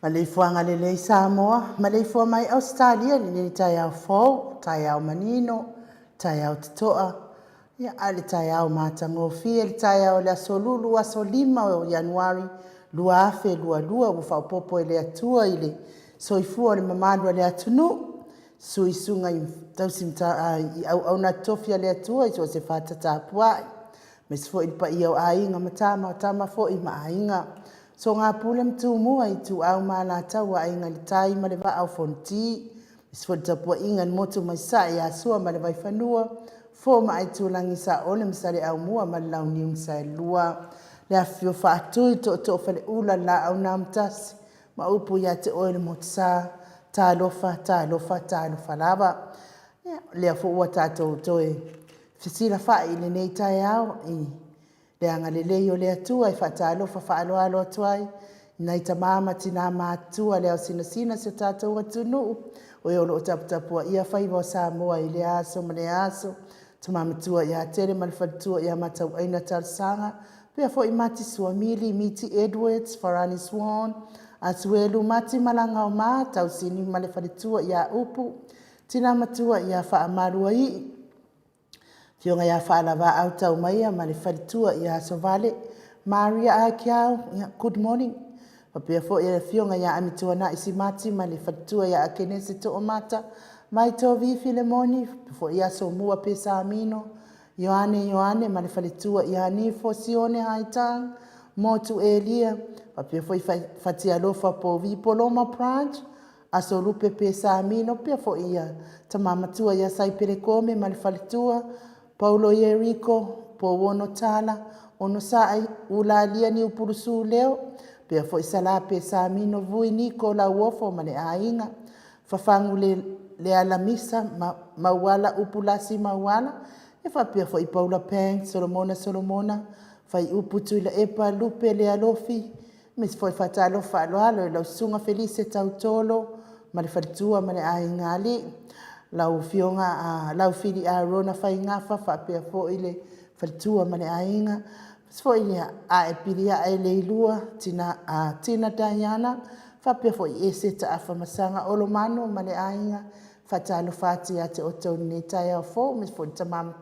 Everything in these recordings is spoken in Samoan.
Maleifua lelei Samoa, maleifua mai Ausetalia i lenei taeao fou, taeao manino, taeao totoa, ia a o le taeao matagofie, le taeao o le Aso Lulu, aso 5 o Ianuari 2022 ua faaopoopo e le Atua i le soifua o le mamalu o le atunuu, suisuga i auauna totofi a le Atua i so o se fata tapuai, aemaise foi le paia o Aiga ma Tama, o Tama foi ma Aiga, Soga Pule ma Tumua, Ituau ma Alataua, Aiga i le Tai ma le Vaa o Fonoti, aemaise foi le tapuaiga i le motu mai Sasae ia Sua ma le Vaifanua, Fofo ma Aitulagi, Saole ma Saleaaumua ma le Launiu na Saelua, le afifio o Faatui, Tootoo o Faleula, le Laau na Amotasi ma upu ia te Oe le Motusa, talofa, talofa, talofa lava. Ia, o lea foi ua tatou toe fesilafai i lenei taeao i le agalelei o le Atua. E faatalofa faaaloalo atu ai i nai tama ma tina matutua o le ao sinasina o si o tatou atunuu, o e o lo o taputapuaia faiva o Samoa i lea aso ma lea aso. Tama matua ia Tele ma le faletua ia Matauaina Talosaga, faapea foi Mati Suamili, Miti Edwards, Farani Swan, Asuelu Mati Malagaoma, Tausini ma le faletua ia Upu, Tina matua ia Faamaluaii, Afioga ia Faalavaau Taumaia ma le faletua ia Sovale, Maria Aikiau, good morning. Faapea foi le afioga ia Amituanai Simati ma le faletua ia Akenese Toomata, Vaitovi Filemoni, faapea foi ia Somua Pesamino, Ioane Ioane ma le faletua ia Nifo Sione Haitang, Motu Elia, faapea foi Fatialofa Povi Poloma Branch, Aso Lupe Pesamino, faapea foi ia tama matua ia Saipele Kome ma le faletua, Paulo Ieriko, Pouono Tala, Onosai, Ulalia Niupulusu Leo, faapea foi Sala Pesamino Vui Niko Lauofo ma le aiga, Fafagu Lealamisa Mauala Upulasi Mauala, e faapea foi Paula Pang, Solomona Solomona, Faiupu Tuilaepa Lupe Lealofi, aemaise foi faatalofa faaaloalo i lau Susuga Felise Tautolo ma le faletua ma le aiga alii, lau Afioga Laufili Arona Faigafa faapea foi le faletua ma le aiga, aemaise foi le ae pili ae Leilua, Tina, Tina Diana, faapea foi Ese Taafamasaga Olomano ma le aiga. Faatalofa atu ia te outou i lenei taeao fou, aemaise foi le tama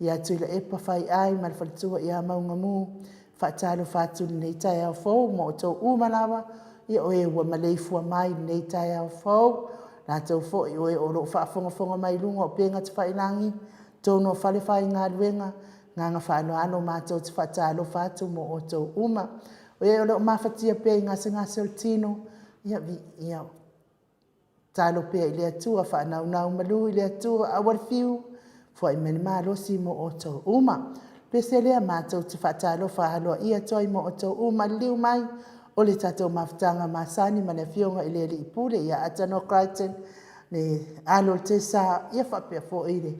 ia Tuilaepa Faiai ma le faletua ia Maugamu. Faatalofa atu i lenei taeao fou ma outou uma lava, ia o e ua maleifua mai i lenei taeao fou, latou foi o e o lo o faafogafoga mai i luga o upega tafailagi, totonu o falefaigaluega, agaga faaaloalo matou te faatalofa atu mo outou uma. O e o lo o mafatia pea i gasegase o le tino, ia tatalo pea i le Atua, faanaunau malu i le Atua, aua le fiu, foai mai le malosi mo outou uma. O le pese lea matou te faatalofa aloaia atu ai ma outou uma. Liliu mai o le tatou mafutaga masani ma le Afioga i le Alii Pule ia Atanoa Crichton, le alo o le Tesa, ia faapea foi le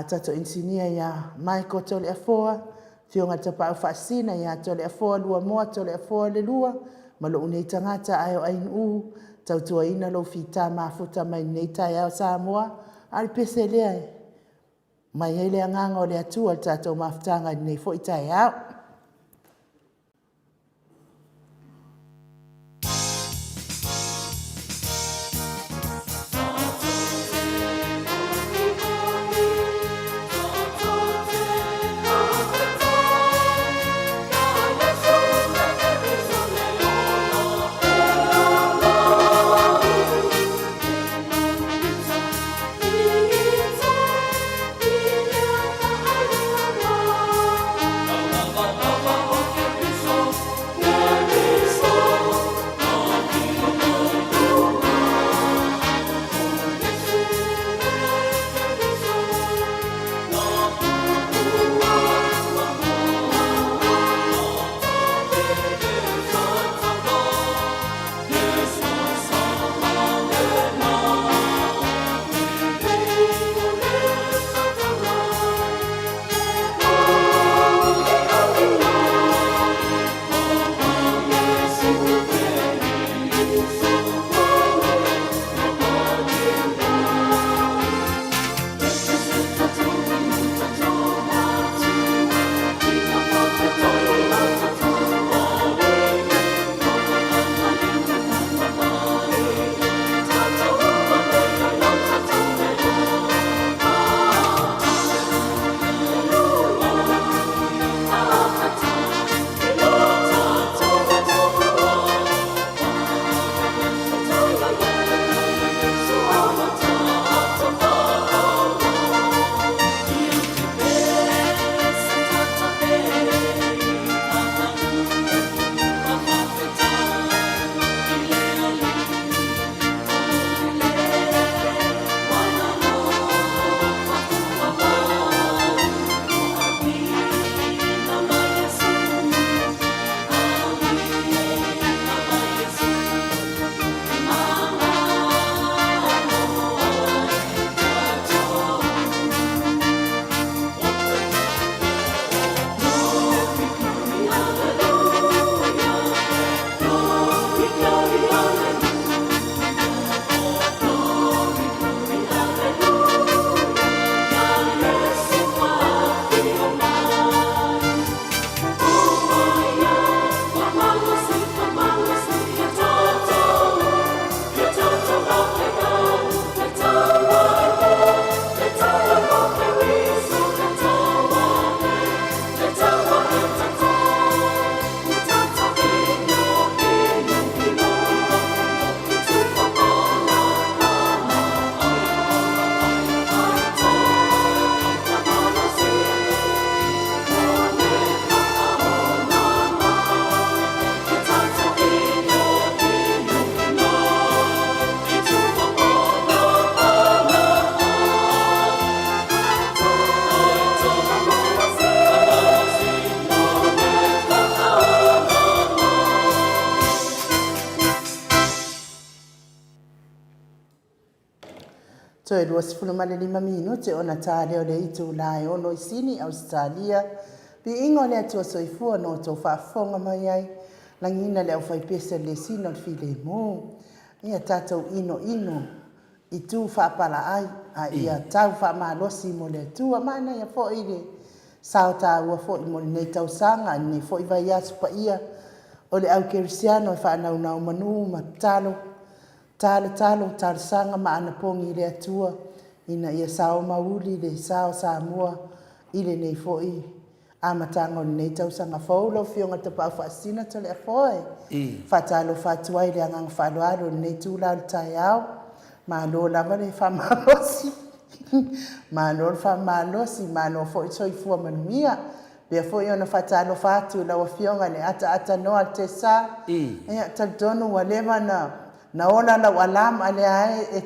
tatou inisinia ia Michael Toleafoa, Afioga i le Tapaau Faasisina ia Toleafoa Luamoa Toleafoa Leilua, ma lou nei tagata ae o Ainuu, tautuaina lou fita mafuta mai lenei taeao Samoa. A o le pese lea e aumai ai le agaga o le Atua i le tatou mafutaga i lenei foi taeao. Toe 25 minute ona ta lea o le itulā e ono i Sini, Ausetalia. Viiga o le Atua Soifua no outou faafofoga mai ai. Lagiina le aufaipese o le lesina o le filemu. Ia tatou inoino i tu faapalaai a ia tau faamalosi mo le Atua. Manaia foi le sao taua foi mo lenei tausaga a lenei foi vaiaso paia o le au kerisiano e faanaunau manu ma tatalo Talotalo, talosaga ma anapogi i le Atua ina ia sao mauli le sa o Samoa i lenei foi amataga o lenei tausaga fou. Lau Afioga i le Tapaau Faasisina Toleafoa e faatalofa atu ai i le agaga faaaloalo i lenei itula o le taeao. Malo lava le faamalosi. Malo le faamalosi, malo foi le soifua manuia. Pea foi ona faatalofa atu i lau Afioga i le ataatanoa Tessa. Ia, talitonu ua leva na na ola lau alarm a lea e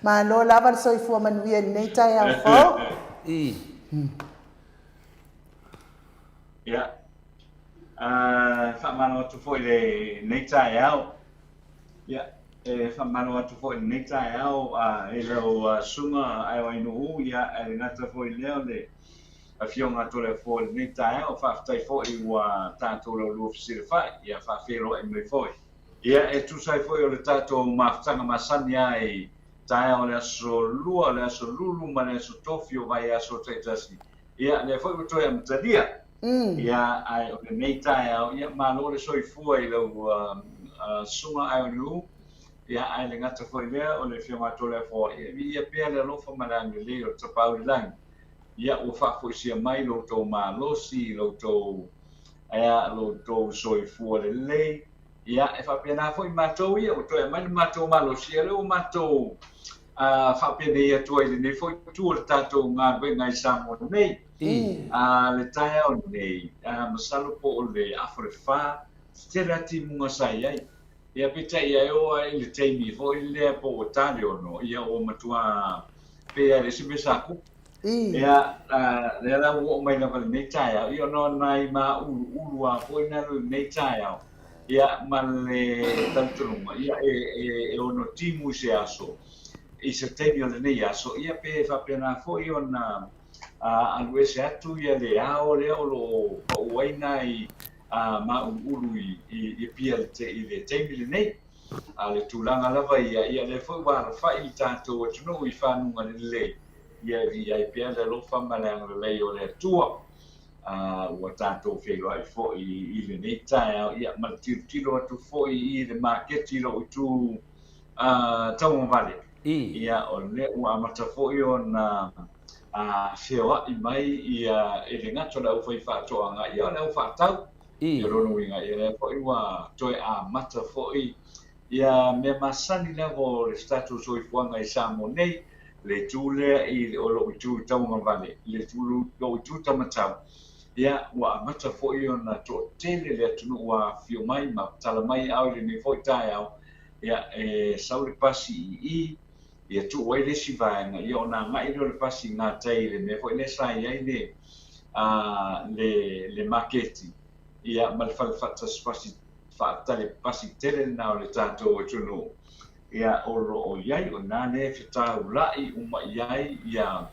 Malo lava le soifua manuia i lenei taeao fou. Ia, faamalo atu foi i lenei taeao. Ia, e faamalo atu foi i lenei taeao i lau susuga Aewainuu, ia, ae le gata foi i lea o le Afioga a Toleafoa i lenei taeao. Faafetai foi ua tatou laulua fesilafai, ia, faafeiloai mai foi. Ia, e tusa ai foi o le tatou mafutaga masani lava i taeao o le aso Lua, o le aso Lulu ma le aso Tofi o vaiaso taitasi. Ia, lea foi ua toe amatalia. Ia, ae o lenei taeao, ia, malo le soifua i lau Susuga Aeonuu, ia, ae le gata foi i lea, o le Afioga a Toleafoa, ia, viia pea le alofa ma le agalelei o le Tapaau i le Lagi, ia, ua faafoisia mai lo outou malosi, lo outou, ae a, lo outou soifua lelei, Ia, e faapena foi matou ia, ua toe aumai le matou malosi, ia lea ua matou faapenei atu ai i lenei foi itu o le tatou galuega i Samoa nei. Le taeao nei, masalo po o le afa le fa, se tele lava timuga sa i ai. Ia, peitai ia e oo lava i le taimi foi lea po ua ta le 6, ia ua matua pei lava e leai se mea sa tupu. Ia, lea la ua oo mai lava i lenei taeao, ia ona o nai māuluulu lava foi na lenei taeao, ia, ma le talitonuga, ia, e ono timu i se aso, i se taimi o lenei aso, ia, pe faapena foi ona alu ese atu ia le ao lea o lo o pau ai nai māuluulu i Apia i le taimi lenei. A o le tulaga lava ia, ia lea foi ua alafai le tatou atunuu i fanuga lelei, ia e viia ai pea le alofa ma le agalelei o le Atua. Ua tatou feiloai foi i lenei taeao, ia, ma le tilotilo atu foi i le maketi i lou itu tauagavale. Ia, o lea ua amata foi ona feoai mai ia, e le gata o le aufaifaatoaga, ia o le aufaatau. Ia lona uiga, ia lea foi ua toe amata foi ia mea masani lava o le tatou soifuaga i Samoa nei, le itu lea i o lou itu tauagavale, le lou itu taumatau, ia ua amata foi ona toatele le atunuu ua afifio mai ma tala mai ao i lenei foi taeao, ia e sau le pasi i i, ia tuu ai le isi vaega, ia ona agai lea o le pasi i gatai i le mea foi lea sa i ai le, le, le maketi, ia ma le fale faatasi pasi, faatali pasi tele lena o le tatou atunuu, ia o lo o i ai, o i ina lea e fetaulai uma i ai ia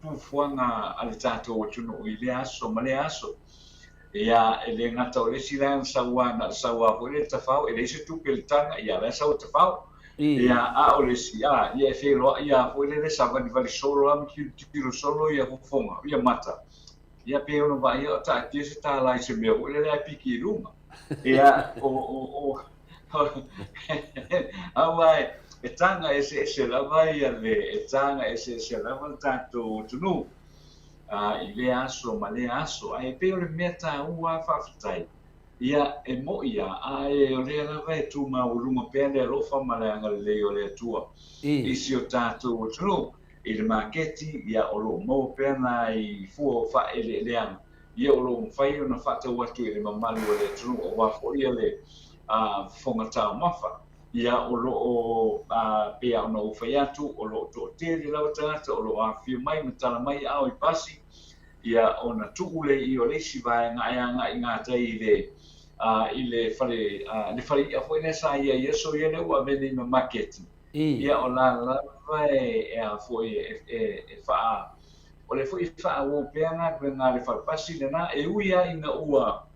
fuafuaga a le tatou atunuu i lea aso ma lea aso. Ia, e le gata o le isi la na sau lava, na o le sau lava foi lea i le tafao, e leai se tupe i le taga, ia la e sau i le tafao. Ia, a o le isi, a, ia e feiloai lava foi lele savalivali solo lava ma tilotilo solo ia fofoga, ia mata. Ia pei ona vaaia o taatia se tālā i se mea foi lele ae piki i luga. Ia, o, o, o, aua e taga eseese lava ia le, e taga eseese lava le tatou atunuu i lea aso ma lea aso. Ae pei o le mea taua lava faafetai, ia e mo'i lava, ae o lea lava e tu maualuga pea le alofa ma le agalelei o le Atua i si o tatou atunuu. I le maketi, ia o lo o maua pea nai fua o faaeleeleaga, ia o lo o mafai ona faatau atu i le mamalu o le atunuu aua foi ia le fofoga taumafa. Ia o lo o, pei lava ona ou fai atu, o lo o toatele lava tagata o lo o afifio mai ma tala mai aao i pasi, ia ona tuu lea i i o le isi vaega ae agai gatai i le i le fale le fale i'a foi lea sa i ai i aso ia lea ua avea nei ma maketi. Ia o la lava e a foi e faa o le foi faaauau pea galuega a le falepasi lena e ui lava ina ua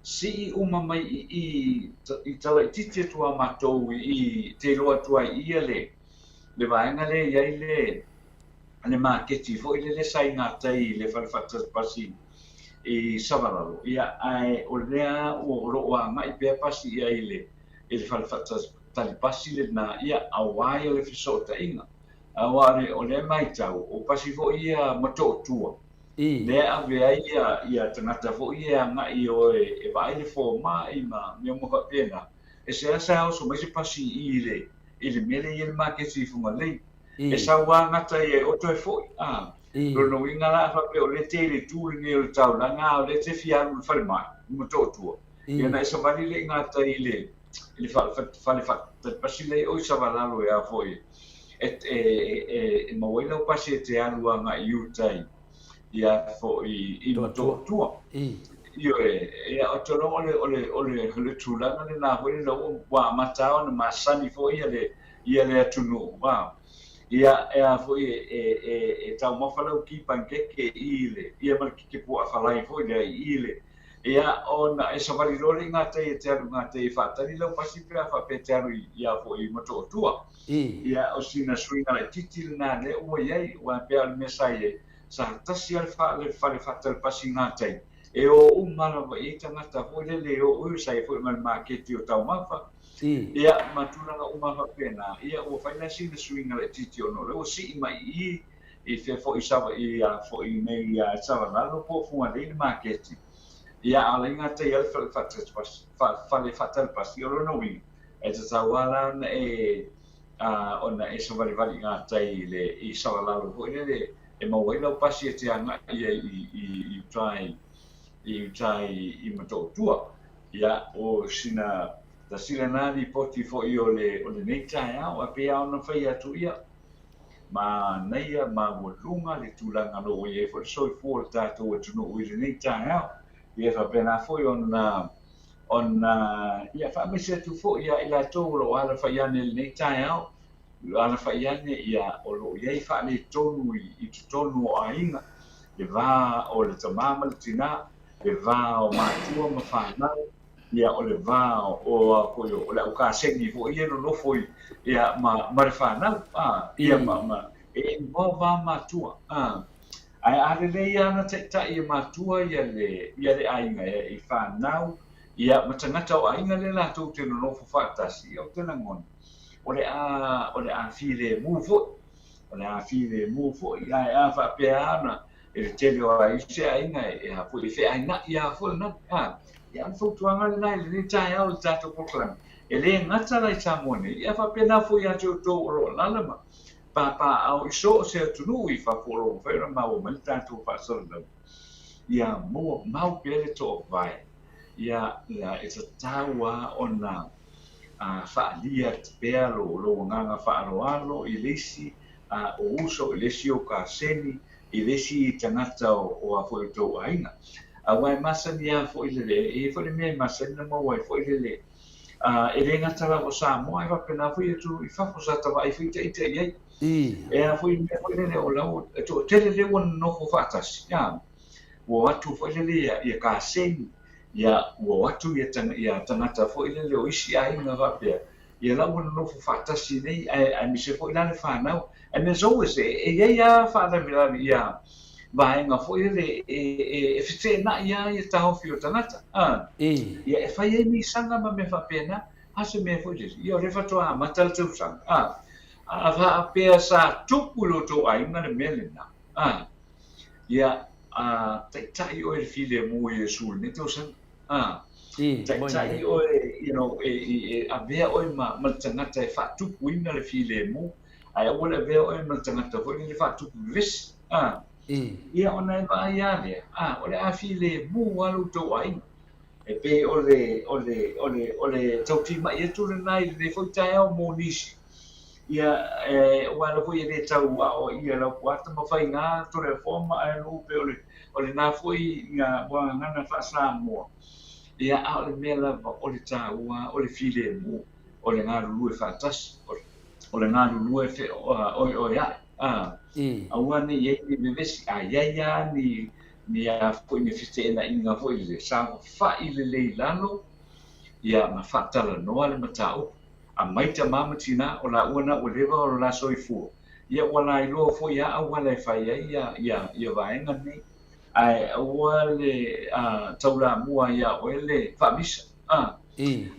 sii uma mai i i talaititi atu a matou i te iloa atu ai ia le vaega lea e i ai le maketi foi lele sa i gatai i le fale faatasi i Savalalo. Ia ae o lea ua o lo o agai pea pasi i ai i le fale faatali pasi lena, ia auā ia le fesootaiga aua o lea matau o pasi foi ia Motootua lea ave ai ia tagata foi ia agai o e vaai le fomai ma mea uma faapena. E seasea oso mai se pasi i le mea lea i le maketi i Fugalei e sau gata ia o toe foi a lona uiga la faapea o lea te i le tu lenei o le taulaga a o lea te fia alu i le falemai i Motootua. Ia na e savali le i gata i le fale faatali lea o i Savalalo e a foi e maua ai lau pasi e te alu agai i uta ia foi i Motootua. Ioe, ia o te iloa o le tulaga lena foi lea ua amata ona masani foi ia le atunuu ia e a foi e taumafa lau ki pankeke i le ia ma le keke puaa falai foi lea i le ia ona e savali loa le i gatai e te alu gatai e faatali lau pasi pe a faapea e te alu ia foi i Motootua. Ia o sina suiga laitiiti lena lea ua i ai ua pea o le mea sa i ai sa tasi lava le fale faatali pasi gatai e o uma lava i ai tagata foi lele e o sa i foi ma le maketi o taumafa ia ma tulaga uma faapena. Ia ua fai la sina suiga laitiiti ona o lea ua sii mai i fea foi i a foi nei ia Savalalo po o Fugalei le maketi. Ia a o le gata ia le fale faatali pasi o lona uiga e tatau lava la ona e savalivali gatai i Savalalo foi lele e maua ai lau pasi e te agai ai i uta i Motootua. Ia o sina tasi lena lipoti foi o lenei taeao a pei lava ona fai atu ia manaia maualuga le tulaga o lo o i ai foi le soifua o le tatou atunuu i lenei taeao. Ia faapena foi ona ia faamaise atu foi ia i latou o lo o alafai ane i lenei taeao alafai ane ia o lo o i ai faaletonu i totonu o aiga, le va o le tamā ma le tinā, le va o matua ma fanau, ia o le va o foi o le aukasegi foi ia nonofo i ia ma le fanau ia ma e involve lava matua ae a lelei lava ona taitai e matua ia le aiga i fanau ia ma tagata o aiga lea latou te nonofo faatasi. Ia ou te lagona o le a filemu foi, o le a filemu foi. Ae a faapea ona e le tele o ai se aiga e a foi e feaina'i lava foi lena ia o le fautuaga lena i lenei taeao i le tatou polokalame e le gata la i Samoa nei ia faapena foi ia te outou o lo o alaala ma papaaao i so o se atunuu i fafo o lo o mafai ona maua mai le tatou faasalalau ia maua mau pea le toovae ia e tatau lava ona faalia pea lou agaga faaaloalo i le isi o uso i le isi o kaseni i le isi tagata o a foi o tou aiga aua e masani lava foi lele e i ai foi le mea e masani ona maua ai foi lele e le gata lava o Samoa ae faapena foi atunuu i fafo sa tavaai foi ita i ai e a foi mea foi lele o lau e toatele lea ua nonofo faatasi ua o atu foi lele ia kaseni ia ua o atu ia tagata foi lele o isi aiga faapea ia la ua nonofo faatasi nei aemaise foi la le fanau. And there's always e i ai lava faalavelave ia vaega foi lele e feteenai lava ia taofi o tagata ia e fai ai misaga ma mea faapena a se mea foi lele ia o lea faatoa amata le tausaga a faapea sa tupu i lo outou aiga le mea lena ia taitai oe i le filemu o Iesu i lenei tausaga taitai oe e avea oe ma le tagata e faatupuina le filemu ae aua le avea oe ma le tagata foi lele faatupu vevesi ia ona e vaai lava lea o le a filemu lava lo outou aiga e pei o le tautimai atu lena i lenei foi taeao mo nisi ia aua la foi e le tau aoaia lau puata ma faiga Toleafoa ma ae pe o lena foi gagana faa-Samoa ia a o le mea lava o le taua o le filemu o le galulue faatasi. o le galulue feoeoea'i, a, aua ne i ai ni vevesi, a i ai lava ni, ni a foi ni feteenaiga foi lele, saofai lelei i lalo, ia, ma faatalanoa le mataupu. Aumai tama ma tinā, o laua na ua leva o lo la soifua, ia ua lailoa foi lava auala e fai ai ia, ia, ia vaega nei. Ae aua le taulamua ia oe le faamisa, a.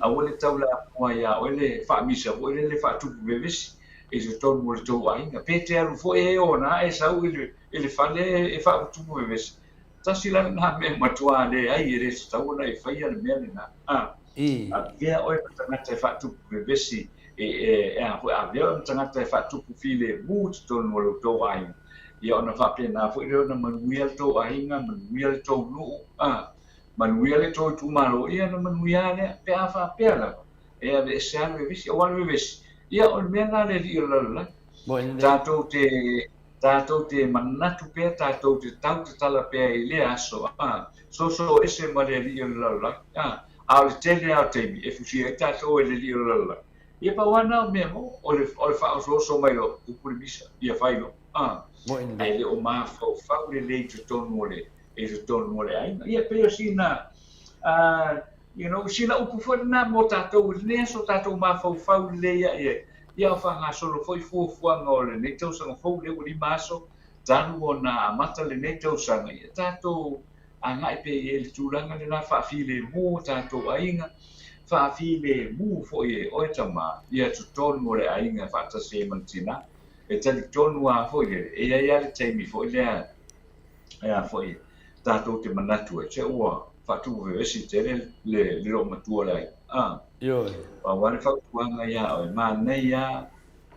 Aua le taulamua ia oe le faamisa foi lele faatupu vevesi i totonu o le tou aiga. Pe te alu foi e ona e sau i le, i le fale e faatupu vevesi. Tasi la lena mea matua leai e le tatau ona e faia le mea lena, a. Avea oe ma tagata e faatupu vevesi e, e, e a foi, avea oe ma tagata e faatupu filemu i totonu o lo tou aiga. Ia ona faapena foi lea ona manuia le tou aiga, manuia le tou nuu, a, manuia le tou itumalo, ia ona manuia lava lea. Pe a faapea lava, e aveese lava le vevesi, aua le vevesi, ia o le mea lena a le alii o le lalolagi. Tatou te, tatou te manatu pea, tatou te tautatala pea i lea aso, a, soso ese ma le alii o le lalolagi, a, a o le tele lava o taimi e fusia ai tatou e le alii o le lalolagi. Ia pau lava na o mea mo, o le, o le faaosooso mai loa, upu le misa, ia fai loa, a, ae le o mafaufau lelei i totonu o le, i totonu o le aiga. Ia pei o sina, you know, sina upu foi lena mo tatou i lenei aso, tatou mafaufau lelei ae i ai. Ia o faagasolo foi fuafuaga o lenei tausaga fou lea ua 5 aso talu ona amata lenei tausaga, ia tatou agai pea i ai i le tulaga lena faafilemu o tatou aiga, faafilemu foi e oe tama ia totonu o le aiga faatasi ai ma le tina. E talitonu lava foi lele, e i ai lava le taimi foi lea e a foi tatou te manatu ai, se ua faatupu vevesi tele le loomatua o le aiga. A, Ioe. Pau lava le fautuaga ia oe, manaia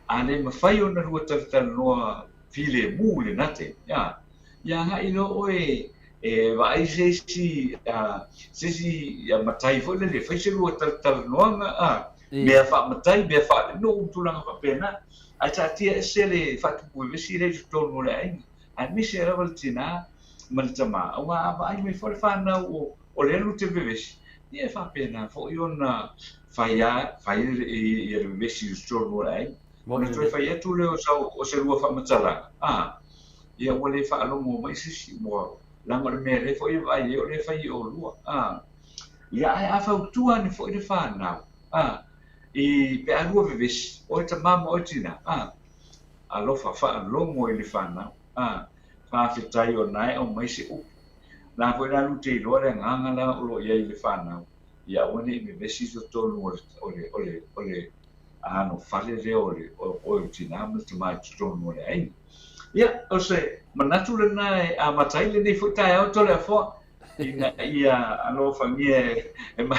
a le mafai ona lua talatalanoa filemu i lena taimi, a, ia agai loa oe e vaai se isi, se isi matai foi lele e fai se lua talatalanoaga, a, mea faamatai, mea faalenuu ma tulaga faapena, ae taatia ese le faatupu vevesi lea i totonu o le aiga, aemaise lava le tina ma le tama, aua a vaai mai foi le fanau o le alu te vevesi, ia e faapena foi ona fai a, fai ia le vevesi i totonu o le aiga. Ona toe fai atu lea o sau, o se lua faamatalaga, a, ia ua le faalogo mai se isi, ua, leaga o le mea lea foi e vaai ai o lea e fai e oulua, a. Ia, ae a fautua ane foi le fanau, a, i, pe a lua vevesi, oe tama ma oe tina, a, alofa, faalogo i le fanau, a, faafetai o na e aumai se upu. La foi la lu te iloa le agaga la o lo o i ai i le fanau, ia aua ne i vevesi i totonu o le, o le, o le, o le ano fale lea o le, o oe o tina ma le tama i totonu o le aiga. Ia, o se manatu lena e amata ai lenei foi taeao Toleafoa, ina ia alofagia e, e,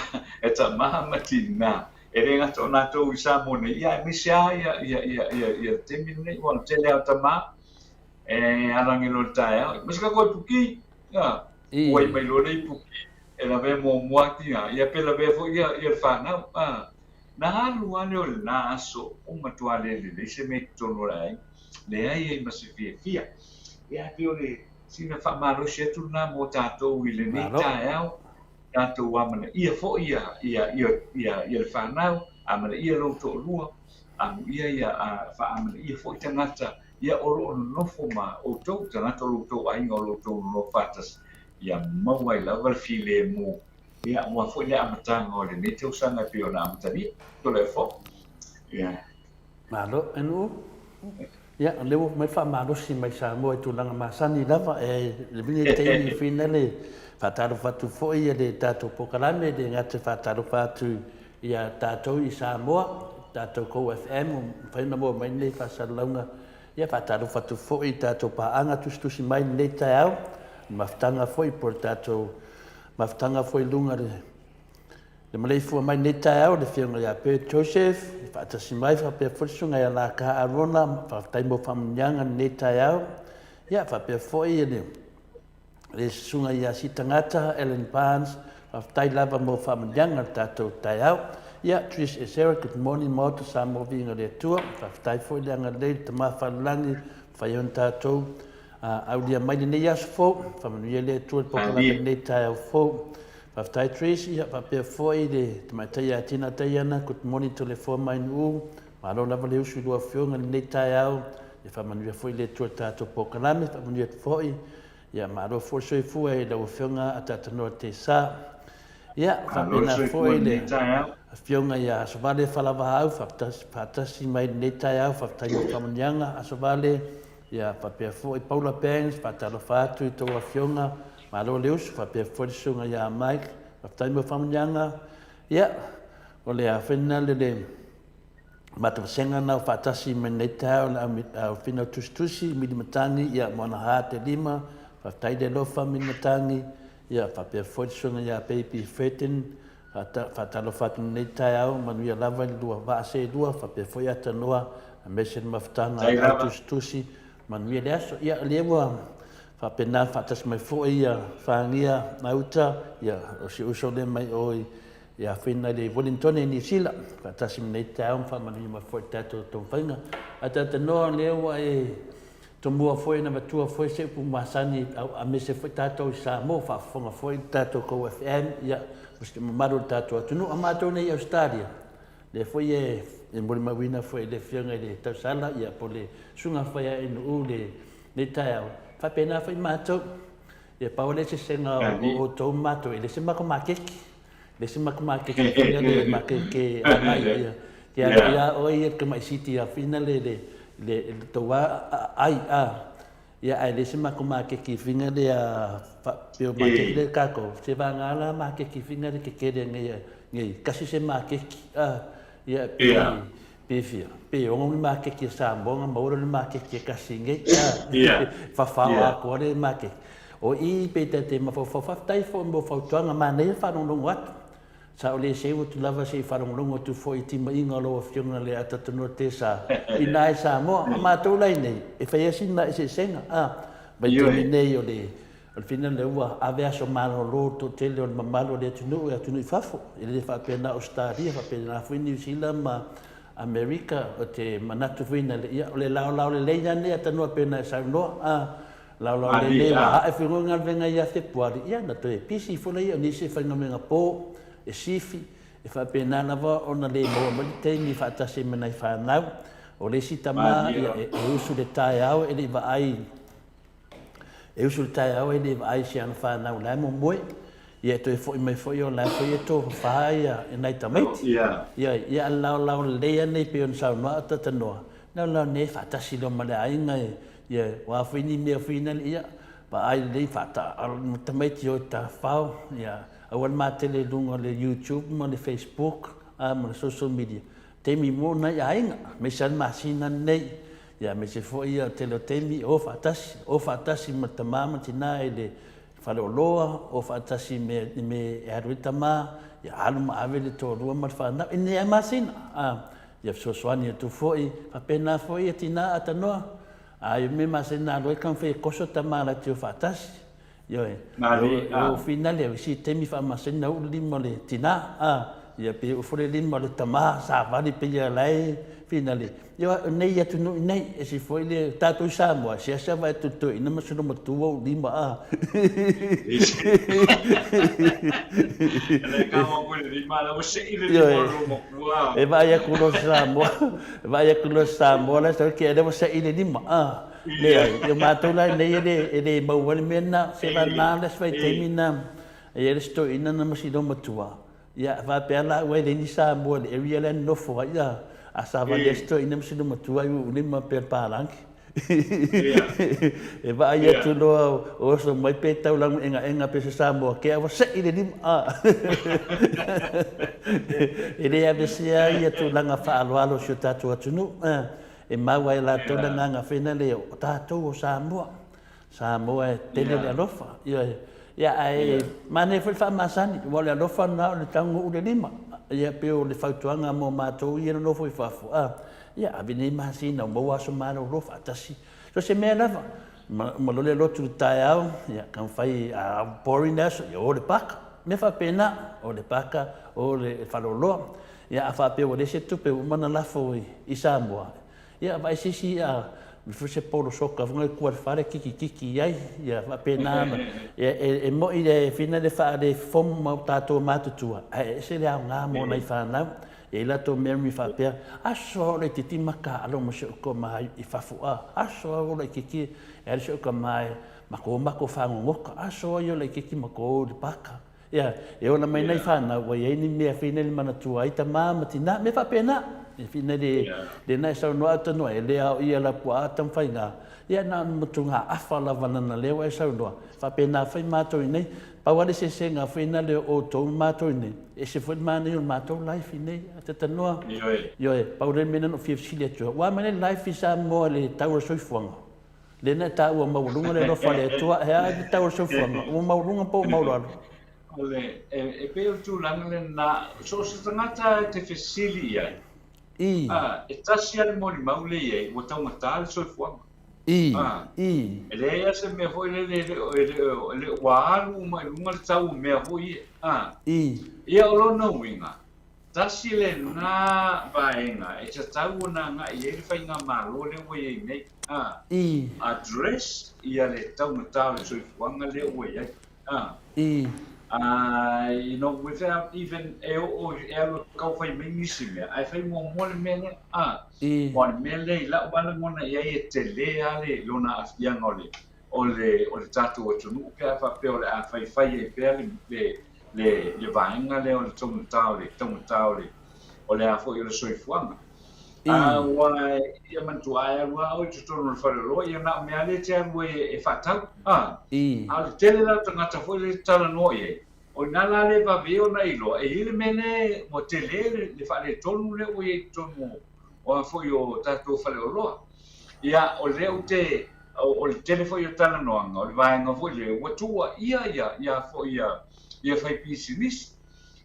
e tama ma tina, e le gata o latou i Samoa nei, ia aemaise lava ia, ia, ia, ia, ia le taimi lenei, aua o le tele lava o tama, e alagi loa i le taeao, ma se kako e puki, ia, uai mai loa le ipuki, e lavea muamua atu ia, ia pe lavea foi ia, ia le fanau, a. Na alu lava lea o lena aso, ua matua le lelei se mea i totonu o le aiga, leai ai ma se fiafia. Ia, pei o le sina faamalosi atu lena mo tatou i lenei taeao, tatou amanaia foi ia, ia, ia, ia, ia le fanau, amanaia lou toalua, amuia ia, faaamanaia foi tagata ia o lo o nonofo ma outou, tagata o lo outou aiga o lo outou nonofo faatasi, ia maua ai lava le filemu, ia aua foi le amataga o lenei tausaga e pei ona amatalia. Toleafoa. Ia. Malo, NU. Ia, o lea ua mai faamalosi mai Samoa i tulaga masani lava, e le lenei taimi finale faatalofa atu foi le tatou polokalame, le gata faatalofa atu ia tatou i Samoa, tatou Kou FM, ua mafai ona maua mai lenei faasalalauga. Ia faatalofa atu foi i tatou paaga tusitusi mai lenei taeao, le mafutaga foi po o le tatou mafutaga foi i luga le le maleifua mai lenei taeao le Afioga ia Bert Joseph, e faatasi mai faapea foi le Susuga ia Laka Arona, faafetai mo faamanuiaga lenei taeao. Ia faapea foi le le Susuga ia Sitagata Ellen Barnes, faafetai lava mo faamanuiaga le tatou taeao. Ia, Trish Esera, good morning Maota Samoa Viiga le Atua, faafetai foi le agalelei le Tama Faalelagi, mafai ona tatou aulia mai lenei aso fou, faamanuia le Atua le polokalame lenei taeao fou. Faafetai Trish, ia faapea foi le tamaitai ia Tina Taiana, good morning Toleafoa Mainuu, Malo lava le usu i lua afioga i lenei taeao, ia faamanuia foi le Atua i le tatou polokalame, faamanuia atu foi, ia malo foi le soifua i lau afioga Atatanoa Tesa. Ia, Malo le faapena soifua foi i le lenei taeao. afioga ia Asovale Falavaau, faatasi mai lenei taeao, faafetai mo faamanuiaga Asovale, ia faapea foi Paula Banks, faatalofa atu i tou afioga, malo le usu, faapea foi le susuga ia Mike, faafetai mo faamanuiaga. Ia, o le afena le le matavasega na o faatasi mai nei taeao le au finau tusitusi, Mili Matagi, ia Moanaha te lima, faafetai le alofa Mili Matagi, ia faapea foi le susuga ia Baby Fredin, faatalofa atu nei taeao, manuia lava i le lua vaa seelua, faapea foi Atanoa, aemaise le mafutaga Faafetai au lava. tusitusi, manuia le aso. Ia, lea ua faapena faatasi mai foi ia Fagia Nauta, ia o si uso lea mai oi ia afina i le Wellington i Niu Sila, faatasi ma nei taeao ma faamanuia mai foi i le tatou taumafaiga. Ae tatou lea ua e tomua foi na matua foi se upu masani aemaise foi tatou i Samoa, faafofoga foi le tatou Kou FM, ia, ma se mamalu o le tatou atunuu. A matou nei i Ausetalia, lea foi e molimauina foi i le afioga i le Tausala, ia, po o le susuga foi a NU lenei taeao, faapena foi matou. Ia, pau le sesega o outou ma matou, e le se matou maketi. Le se matou maketi foi le makete agai ia. Ke agai ia oe ia te mai siti a fina le le le le tou ai a. Ia ae le se matou maketi fina le a fa peo maketi le kako. Se vanga la maketi fina le kekele nei nei kasi se maketi a. Ia pe pe fia pe ono ni maketi a Samoa na maua le maketi e kasi nei a. Fafao atoa le maketi. O i pe te te mafaufau faafetai foi mo fautuaga manaia faalogologo atu. Sa o le seu atu lava se i faalogologo atu foi i timaiga o lau afioga le Atatanoa Tesa ina e Samoa. A matou la iinei, e fai lava sina eseesega a vaitaimi nei o le o le fina lea ua ave aso malolo le toatele o le mamalu o le atunuu e atunuu i fafo. E le faapea na o Ausetalia, faapena foi Niu Sila ma Amerika. O te manatu foi ina ia o le laolao lelei lava lenei Atanoa pei ona e saunoa a. Laolao lelei ua ae foi ngoi galuega ia Fepuari, ia na toe pisi ifo laia o nisi e faigaluega po, e sifi, e faapena lava ona le maua mai le taimi faatasi ai ma nai fanau. O le isi tama, ia, e usu i le taeao e le i vaai, e usu i le taeao e le i vaai i si ana fanau la e momoe. Ia e toe foi mai foi o la foi e tofafa ia nai tamaiti. Ia, ia a laolao lelei lava nei pei ona saunoa a Tatanoa, laolao nei faatasi loa ma le aiga e, ia aua foi ni mea foi nale, ia vaai lelei faata tamaiti o tafafao, ia aua le matele i luga o le YouTube ma le Facebook a ma le social media. Taimi mo nai aiga, aemaise lava le masina lenei, ia aemaise foi ia tele o taimi o faatasi, o faatasi ma tama ma tina i le faleoloa, o faatasi me, me e alu ai tama, ia alu ma ave le toalua ma le fanau, i lenei masina. A, ia fesoasoani atu foi, faapena foi ia tina a tanoa. A i me masina alu ai taumafai e koso tama laiti o faatasi. Ioe, o finale, o isi taimi faamasina uu le lima o le tina, a, ia pe uu foi le lima o le tama, savali pei ia la e finale. Ia, nei atunuu nei, ese foi le tatou i Samoa, seasea vae atu i le toeaina ma sona matua ou lima, a. Ioe, e vaai atu loa Samoa, e vaai atu loa Samoa la e sau, lea ua sei le lima, a. Leai, o matou la nei e le maua ai le mea lena, se vana le isi vaitaimi na e i ai le isi toeaina na ma si loomatua, ia faapea la ua e leai ni Samoa i le area lea na nofo ai, a, a savali ai si toeaina ma si loomatua i uulima pea le palagi. E vaai atu loa o oso mai pe tau lanuegaega pe se Samoa kea ua sei le lima, a. E le aveesea ia tulaga faaaloalo o si o tatou atunuu, E mau ai latou le agaga fena lea o tatou o Samoa. Samoa e tele le alofa. Ioe. Ia ae manaia foi le faamasani, aua o le alofa lena o le tago ule lima. Ia pei o le fautuaga mo matou ia e nonofo i fafo, a, ia ave nei masina ua maua aso malolo faatasi. So o se mea lava, uma loa le lotu i le taeao, ia taumafai a boring le aso, ia o i le paka. Mea faapena, o le paka, o le faleoloa. Ia a faapea ua leai se tupe ua uma ona lafo i Samoa, ia vaai se isi i'a foi se polo soka foi lea tua i le fale kikikiki i ai, ia faapena ona. Ia e moni e fina le faalefofomo ma tatou matutua, ae ese le aoga mo nai fanau. E i ai latou memory faapea, aso a o laitiiti ma taalo ma si ou tama i fafo a, aso a o laitiiti e alu si ou tama e matou o matou fagogota, aso a ia o laitiiti matou o i le paka. Ia, e ola mai nai fanau ua i ai ni mea fina le manatua ai tama ma tina, mea faapena. E fina le lena e saunoa atu noa, e le ao ia la puaa tamafaiga, ia na ona matuga afa lava lana lea ua e saunoa. Faapena foi matou i nei. Pau lava le eseesega foi na lea o outou ma matou i nei, e ese foi le manaia o le matou life i nei. A ta tanoa, Ioe. Ioe, pau lea le mea na ou fia fesili atu ai. Ua a mai le life i Samoa i le tau o le soifuaga? Lea na e taua maualuga le alofa o le Atua, he aha le tau o le soifuaga? Ua maualuga po ua maualalo? O le, e, e pei o le tulaga lena, so o se tagata e te fesili i ai, I. a, e tasi lava le molimau lea i ai, ua taugata le soifuaga. I. A, I. e leai lava se mea foi lele e le o, e le o, e le o, ua alu uma i luga le tau o mea foi ia. A, I. ia o lona uiga, Tasi lena vaega e tatau ona agai i ai le faigamalo lea ua i ai nei, a I. address ia le taugata o le soifuaga lea ua i ai, a. I. A, you know, without even e oo e alu e tau fai mai nisi mea, ae fai muamua le mea lea, a. I. Aua o le mea lea i lau lava lagona i ai e tele lava le lona aafiaga o le o le o le tatou atunuu pe a faapea o le a faifai ai pea le le le le vaega lea o le taugata o le taugata o le o le a foi o le soifuaga. A ua ia manatua a e alu lava oe i totonu o le faleoloa ia na o mea lava lea e te alu ai e faatau. A I. A o le tele la o tagata foi lea e talanoa i ai, o i ina la lea e vave ai ona iloa e i ai le mea lea ua tele le le faaletonu lea ua i ai i totonu o o a foi o tatou faleoloa. Ia, o lea ou te, o le tele foi o talanoaga, o le vaega foi lea, ua tuuaia ia, ia foi ia, ia faipisinisi.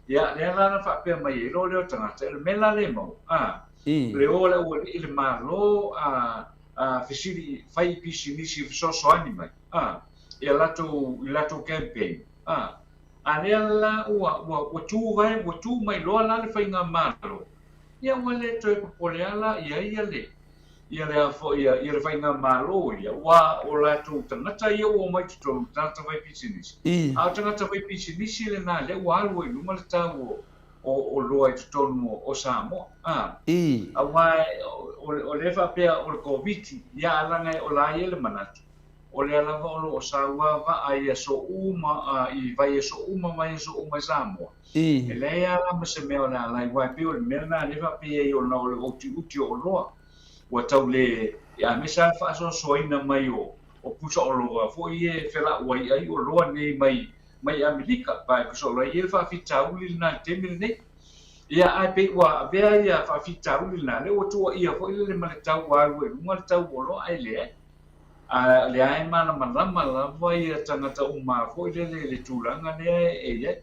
Ia, lea la na faapea mai ai loa lea o tagata, o le mea la le maua, a, le o a le aualii i le Malo, a, a, fesili, fai pisinisi e fesoasoani mai, a, ia latou, i latou campaign, a, a lea la ua, ua, ua tu vae, ua tu mai loa la le faigamalo, Ia ua le toe popole a la i ai ia le ia le a foi ia ia le faigamalo ia, ua o latou tagata ia ua omai i totonu, tagata fai pisinisi. I. A o tagata fai pisinisi lena lea ua alu ai i luma le tau o o oloa i totonu o o Samoa. A. I. Aua o o lea faapea o le Koviti, ia a laga o la ia le manatu, o lea lava o lo o saua vaa i aso uma, i vaiaso uma, vaiaso uma i Samoa. I. E leai lava la ma se mea o le a lai, aua e pei o le mea lena lea e faapea ai ona o le utiuti o oloa ua tau le, aemaise lava le faasoasoaina mai o o pusa oloa foi ia e felauai ai oloa nei mai mai Amerika, aua e pusa oloa e i ai le faafitauli lena i le taimi lenei. Ia, ae pei ua avea ia faafitauli lena, lea ua tuuaia foi lele ma le tau ua alu ai i luga le tau o oloa, ae leai. A o lea e malamalama lava ia tagata uma foi lele i le tulaga lea e i ai.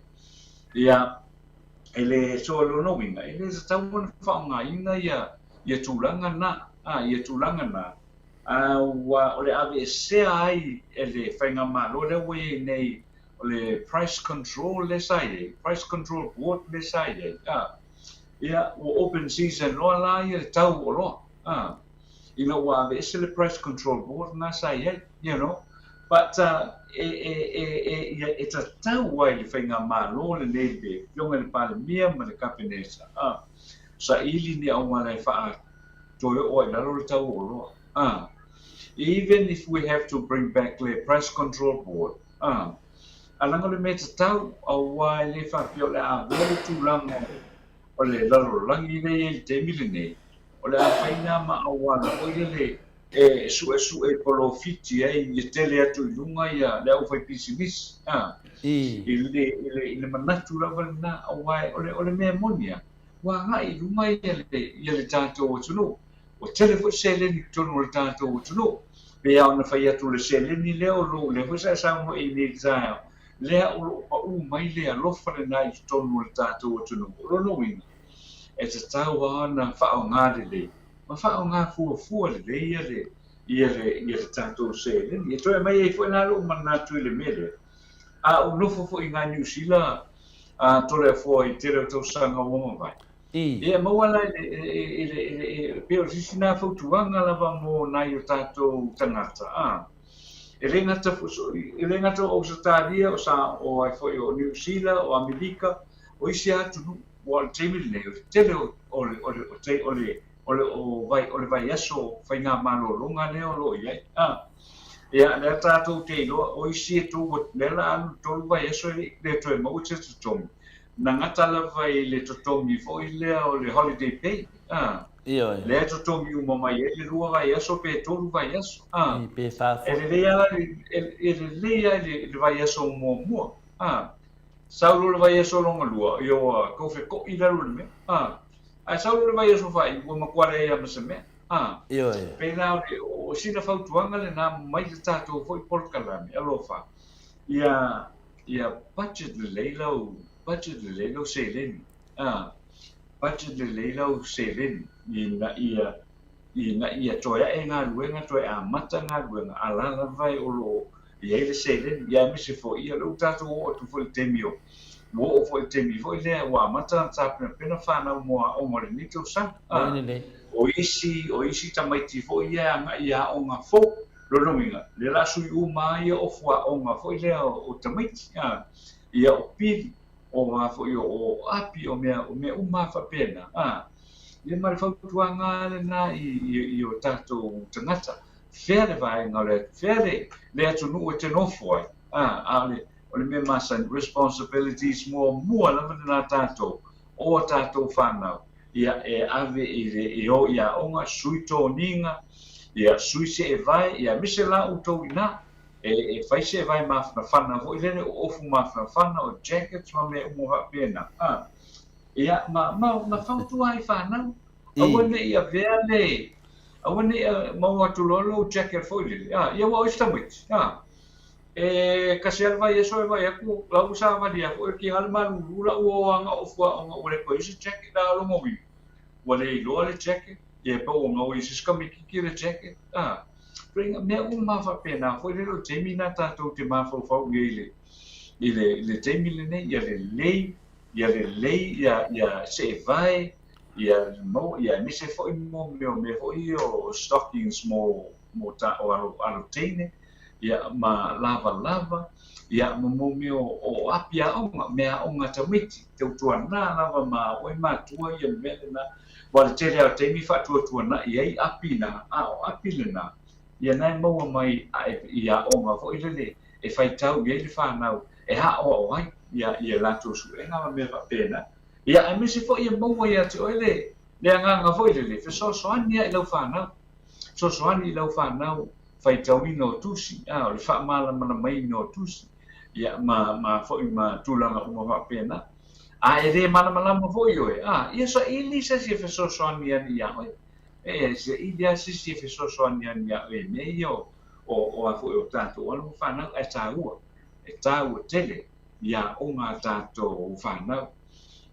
Ia, e le, so o lona uiga, e le tatau ona faaaogaina ia, ia tulaga na, a, ia tulaga na, a ua, o le aveesea ai e le faigamalo lea ua i ai nei, o le price control lea sa i ai, price control board lea sa i ai, a, ia, ua open season loa la ia le tau o oloa, a. Ina ua aveese le Price Control Board lena sa i ai, you know. But e, e, e, e, ia, e tatau ai le faigamalo lenei le Afioga i le Palemia ma le Kapeneta, a, saili ni auala e faa toe oo ai i lalo le tau o oloa. A, even if we have to bring back le Price Control Board, a, a leaga o le mea tatau, aua e le faapea o le a avea le tulaga o le lalolagi lea e i ai i le taimi lenei, O le a fai nā ma auala foi lele e suesue polofiti ai ia tele atu i luga ia le aufaipisinisi, a, I. i le, i le, i le manatu lava lena, aua o le, o le mea moni a, ua agai i luga ia le, ia le tatou atunuu. Ua tele foi seleni i totonu o le tatou atunuu. Pei lava ona fai atu o le seleni lea o lo o, lea foi sa e saunoa i nei i le taeao, lea o lo o paū mai le alofa lena i totonu o le tatou atunuu. O lona uiga, e tatau lava ona faaaoga lelei ma faaaoga fuafua lelei ia le, ia le, ia le tatou seleni. E toe aumai ai foi la lou manatu i le mea lea, a ou nofo foi i Niu Sila a Toleafoa i tele o tausaga ua mavae, I. ia e maua la i le, i le, i le, e pei o se isi na fautuaga lava mo nai o tatou tagata, a, e le gata, e le gata o Ausetalia, o sa, o ai foi o Niu Sila, o Amerika, o isi atunuu. Ua o le taimi lenei, o le tele o, o le, o le, o le, o le, o le, o vai, o le vaiaso faigamalologa lea o lo o i ai. A, ia, lea tatou te iloa, o isi e tou, lea la alu le 3 vaiaso e le, le toe maua se totogi. Na gata lava i le totogi foi lea o le holiday pay. A, Ioe. lea e totogi uma mai ai le 2 vaiaso pe 3 vaiaso. A, I pe 4 e foi. lelei lava e, e lelei lava i le vaiaso muamua. A, sau loa le vaiaso lona lua, ia ua tau feto'i lalo i le mea. A, ae sau loa le vaiaso faaiu, ua matua leai lava ma se mea. A, Ioe. pei la o le, o sina fautuaga lena mai le tatou foi polokalame, alofa, ia, ia budget lelei lau, budget lelei lau seleni. A, budget lelei lau seleni ina ia, ina ia toe ae galuega, toe amata galuega, a la lava e o lo o i ai le seleni. Ia aemaise foi, ia o lea ua tatou oo atu foi i le taimi o, ua oo foi i le taimi foi lea ua amata ona tapenapena fanau mo aoga o lenei tausaga. Moni A, lelei. o isi, o isi tamaiti foi ia e agai i aoga fou. Lona uiga, lea o le a sui uma lava ia ofu aoga foi lea o tamaiti. A, ia o pili, o a foi o, o api, o mea, o mea uma lava faapena. A, ia ma le fautuaga lava lena i, i, i o tatou tagata. Fea le vaega o le, fea le, le atunuu e te nofo ai. A, a o le, o le mea masani, responsibilities muamua lava lena a tatou, o a tatou fanau, ia e ave i le, e o i aoga, sui toniga, ia sui seevae, ia aemaise la outou i ina, e, e fai seevae mafanafana foi lele, o ofu mafanafana, o jackets ma mea uma faapena. A, ia, ma, ma, ma fautua ai fanau, aua I. ne i avea le, aua ne i maua atu loa lou jacket foi lele, a, ia ua o isi tamaiti, a, e tasi lava le vaiaso e vaai atu, la ua savali lava foi, tiga le malulu la ua o aga ofu aoga ua le toe i ai se jacket, a o lona uiga, ua le iloa le jacket, ia pe ua gau i se isi tamaititi le jacket, a, ituaiga mea uma lava faapena foi lele o le taimi lena tatou te mafaufau i ai i le, i le, i le taimi lenei, ia lelei, ia lelei, ia, ia seevae, ia maua, ia aemaise foi mo mea o mea foi ia o stockings mo, mo ta, o alo, alo teine, ia ma lavalava, ia ma mo mea o, o api aoga, mea aoga a tamaiti, tautuana lava ma oe matua ia le mea lena, aua o le tele lava o taimi e faatuatuanai ai api na, a o api lena, ia na e maua mai ae i aoga foi lele e faitau i ai le fanau e aoao ai ia, ia latou suega ma mea faapena. Ia aemaise foi e maua ia te oe le, le agaga foi lele, fesoasoani lava i lau fanau, fesoasoani i lau fanau faitauina o tusi, a, o le faamalamalamaina o tusi, ia, ma, ma foi ma tulaga uma faapena. A e le malamalama foi oe, a, ia saili se isi e fesoasoani ane iā oe. E, saili lava se isi e fesoasoani ane iā oe i mea ia o, o, o a foi o tatou alo ma fanau, ae taua, e taua tele i aoga a tatou fanau.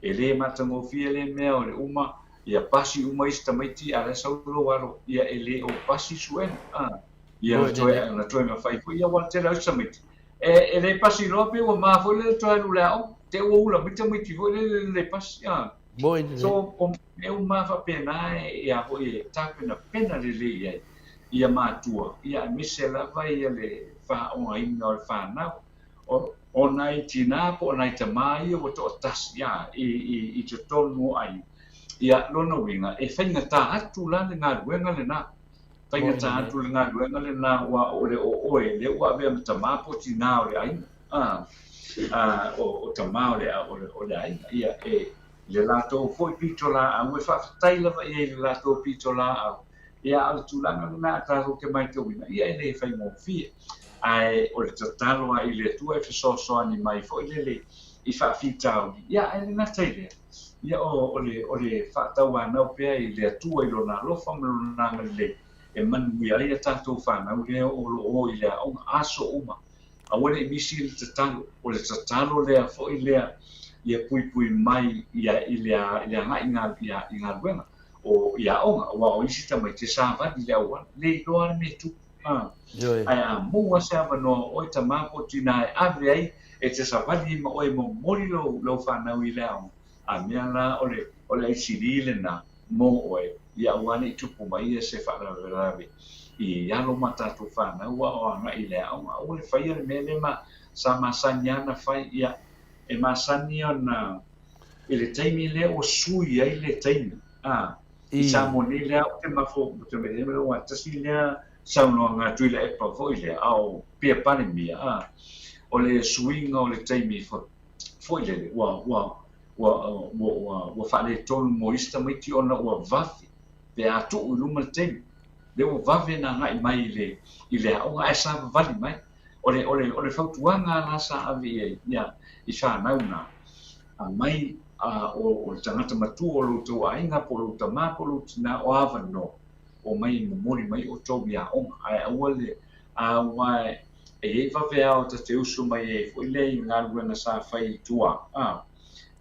E le matagofie lea mea o le uma, ia pasi uma isi tamaiti a o la e sau lou alo, ia e le o pasi suega, a, ia na Moni toe, lelei. na toe mafai foi ia aua o le tele o isi tamaiti, e, e le pasi loa pei ua ma foi lele toe alu i le aoga, te i ua ula mai tamaiti foi lele e le pasi, a. Moni lelei. So, o mea uma lava faapena e, a foi e tapenapena lelei i ai ia matua, ia aemaise lava ia le faaaogaina o le fanau. O, o nai tinā po o nai tamā ia ua toatasi a, i, i, i totonu o aiga. Ia, lona uiga, e faigata atu la le galuega lena. Moni Faigata lelei. atu le galuega lena aua o le o oe lea ua avea ma tamā po o tinā o le aiga. A, a, o, o tamā o le, o le, o le aiga. Ia, e, le latou foi pitolaau, e faafetai lava i ai i le latou pitolaau. Ia, a o le tulaga lena a tatou te matauina, ia e le faigofie. Ae o le tatalo lava i le Atua e fesoasoani mai foi lele i faafitauli, ia ae le gata i lea, ia o, o le, o le faatauanau pea i le Atua i Lona alofa ma Lona agalelei e manuia ai a tatou fanau lea o lo o i le aoga aso uma. Aua ne i misi le tatalo, o le tatalo lea foi lea ia puipui mai ia i le, i le agai i galuega o i aoga, aua o isi tamaiti e savali i le auala, le iloa lava le mea e tupu. A, Ioe. ae a maua se avanoa o oe tamā po o tinā e ave ai e te savali ai ma oe e momoli lou, lau fanau i le aoga, a mea la o le, o le aisili lena mo oe, ia aua ne i tupu mai ia se faalavelave i alo ma tatou fanau aua o agai i le aoga. Aua le faia le mea lea ma, sa masani lava ona fai, ia, e masani ona. I le taimi lea ua sui ai le taimi, a, i Samoa nei lea ou te mafo, ou te mea aua tasi lea saunoaga a Tuilaepa foi lea, a o Pia Palemia, a, o le suiga o le taimi foi lele, ua, ua, ua, ua, ua, ua faaletonu mo isi tamaiti ona ua vave pe a tuu i luma le taimi. Lea ua vave ona agai mai i le, i le aoga ae savavali mai. O le, o le, o le fautuaga la sa ave i ai, ia, i fanau na, aumai a, o, o le tagata matua o lo outou aiga po o lou tama po o lou tina o avanoa, omai e momoli mai outou i aoga, ae aua le, aua e i ai vaveao ta te usu mai ai foi lea i galuega sa fai i tua, a,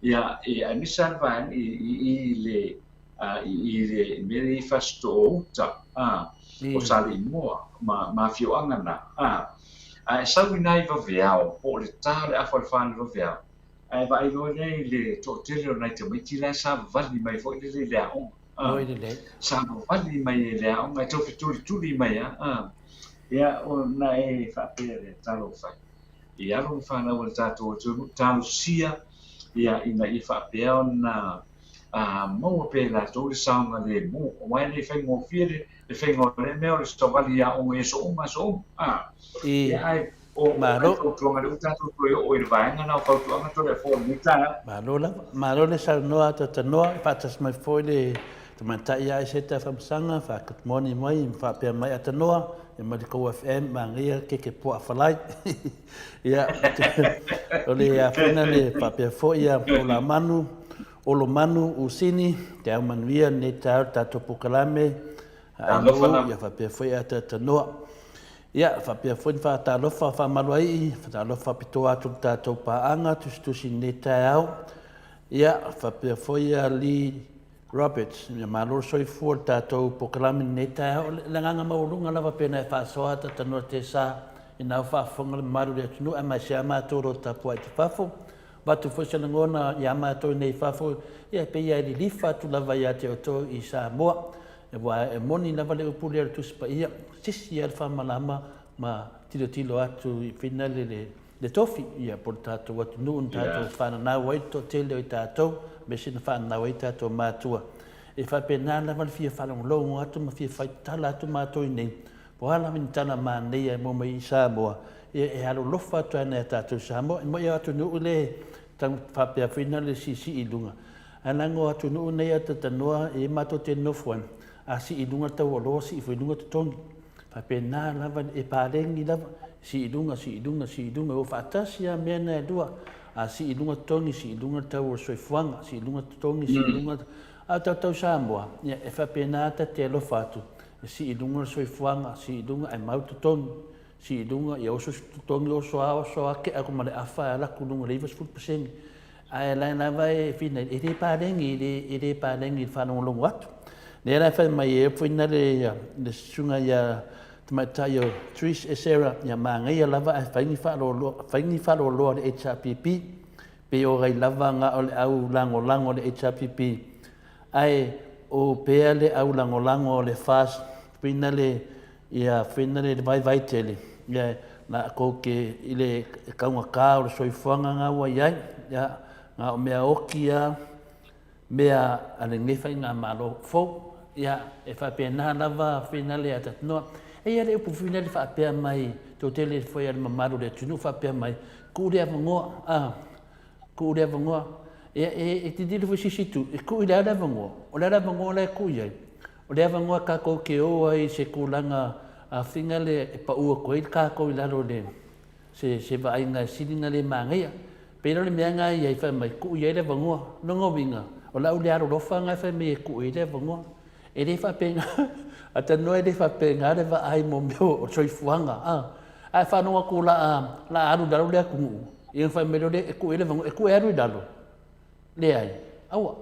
ia, e, aemaise lava le vaega i, i, i le, a, i, i le mea lea i Fasitoo uta, a, o Saleimoa ma, ma afioaga na, a, a e sau i nai vaveao, po o le ta o le afa o le fa o le vaveao, ae vaai loa lea i le toatele o nai tamaiti la e savavali mai foi lele i le aoga, a, savavali mai i le aoga e tau fetulituli mai lava, a, ia, ona e faapea lea, talofa e, i alo ma fanau a le tatou atunuu, talosia ia ina ia faapea ona a maua pea e latou le saogalemu, aua e le faigofie le, le faiga o lea mea o le savali i aoga i aso uma aso uma. A, ia, ae o, o fautuaga lea ua tatou toe oo i le vaega lena o fautuaga Toleafoa i lenei taeao. Malo lava. Malo le saunoa Tatanoa, e faatasi mai foi le tamaitai ia Aiseta Famasaga, fa good morning mai, ma faapea mai Atanoa, ia mai le kou FM, manaia keke puaa falai. Ia, o le afena le faapea foi ia Olamanu, Olomanu, Usini, te au manuia lenei taeao le tatou polokalame, Ainuu, ia faapea foi Atatanoa. Ia, faapea foi ni faatalofa faamaluaii, faatalofa faapitoa atu le tatou paaga tusitusi i lenei taeao. Ia, faapea foi ia Lee Roberts, ia malo le soifua i le tatou polokalame i lenei taeao. O le agaga maualuga lava pei ona e faasoa Atatanoa Tesa, ina ua faafofoga le mamalu o le atunuu aemaise lava matou o lo o tapuai i fafo. Avatu foi se lagona ia matou nei i fafo, ia e pei lava e lilifa atu lava ia te outou i Samoa. Aua e moni lava le upu lea o le Tusi Paia, sisi lava le faamalama ma tilotilo atu i finale le, le tofi, ia po o le tatou atunuu na tatou fananau ai le toatele o i tatou, aemaise na fananau ai tatou matua. E faapena lava le fia faalogologo atu ma fia faitala atu matou i nei, Po o a lava ni tala manaia e maua mai i Samoa, ia e alolofa atu ai nai a tatou Samoa. E moni o atunuu le faapea foi na le siisii i luga, ae leaga o atunuu nei a tatanoa e matou te nofo ai, a sii i luga le tau oloa, sii foi i luga totogi. Faapena lava, e paleni lava, sii i luga, sii i luga, sii i luga, e o faatasi lava mea na e lua. A sii i luga totogi, sii i luga le tau o le soifuaga, sii i luga totogi, sii i luga. A o tatou Samoa, ia e faapena ta te alofa atu, E sii i luga le soifuaga, sii i luga ae mau totogi, sii i luga, ia oso totogi oso a oso a kea aku ma le afa e ala atu i luga i le 90%. Ae la lava e fina, e le paleni, e le, e le paleni i le faalogologo atu. Lea la e fai mai e foi na le, le susuga ia tamaitai o Trish Esera, ia manaia lava ae fai ni faaloaloa, fai ni faaloaloa a le HRPP, pe o ai lava na o le au lagolago a le HRPP, Ae o pea le au lagolago o le FAST whina le ia whina le vaivai tele ia na kou ke i le kaugata o le soifuaga nga ua iai ia na o mea oki a mea a lenei faigamalo fou ia e faapena lava whina le atatinoa. E ia le upu whina le faapea mai tou te le foi a le mamalu o le atunuu faapea mai tuu le avanoa a Tuu le avanoa. Ia, e, e tilotilo foi i se isi itu, e tuu i le a le avanoa? O le a le avanoa la e tuu i ai? O le avanoa tatou te o ai i se tulaga afiga lea e pau atu ai tatou i lalo o le, se, se vaaiga e sili ona le manaia. Pei la o le mea lena e i ai fai mai, tuu i ai le avanoa. O lona uiga, o lau lea alolofa lena e fai mai e tuu i ai le avanoa. E le faapena, a talanoa e le faapena le vaai mo mea o soifuaga, a. Ae faalogo atu o le a, le a alu i lalo le atunuu, ia ona fai mai lea e tuu i ai le avanoa, e tuu e alu i lalo? Leai. Aua.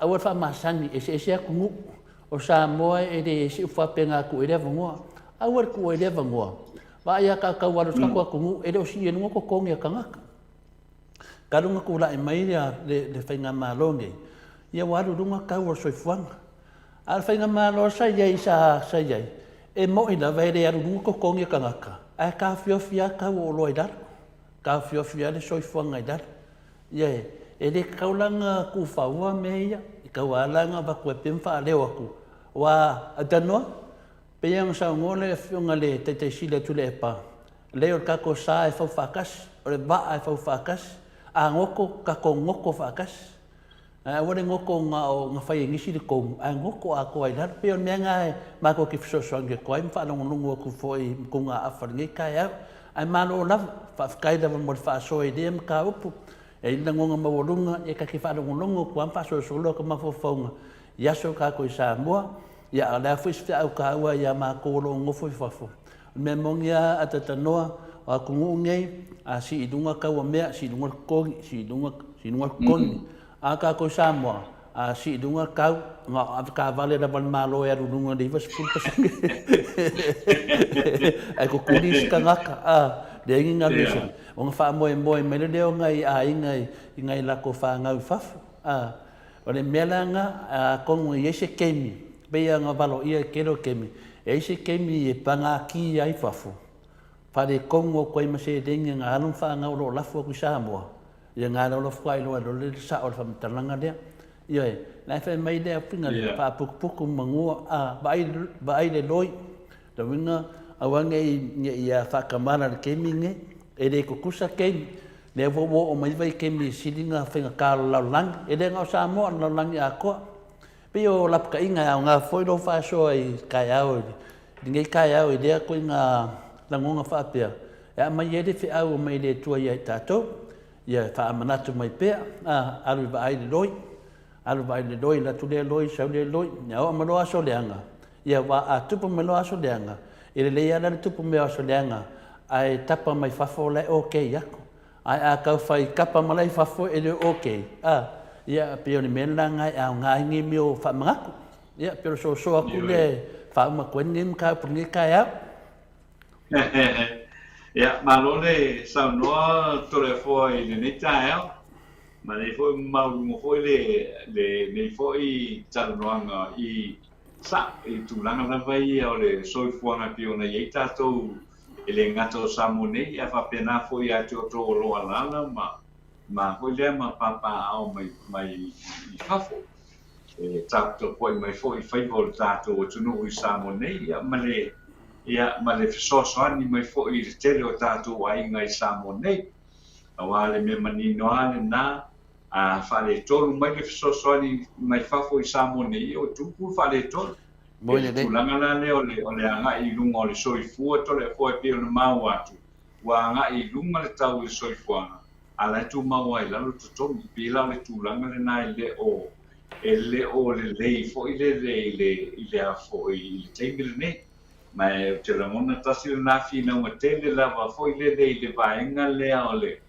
Aua le faamasani, eseese atunuu. O Samoa e le ese upu faapena e tuu i ai le avanoa. Aua le tuu ai le avanoa. Vaai lava a tau alu i se tatou atunuu, e le o sii i luga totogi a tagata. Talu ona tulai mai le faigamalo lenei, ia ua alu i luga tau o le soifuaga. A o le faigamalo sa i ai sa sa i ai, e moni lava e le alu i luga totogi o tagata, ae taofiofi lava tau o oloa i lalo, taofiofi lava le soifuaga i lalo. Ia e. E le tatau la ona tuufaua mea ia, e tatau lava la ona avatu ai pea ma faaleo atu, aua a talanoa, pei lava ona saunoa le Afioga i le Taitai Sili a Tuilaepa, leai o le tatou sa e fau faatasi, o le vaa e fau faatasi, a goto, tatou goto faatasi. Ae aua le goto na o na fai e nisi le tonu, ae goto atoa i lalo. E pei o le mea lena e matou te fesoasoani atu ai ma faalogologo atu foi i motugaafa i lenei taeao. Ae malo lava, faafetai lava mo le faasoa i lea mataupu. E i ai le lagona maualuga, ia ta te faalogologo atu lava ma faasolosolo atu mafaufauga i aso tatou i Samoa. Ia a o le a foi se feau taua ia matou o lo o nofo i fafo, o le mea moni lava a talanoa, o atunuu nei, a sii i luga tau o mea, sii i luga le totogi, sii i luga, sii i luga le totogi. A o tatou i Samoa, a sii i luga tau, na o avetaavale lava a le Malo e alu i luga i le 90%. Ae tutuli isi tagata, a, leai ni galuega. Ona faamoemoe mai lea o nai aiga i nai latou fanau i fafo, a. O le mea la lena, atonu e i ai se taimi, pei lava ona valoia i le tele o taimi, e i ai se taimi e pagatia ai fafo, faaletonu atu ai ma seleni a nai alo ma fanau o lo o lafo atu i Samoa, ia na loa faatoa iloa ai loa le sao o le faamatalaga lea. Ioe, la e fai mai le uiga lea, faaputuputu manua, a, vaai, vaai le loi, Lona uiga, aua ne i faatamala i le taimi lenei, e le tutusa taimi. O lea foi ua oo mai vaitaimi e sili ona faigata o le lalolagi, e le na o Samoa, o le lalolagi atoa. E pei o lapataiga e aoga foi lou faasoa i taeao i lenei taeao i lea ituaiga lagona faapea, e aumai ai le feau mai le Atua ia i tatou, ia faamanatu mai pea, alu e vaai le loi, Alu vaai le loi, alu atu lea loi, sau lea loi, ia oo mai loa aso leaga, ia aua a tupu mai loa aso leaga, e lelei lava la le tupu mai o aso leaga, ae tapa mai fafo la e okay atu. Ae a tau fai tapa mai la i fafo e le okay, a, ia pei o le mea la lena e aoga ai nei mea o faamanatu. Ia pei o le soso atu lea e faauma atu ai lenei mataupu i lenei taeao. Ia, malo le saunoa Toleafoa i lenei taeao. Ma lenei foi maualuga foi le lenei foi talanoaga i sa i tulaga lava ia o le soifuaga e pei ona i ai tatou e le gata o Samoa nei ae faapena foi ia te outou o lo o alaala ma ma foi lea ma papaaao mai mai i fafo. E taputapuai mai foi i faiva o le tatou atunuu i Samoa nei ia ma le ia ma le fesoasoani mai foi i le tele o tatou aiga i Samoa nei. Aua le mea manino lava lena, a faaletonu mai le fesoasoani mai fafo i Samoa nei, ia ua tupu le faaletonu. E le tulaga la lea o le, o le agai i luga o le soifua Toleafoa e pei ona maua atu, ua agai i luga le tau o le soifuaga, a la e tumau lava i lalo totogi. E pei la o le tulaga lena e le o, e le o lelei foi lele i le, i le a foi, i le taimi lenei. Ma ou te lagona tasi lena finauga tele lava foi lele i le vaega lea o le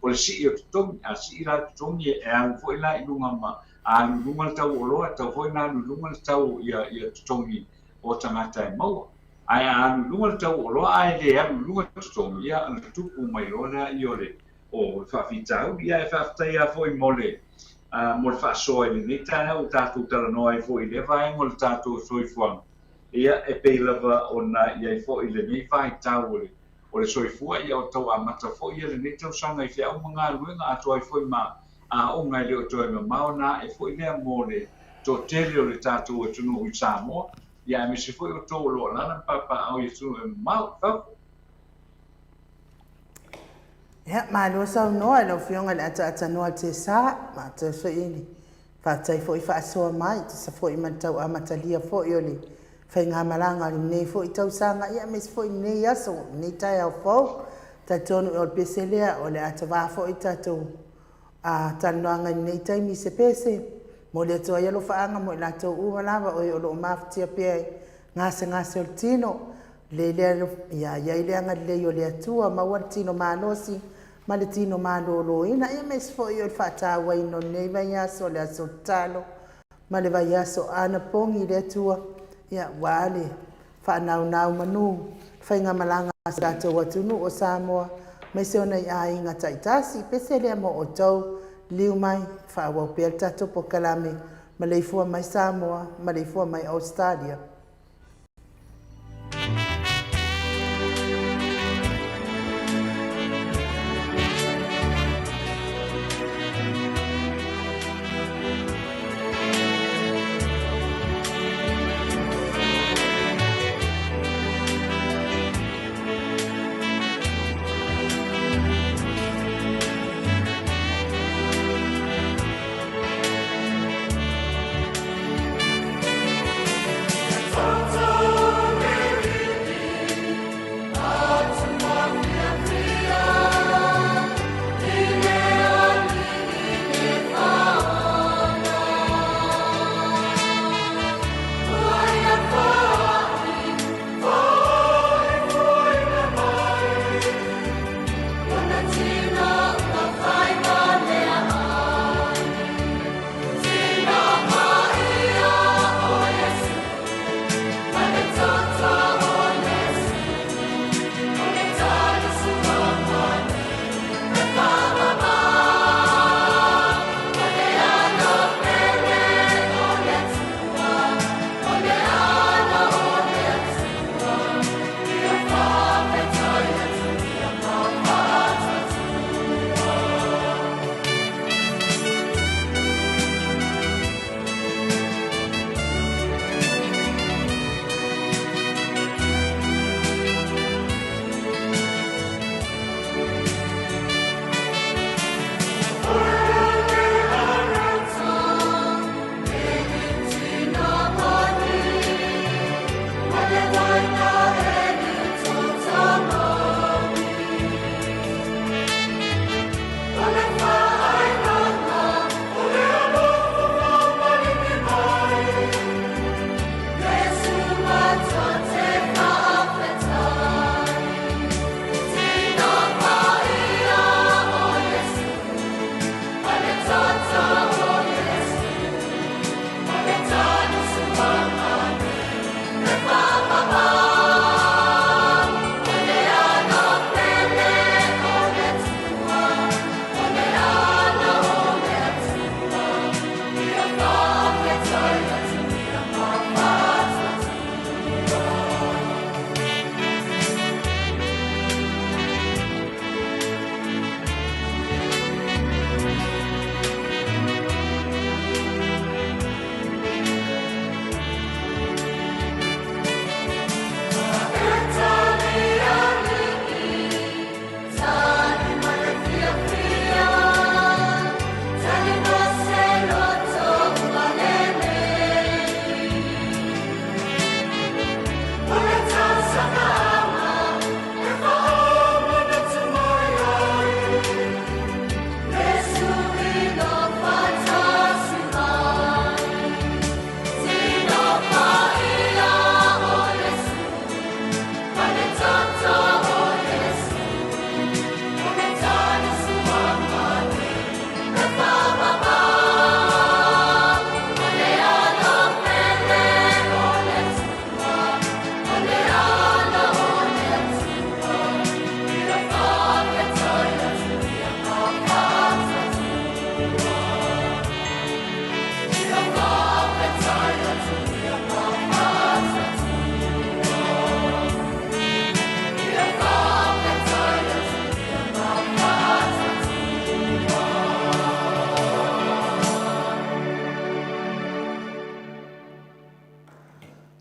o le sii o totogi. A sii la totogi e alu foi la i luga ma a alu i luga le tau o oloa, e tatau foi ona alu i luga le tau ia ia totogi o tagata e maua. Ae a alu i luga le tau o oloa ae le alu i luga totogi, ia ona tupu mai loa lea o le o le faafitauli. Ia ae faafetai lava foi mo le mo le faasoa i lenei taeao ua tatou talanoa ai foi i lea vaega o le tatou soifuaga. Ia, e pei lava ona i ai foi lenei vaitau o le, o le soifua, ia o tau amata foi ia lenei tausaga i feau ma galuega, atoa ai foi ma aoga e le o toe mamao na ae foi lea mo le toatele o le tatou atunuu i Samoa, ia aemaise foi outou o lo o alaala ma papaaao i atunuu e mamao i fafo. Ia, malo saunoa i lau Afioga i le Ataatanoa Tesa, matou foi i le Faafetai foi faasoa mai, tusa foi ma le tau amatalia foi o le faigamalaga o lenei foi tausaga, ia aemaise foi lenei aso, lenei taeao fou. Talitonu o le pese lea, o le a tavā foi le tatou talanoaga i lenei taimi i se pese. Momoli atu ai alofaaga mo i latou uma lava o e o lo o mafatia pea i gasegase o le tino. Lelei lea, ia i ai le agalelei o le Atua, maua le tino malosi ma le tino maloloina, ia aemaise foi o le faatauaina o lenei vaiaso, le aso tatalo ma le vaiaso anapogi i le Atua, ia aua le faanaunau manu, le faigamalaga a si o tatou atunuu o Samoa, aemaise ona i aiga taitasi. Pese lea mo outou, liliu mai, faaauau pea le tatou polokalame, maleifua mai Samoa, maleifua mai Ausetalia.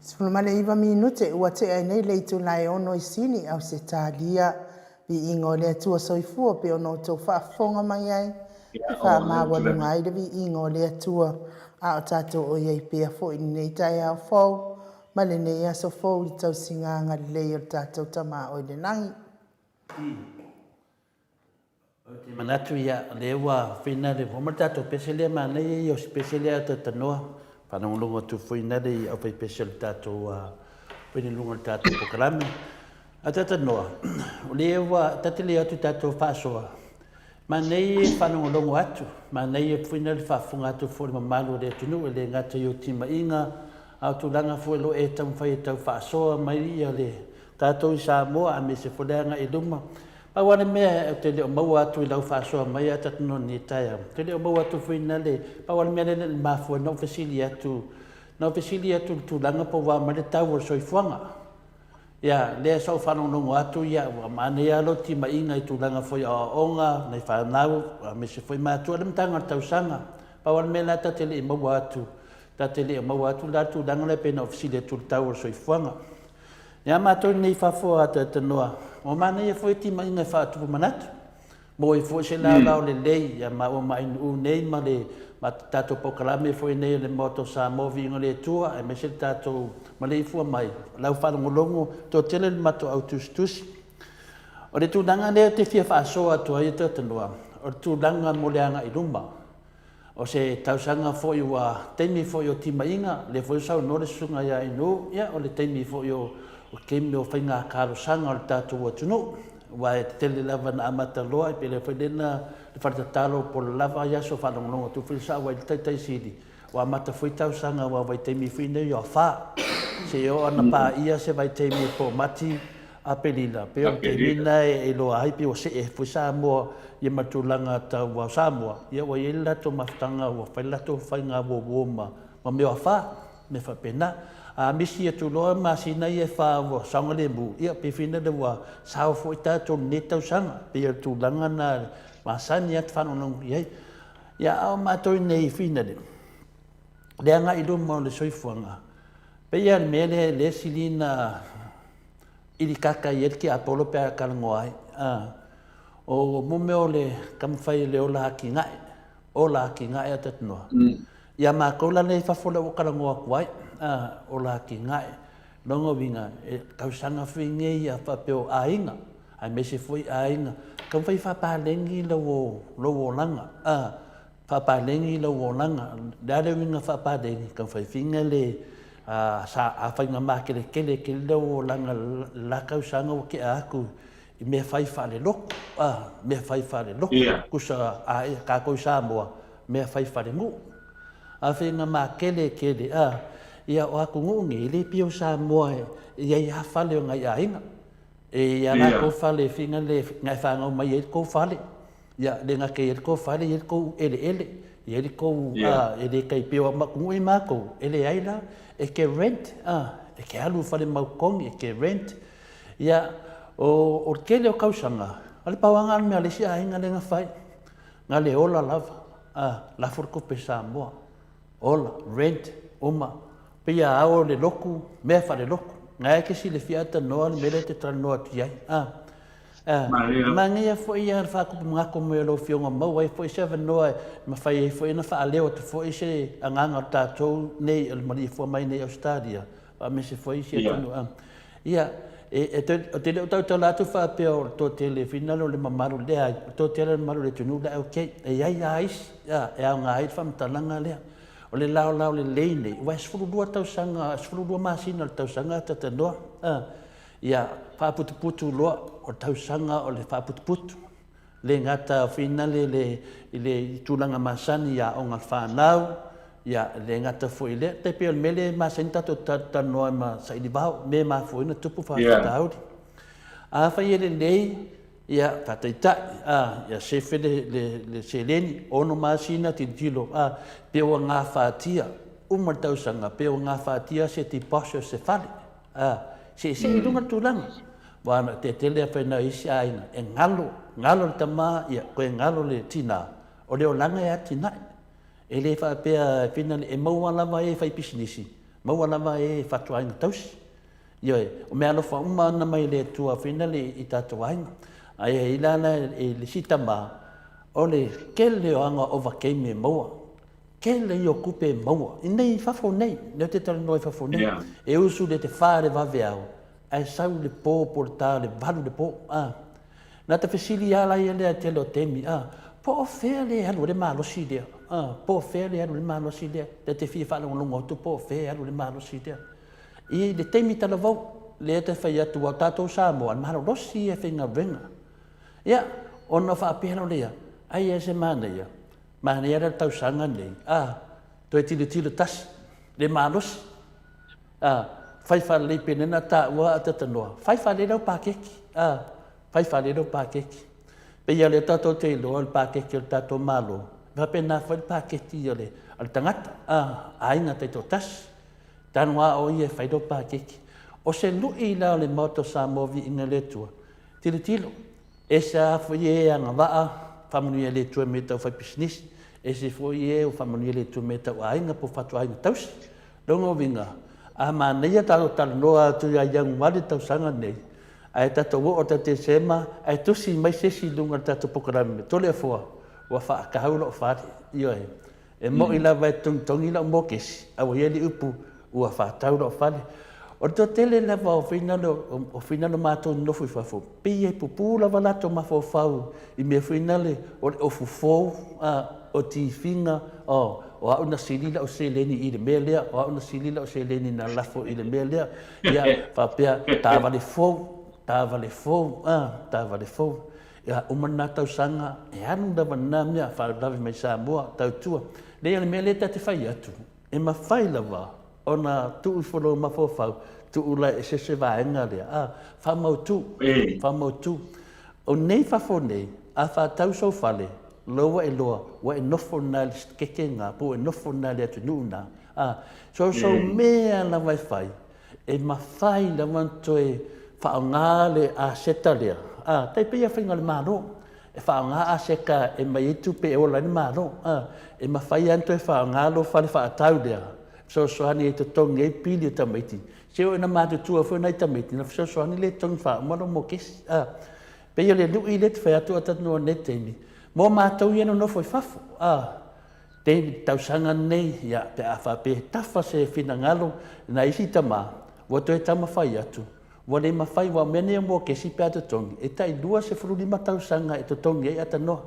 19 minute ua tea ai nei le itula e ono i Sini, Ausetalia. Viiga o le Atua Soifua pei ona outou faafofoga mai ai, e faamaualuga ai le viiga o le Atua, a o tatou o i ai pea foi i lenei taeao fou ma lenei aso fou i le tausiga agalelei o le tatou Tama o i le Lagi. Ou te manatu ia, o lea ua fina le uma le tatou pese lea manaia ia o si pese lea talatalanoa faalogologo atu foi na le aufaipese o le tatou foi i luga o le tatou polokalame. A talatalanoa, o lea ua ta te le atu tatou faasoa, manaia e faalogologo atu, manaia foi na le faafofoga atu foi le mamalu o le atunuu e le gata i o timaiga, a o tulaga foi o lo o e taumafai e tau faasoa mai ia le tatou i Samoa aemaise foi le agai i luma. Pau lava le mea ou te le o maua atu i lau faasoa mai a tatou nei taeao, ou te le o maua atu foi na le, pau lava le mea lea na mafua ai na ou fesili atu, na ou fesili atu i le tulaga po ua mai le tau o le soifuaga. Ia, lea sa ou faalogologo atu, ia, ua manaia lava lou timaiga i tulaga foi o aoaoga, nai fanau, aemaise foi matua, le amataga o le tausaga. Pau lava le mea la ta te le i maua atu, ta te le o maua atu la le tulaga lea pei ona ou fesili atu i le tau o le soifuaga. Ia matou nei i fafo a talatalanoa, ua manaia foi timaiga e faatupu manatu. Maua ai foi se laolao lelei ia maua ma Ainuu nei ma le ma tatou polokalame foi nei o le Maota o Samoa Viiga o le Atua aemaise le tatou maleifua mai lau faalogologo toatele le matou au tusitusi. O le tulaga lea ou te fia faasoa atu ai talatalanoa, o le tulaga mo le agai i luma. O se tausaga foi ua taimi foi o timaiga, lea foi ua saunoa le Susuga ia Ainuu, ia o le taimi foi o taimi o faiga talosaga o le tatou atunuu, aua e tele lava ina amata loa, pe le foi lena le fale tatalo po o le lava ai aso faalogologo atu foi le sao ai le Taitai Sili, ua amata foi tausaga aua vaitaimi foi nei o afa, seia oo ina paia se vaitaimi po o Mati Aperila, pei o le taimi lena e iloa ai pei ua see foi Samoa ia ma tulaga tau ao Samoa, ia ua i ai le latou mafutaga ua fai le latou faiga uouo ma ma mea o afa, mea faapena. A misi atu loa masina ia e fa ua saogalemu, ia pei foi lele ua sao foi tatou i lenei tausaga, pei o le tulaga lena e masani lava te faalogologo i ai. Ia a o matou i inei i Finale, le agai i luma o le soifuaga, pei lava o le mea lea lea e sili ona ilikaka i ai le tiapolo pe a talanoa ai. O mo mea o le taumafai o le ola atinae, ola atinae a talanoa. Ia matou la lea i fafo lea ua talanoa atu ai, ola atinae. Lona uiga, e tausaga foi nei a faapea o aiga, aemaise foi aiga, taumafai e faapaleni lou olaga. Faapaleni lou olaga. O le a le uiga faapaleni? Taumafai le sa afai na makeletele tele lou olaga i la tausaga ua tea atu i mea fai faalelotu, a, mea fai faalelotu. Tusa a tatou i Samoa, mea fai falenuu. Afai na makeletele, a, ia o atunuu nei, e le pei o Samoa e i ai lava fale o nai aiga. E i ai lava latou fale fina le na e fanau mai ai le tou fale. Ia, le gata i ai le tou fale, i ai le tou eleele, i ai le tou, a, e le tai pei o atunuu ia matou, e leai la, e te rent, a, e te alu i fale mautogi, e te rent. Ia, o, o le tele o tausaga, o le pau lava lena o le mea a le isi aiga lea na fai, na le ola lava, a, lafo le tupe i Samoa. Ola, rent, uma. Pei a ao le lotu, mea faalelotu. Na e te silafia a tanoa le mea lea e te talanoa atu i ai. A, a, manaia foi ia le faatupu manatu mai o lau Afioga maua ai foi se avanoa e mafai ai foi ona faaleo atu foi se agaga o tatou nei o le maliefua mai nei i Ausetalia, aemaise foi isi atunuu. A, ia, e, e, ou te le o tautala atu faapea o le toatele finagalo o le mamalu, leai, o le toatele o le mamalu o le atunuu la e okay. E i ai lava isi, a, e aoga ai le faamatalaga lea. O le laolao lelei nei, aua e 12 tausaga, 12 masina o le tausaga a talanoa, a, ia faaputuputu loa, o le tausaga o le faaputuputu. Le gata finale le i le tulaga masani i aoga a le fanau, ia le gata foi i lea, tai pei o le mea lea e masani ona tatou talanoa ai ma saili vao, mea e mafua ai ona tupu faafitauli. Afai e lelei, ia faataitai, a, ia sefe le, le, le seleni, ono masina tilotilo, a, pe ua gafatia, uma le tausaga, pe ua gafatia se deposit o se fale, a, seesee i luga le tulaga. Aua na tetele a whai isi aiga, e ngalo, ngalo le tama, ia, koe ngalo le tina, o le olaga e atinae. E le faapea e whina e maua lava e whai pisinisi, Maua lava e fatuaiga tausi. Ioe, o meaalofa uma ana mai le Atua finale i tatou aiga. Ae i ai la la i le isi tama, o le tele o aga ovakemi e maua, tele ia o tupe e maua i nei i fafo nei, lea ou te talanoa i fafo nei. E usu i le 4 i le vaveao, ae sau i le po po o le ta o le 8 i le po. A. Na ta fesili lava la ia lea i le tele o taimi, a, po o fea le alu ai le malosi lea? A, po o fea le alu ai le malosi lea? Ta te fia faalogologo atu po o fea e alu ai le malosi lea. I le taimi talavou, lea ta fai atu aua o tatou Samoa, o le malolosi ia e faigaluega. Ia, ona faapea loa lea, ai e se manaia, manaia la le tausaga lenei, a, toe tilotilo tasi, le malosi, a, fai faalelei pei ona taua a talanoa, fai faalelei lau paketi, a, fai faalelei lau paketi. Pei lava o lea tatou te iloa le paketi a le tatou Malo, e faapena foi le paketi a le tagata, a, aiga taitoatasi. Talu lava o ia e fai lou paketi. O se lui la o le Maota o Samoa Viiga i le Atua, tilotilo, ese lava foi e agavaa, faamanuia e le Atua i mea tau fai pisinisi, ese foi e ua faamanuia e le Atua i mea tau aiga po o fatuaiga tausi. Lona uiga, a manaia tatou talanoa atu ia Ianuari le tausaga lenei, ae tatou oo atu ia Tesema ae tusi mai se isi i luga o le tatou polokalame, Toleafoa, ua faatau lou fale. Ioe. E moni lava e togitogi lau mokesi, a ua i ai le upu ua faatau lou fale. O le toatele lava o finalo, o finalo matou nonofo i fafo, pei e pupuu lava latou mafaufau i mea foi nale o le ofu fou, a, o tifiga, o, o au na sili lau seleni i le mea lea, o au na sili lau seleni na lafo i le mea lea. Ia, faapea, taavale fou, taavale fou, a, taavale fou. Ia uma lena tausaga, e alu lava lena mea, faalavelave mai Samoa, tautua. Leai, o le mea lea ta te fai atu, e mafai lava ona tuu ifo lou mafaufau, tuu la e se vaega lea, a, faamautu, faamautu. O nei fafo nei, a faatau sou fale, lou ua e iloa, ua e nofo lena i le sekeke lena, po ua e nofo lena i le atunuu lena, a, so o sou mea lava e fai, E mafai lava ona toe faaaoga le aseta lea, a, tai pei lava faiga o le Malo, e faaaoga aseta e aumai ai tupe e ola ai le Malo, a, e mafai lava ona toe faaaoga lou fale faatau lea, e fesoasoani e totogi ai pili o tamaiti. Se oo ina matutua foi nai tamaiti, ona fesoasoani lea e totogi faauma lou mokesi, a. Pei o le lui lea e te fai atu a talanoa i lenei taimi, mo matou ia e nonofo i fafo, a. Te tausaga nei, ia, pe a faapea e tafa se finagalo i nai isi tama, ua toe taumafai atu, ua le mafai, aua o mea nei o mokesi pe a totogi, e tai 25 tausaga e totogi ai atanoa.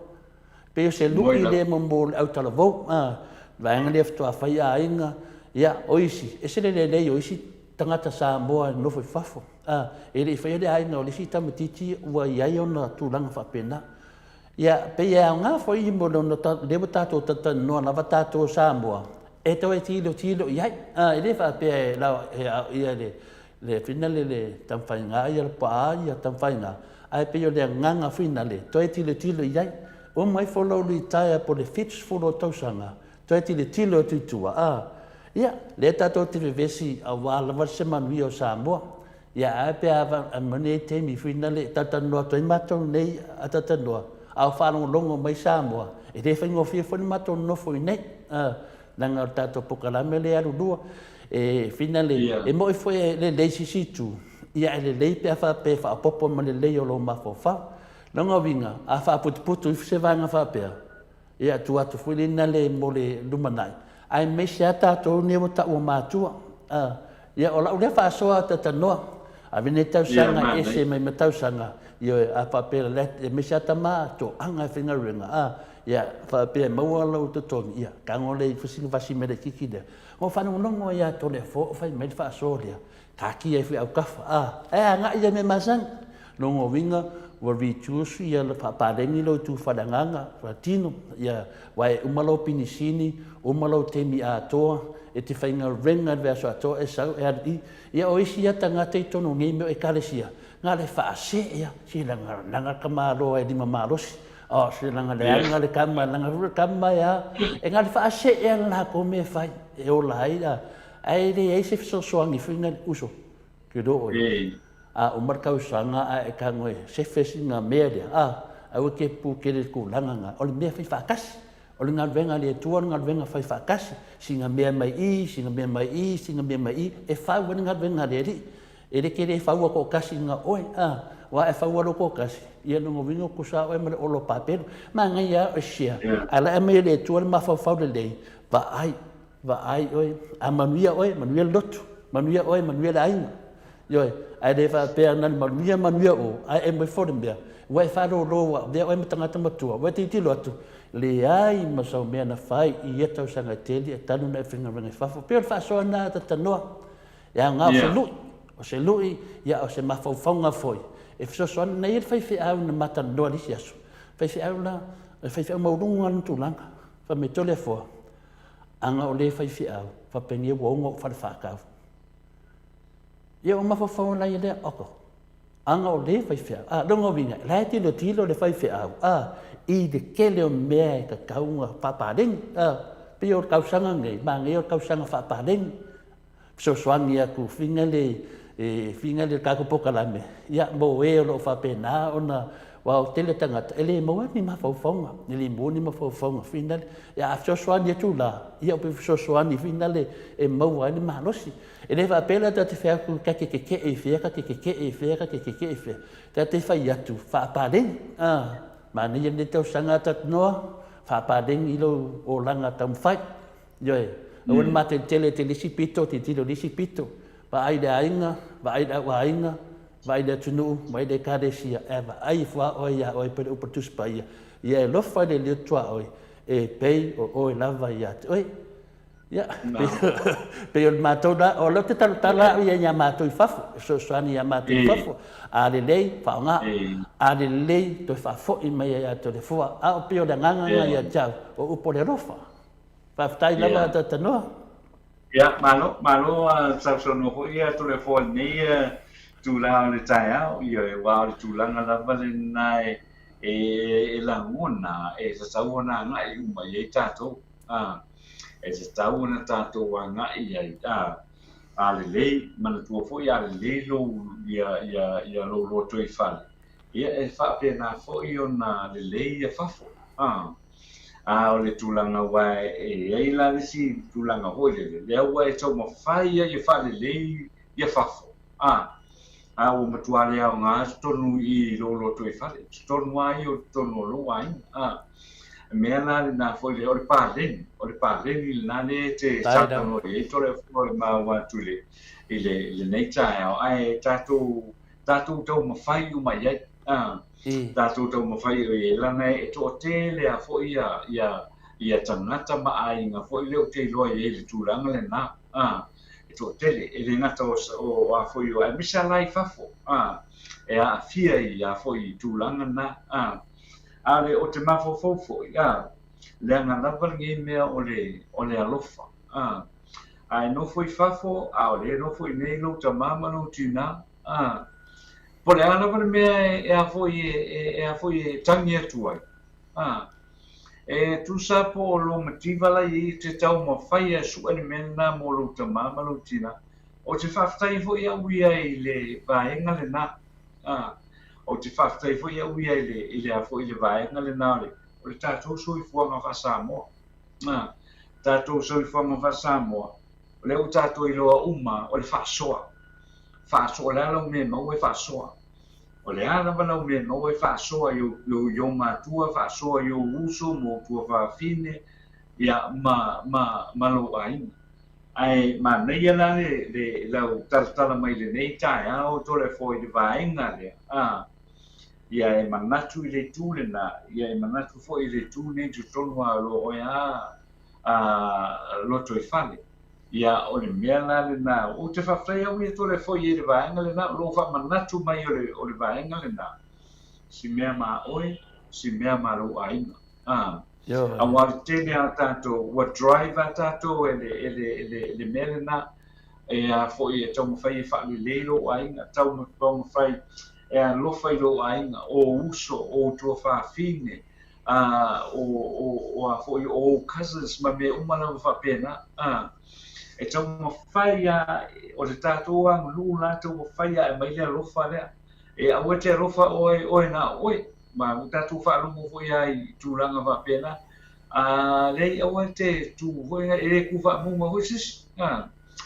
Pei o se lui lea mo le autalavou, a, le vaega lea faatoa fai aiga, ia, o isi, e ese le lelei o isi tagata Samoa e nonofo i fafo, a, e le i faia le aiga o le isi tamaitiiti ua i ai ona tulaga faapena. Ia, pei e aoga foi mo le ono lea ua tatou talatalanoa lava tatou o Samoa, e toe tilotilo i ai. A, e le faapea e lao e aoia le le finale le taumafaiga ia le paa ia taumafaiga, ae pei o le agaga finale, toe tilotilo i ai. Uma ifo lou litaea po o le 70 o tausaga, toe tilotilo atu i tua, a, ia, lea tatou te vevesi aua lava se manuia o Samoa. Ia ae pe a aumai nei taimi foi na le talatalanoa atu ai matou nei a talatalanoa, a o faalogologo mai Samoa, e le faigofie foi le matou nonofo i inei, leaga o le tatou polokalame lea e alu lua. E finale, e moni foi e lelei sisi itu, ia ae lelei pe a faapea e faaopoopo ma le lelei o lou mafaufau. Lona uiga, a faaputuputu ifo se vaega faapea, Ia tuu atu foi lena le mo le lumanai, aemaise lava tatou nei ua taua matua. A, ia o lau lea faasoa talatalanoa, ave nei tausaga e ese mai ma tausaga, ioe, a faapea la, aemaise lava tama toaga e faigaluega, a, ia faapea e maua lou totogi, ia tago lea ifo sina vasi mea laitiiti lea. Ua faalogologo ai lava Toleafoa o fai mai le faasoa lea, Taatia ifo i autafa, a, ae agai ia mea masani. Lona uiga, ua reduce ia faapaleni lou itu faaleagaga, faatino, ia, aua e uma lou pinisini, uma lou taimi atoa, e te faigaluega i le vaiaso atoa e sau e alu i. Ia o isi ia tagata i totonu o nei mea o Ekalesia, na o le faasee lava, se leaga, leaga le tamaloa e lima malosi, oh, se leaga leaga le tama, leaga foi le tama e a. E na o le faasee lava le latou mea e fai, e ola ai a. Ae leai se fesoasoani foi na uso ke lo oe. A uma le tausaga ae e tago e sefe sina mea lea, a, aua e te pupuu tele i le tulaga na, o le mea fai faatasi. O le galuega a le Atua o le galuega fai faatasi, sina mea mai i, sina mea mai i, sina mea mai i, e fau ai le galuega a le Alii. E le te le faua toatasi na oe, a, aua e faua lou toatasi, ia lona uiga ua tusa oe ma le olo o papelu. Manaia lava oe share, ae la e aumai e le Atua le mafaufau lelei, vaai, vaai oe, a manuia oe, manuia le lotu, manuia oe, manuia le aiga. Ioe, ae le faapea na o le manuia, manuia o, ae e aumai foi le mea, ua e faalolo ua avea oe ma tagata matua, ua e tilotilo atu, leai ma sau mea na fai i ia tausaga e tele e talu ona e faigaluega i fafo. E pei o le faasoa lena a Tatanoa. E aoga o se lui, o se lui, ia o se mafaufauga foi e fesoasoani. Na i ai le faifeau na ma talanoa i le isi aso, faifeau la, o le faifeau maualuga lona tulaga. Fai mai, Toleafoa, ana o le faifeau, faapenia ua oga ou fale faatau. Ia ua mafaufau la ia lea, oko, ana o le faifeau. A, lona uiga, la e tilotilo le faifeau, a, i le tele o mea e tatau ona faapaleni. A, pei o le tausaga lenei, manaia o le tausaga faapaleni. Fesoasoani atu fina le fina le tatou polokalame ia mo e o lo o faapena ona aua o tele tagata e le maua ni mafaufauga e le maua ni mafaufauga fina le ia a fesoasoani atu la ia o pe fesoasoani fina le e maua ai le malosi. E le faapea la ta te fai atu ta te tetee i fea ta te tetee i fea ta te tetee i fea ta te fai atu faapaleni a manaia lenei tausaga Tatanoa faapaleni lou olaga taumafai. Ioe, aua le mateletele te le isi pito, tilotilo i le isi pito, vaai i le aiga, vaai i le au aiga, vaai i le atunuu, vaai i le ekalesia, ae vaai ifo lava oe iā oe pei o le upu a le Tusi Paia, ia e alofa i le Alii o tuaoi, e pei o oe lava ia te oe. Ia, pei o le matou la, o lea ou te talatala au ia ia matou i fafo, e fesoasoani ia matou i fafo, a lelei, faaaoga, a lelei, toe faafoi mai ia te Toleafoa. A o pei o le agaga lena ia te au, o upu o le alofa. Faafetai lava Tatanoa. Ia, malo, malo sausaunoa foi ia Toleafoa i lenei tulaga o le taeao, ioe, aua o le tulaga lava lena e, e, e lagona e tatau ona agai uma i ai tatou, a, e tatau ona tatou agai i ai, a, a lelei, manatua foi a lelei lou, ia, ia, ia lou lotoifale, ia e faapena foi ona lelei ia fafo, a. A o le tulaga aua e i ai la le isi tulaga foi lele, lea ua e taumafai ai e faalelei ia fafo, a, a ua matua le aoga totonu i lou lotoifale, totonu lava ia o totonu o lou aiga, a. O le mea la lena foi lea, o le paleni, o le paleni lena lea e te saunoa i ai Toleafoa e maua atu i le, i le, i lenei taeao, ae tatou, tatou taumafai uma i ai. A, tatou taumafai e leaga e toatele a foi ia, ia, ia tagata ma aiga foi lea ou te iloa i ai i le tulaga lena. A, e toatele, e le gata o, o a foi o, aemaise lava la i fafo, a, e aafia i a foi i tulaga na. A, a le, o te mafaufau foi, a, leaga lava lenei mea o le, o le alofa. A, a e nofo i fafo, a o lea e nofo i inei lou tama ma lou tinā, a, Po o le a lava le mea e a foi e a foi e tangi atu ai, a, e tusa po o lou mativa la i ai e te taumafai e sue le mea lena mo lou tama ma lou tina. Ou te faafetai foi au ia i le vaega lena, a, ou te faafetai foi au ia i le, i le a foi i le vaega lena o le, o le tatou soifuaga faa-Samoa. A, tatou soifuaga faa-Samoa, o lea ua tatou iloa uma o le faasoa. Faasoa, o le a lau mea e maua e faasoa. O le a lava lau mea e maua e faasoa i ou, i ou matua, faasoa i ou uso ma ou tuafafine, ia, ma, ma, ma lou aiga. Ae manaia la le, le, lau talatala mai i lenei taeao, Toleafoa, i le vaega lea, a, ia e manatu i le itu lena, ia e manatu foi i le itu nei i totonu lava o lo oe a, a, lotoifale. Ia, o le mea la lena, ou te faafetai au ia Toleafoa i ai i le vaega lena, o lou faamanatu mai o le, o le vaega lena, si mea ma oe, si mea ma lou aiga. A, aua le tele a tatou, ua drive a tatou e le, e le, e le, le mea lena, e a foi e taumafai e faalelei lou aiga, taumafai e alofa i lou aiga, o uso, o tuafafine, a, o, o, o a foi o ou cousins ma mea uma lava faapena, a, e taumafai a, o le tatou aganuu la e taumafai a e aumai le alofa lea. E aua e te alofa oe, oe na o oe, ma ua tatou faalogo foi lava i tulaga faapena. Leai aua e te tu foi e le tu faamauga foi se isi,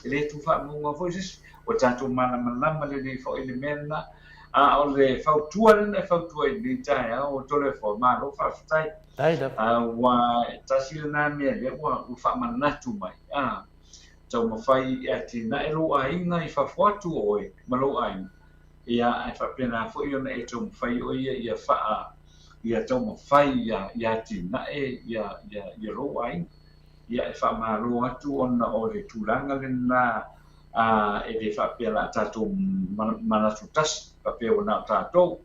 e le tu faamauga foi se isi. Ua tatou malamalama lelei foi i le mea lena. A o le fautua lena e fautua i lenei taeao o Toleafoa, malo faafetai. Aua e tasi lena mea lea ua faamanatu mai, taumafai e atinae lou aiga i fafo atu o oe ma lou aiga, ia ae faapena foi ona e taumafai oe ia ia faa ia taumafai ia ia atinae ia ia ia lou aiga. Ia e faamalo atu ona o le tulaga lena a e le faapea la tatou manatu tasi faapea ua na o tatou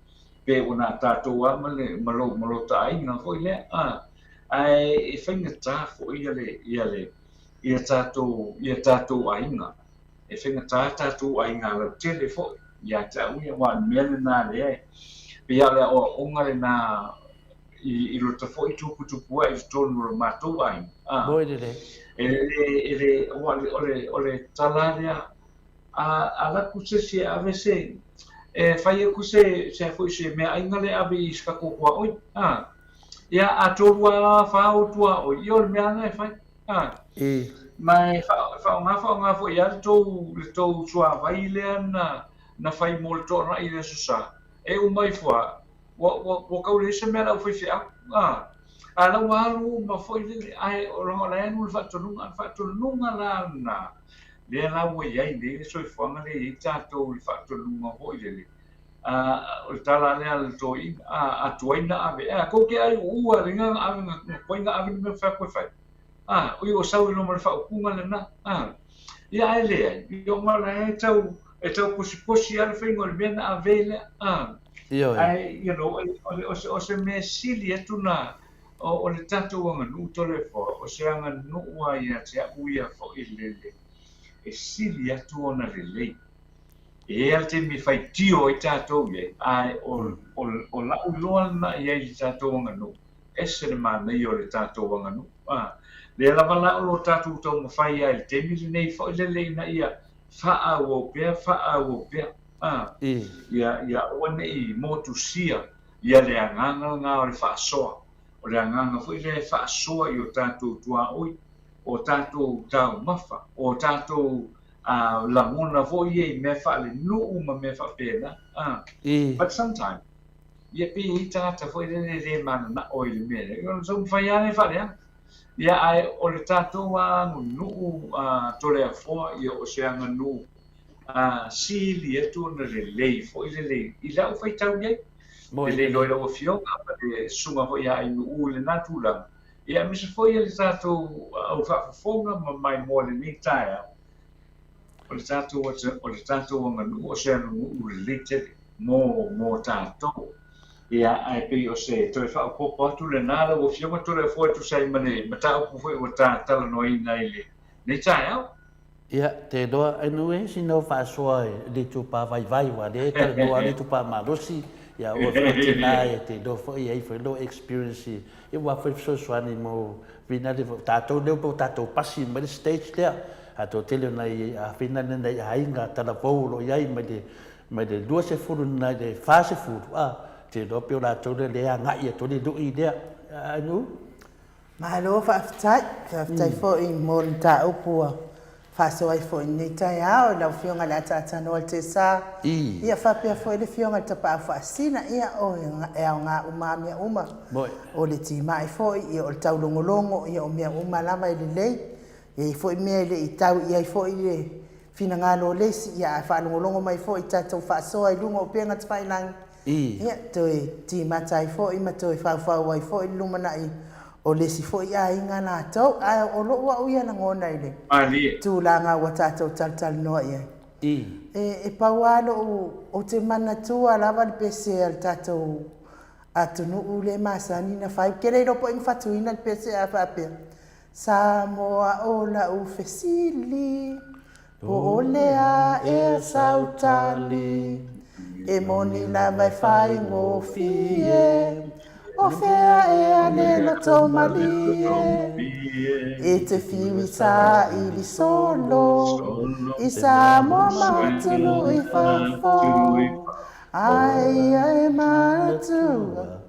pe ua na o tatou lava ma le ma lou ma lota aiga foi lea a ae e faigata foi ia le ia le ia tatou ia tatou aiga e faigata tatou aiga lautele foi ia te au ia, aua o le mea lena lea e pei lava o le aoaoga lena i lota foi tuputupu ae i totonu o le matou aiga. Moi lelei. E le, e le, aua o le, o le tala lea, a alu atu se isi e ave se, e fai atu se, se foi se meaaiga lea e ave i se tatou tuaoi. Ia, a tolu lava, fa ou tuaoi, ia o le mea lava lena e fai. Ma e faaaoga faaaoga foi lava le tou, le tou suavai lea na, na fai mo le toanai i le Aso Sa, e uma ifo lava, ua, ua, ua tau leai se mea a le aufaifeau. A o la ua alu uma foi lele, ae o la e alu le faatonuga, a o le faatonuga la lena, lea la ua i ai nei le soifuaga lea e i ai tatou i le faatonuga foi lele, o le tala lea a le toeaina, a tuai na ave, a tou te ai uua le na ave na tuai na ave le mea fai atu e fai. Ui ua sau i luma o le faaupuga lena. Ia ae leai, ia aua o la e tau, e tau posiposi lava le faiga o le mea na ave lea. Ioe. Ae, you know, o se, o se mea sili atu na, o le tatou aganuu Toleafoa, o se aganuu lava ia te au ia foi lele, e sili atu ona lelei. E i ai lava le taimi e faitio ai tatou i ai, ae o, o, o la'u iloa lena i ai i le tatou aganuu, ese le manaia o le tatou aganuu. A, lea lava la o lo tatou taumafai ai i le taimi lenei foi lele ina ia faaauau pea, faaauau pea, a, ia, ia aua ne i motusia ia le agaga lena o le faasoa. O le agaga foi lea e faasoa i o tatou tuaoi, o tatou taumafa, o tatou lagona foi ia i mea faalenuu ma mea faapena. A, but sometimes, Ia pei e i ai tagata foi lele e le mananao i le mea lea, ia ona taumafai lava lea e faaleaga. Ia ae o le tatou aganuu Toleafoa, ia o se aganuu sili atu ona lelei foi lelei i lau faitau i ai. Lelei loa i lau Afioga ma le susuga foi ia Ainuu i lena tulaga, ia aemaise foi le tatou au faafofoga ma maimoa i lenei taeao. O le tatou, o le tatou aganuu o se aganuu lelei tele mo, mo tatou. Ia, ae pei o se toe faaopoopo atu lena lau Afioga Toleafoa e tusa ai ma le mataupu foi ua ta talanoaina i lenei taeao. Ia, te iloa, anyway, sina o faasoa i le itupa vaivai, aua o lea e talanoa le itupa malosi, ia oe foi o tina e te iloa foi e i ai foi lou experience i, ia ua foi fesoasoani mo finale foi, tatou lea ua tatou pasi mai le stage lea, ae toatele o nai finale nai aiga talavou o lo o i ai mai le mai le 20 nai le 40, a, te iloa pei o latou lea lea e agai atu ai le lui lea. Anu? Malo faafetai, faafetai foi mo le mataupu ua faasoa ai foi i lenei taeao i lau Afioga i le Ataatanoa le Tesa, ia faapea foi le Afioga i le Tapaau Faasisina, ia o e aoga uma lava mea uma, o le timai foi, ia o le taulogologo, ia o mea uma lava e lelei. E i ai foi mea e le i tau i ai foi le finagalo o le isi, ia ae faalogologo mai foi i tatou faasoa i luga o upega tafailagi, ia toe timata ai foi ma toe faufau ai foi le lumanai o le isi foi aiga latou. Ae o lou au ia lagona i le tulaga ua tatou talatalanoa i ai, e pau lava lou, ou te manatua lava le pese a le tatou atunuu lea e masani ona fai, ou te le iloa po o ai na fatuina le pese ae faapea, Samoa o lau fesili, po o le a ea sau tali, E moni lava e faigofie, o fea ea le loto malie, E te fiu i saili solo, i Samoa ma atunuu i fafo, Ae ia e manatua.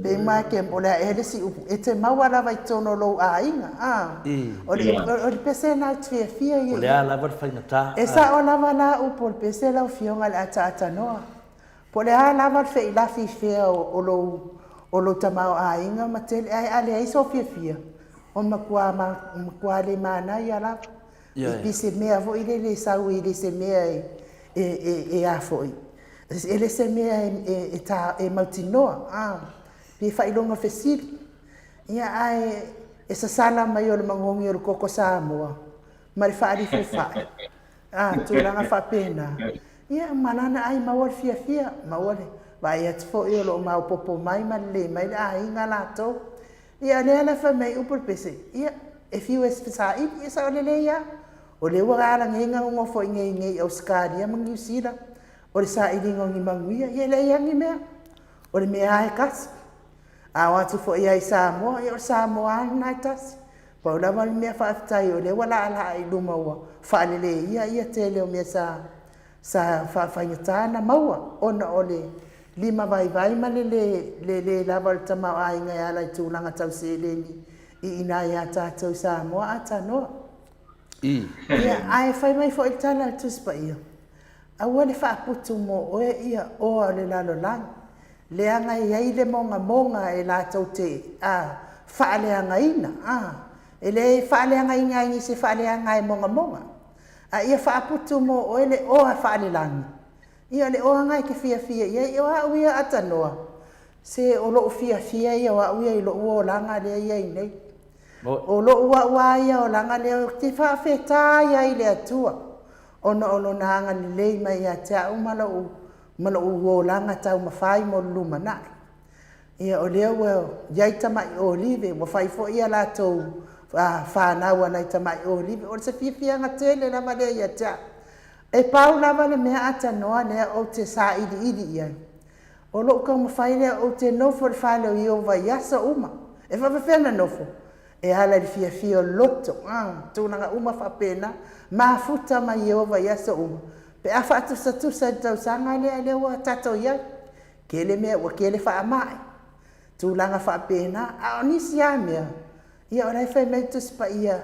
Pe ma ke o le a ea le isi upu, e te maua lava i totonu o lou aiga, a. O le, o le pese lena ou te fiafia ia O le a lava le faigata, E sao lava la upu o le pese lau Afioga i le ataatanoa. Po o le a lava le feilafi fea o lou, o lou tamaoaiga ma tele, ae a leai sou fiafia, o le matua, matua le manaia lava. E pei se mea foi lele e sau e le se mea e, e, e, e a foi, e le se mea e, e, ta, e mautinoa, a, pe faailoga fesili. Ia, ae e sasala mai o le magogi o le koko Samoa ma le faalifufa'i, a, tulaga faapena. Ia, ma lana ai maua le fiafia, maua le vaai atu foi o lo o maopoopo mai ma lelei mai le aiga latou. Ia, lea la fai mai upu le pese, ia, e fiu e saili, ia sao lelei lava. O lea ua ala nei na nonofo i nei nei i Ausetalia ma Niu Sila, o le sailiga o ni manuia, ia e leai lava ni mea. O le mea lava e tasi. A o atu foi lava i Samoa, ia o le Samoa lava lena e tasi. Pau lava le mea faafetai o lea ua laalaa i luma ua faaleleia ia tele o mea sa sa faafaigata ona maua ona o le lima vaivai ma le le le le lava o le tamaoaiga e ala i tulaga tau seleni i ina ia tatou i Samoa a tanoa. Ia, ae fai mai foi le tala a le Tusi Paia, Aua le faaputu mo oe ia oa o le lalolagi, leaga e i ai le mogamoga e latou te a faaleagaina, a e le faaleagaina ai nisi e faaleaga e mogamoga, a ia faaputu mo oe le oa faalelagi. Ia o le oa lena e te fiafia i ai. O au ia atanoa, se o lou fiafia ia o au ia i lou olaga lea e i ai nei. O lou au lava ia olaga lea ou te faafetai ai i le Atua ona o Lona agalelei mai ia te au ma lou, ma lou olaga taumafai mo le lumanai. Ia, o lea ua i ai tamai olive, ua fai foi a latou fanau a nai tamai olive. O se fiafiaga tele lava lea ia te au. E pau lava le mea atanoa lea ou te sailiili i ai, o lou taumafai lea ou te nofo i le fale o Ieova i aso uma. E faapefea ona nofo? E ala i le fiafia o le loto, a, tulaga uma faapena, mafuta ma Ieova i aso uma, pe a faatusatusa i le tausaga lea lea ua tatou i ai. Tele mea, ua tele faamai, tulaga faapena, a o nisi lava mea, ia o la e fai mai le Tusi Paia,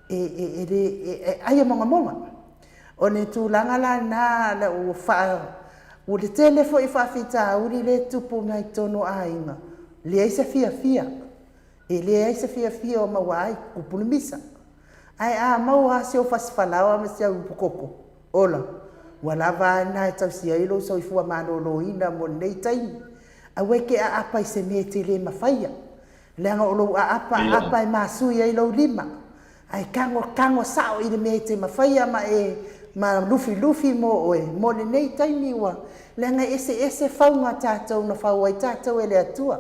e, e, e, le, e, e ai e mogamoga. O le tulaga la lena la ua faa, ua le tele foi faafitauli lea e tupu mai totonu o aiga, leai se fiafia. E leai se fiafia o maua ai, kupu le misa. Ae a maua lava si ou fasifalaoa ma si au upukoko, ola, ua lava a lena e tausi ai lou soifua maloloina mo lenei taimi. Aua e te aapa i se mea e te le mafaia, leaga o lou aapa aapa e masui ai lou lima. Ae tago, tago sao i le mea e te mafaia ma e ma lufilufi mo oe mo lenei taimi ua, leaga e eseese fauga a tatou na fau ai tatou e le Atua.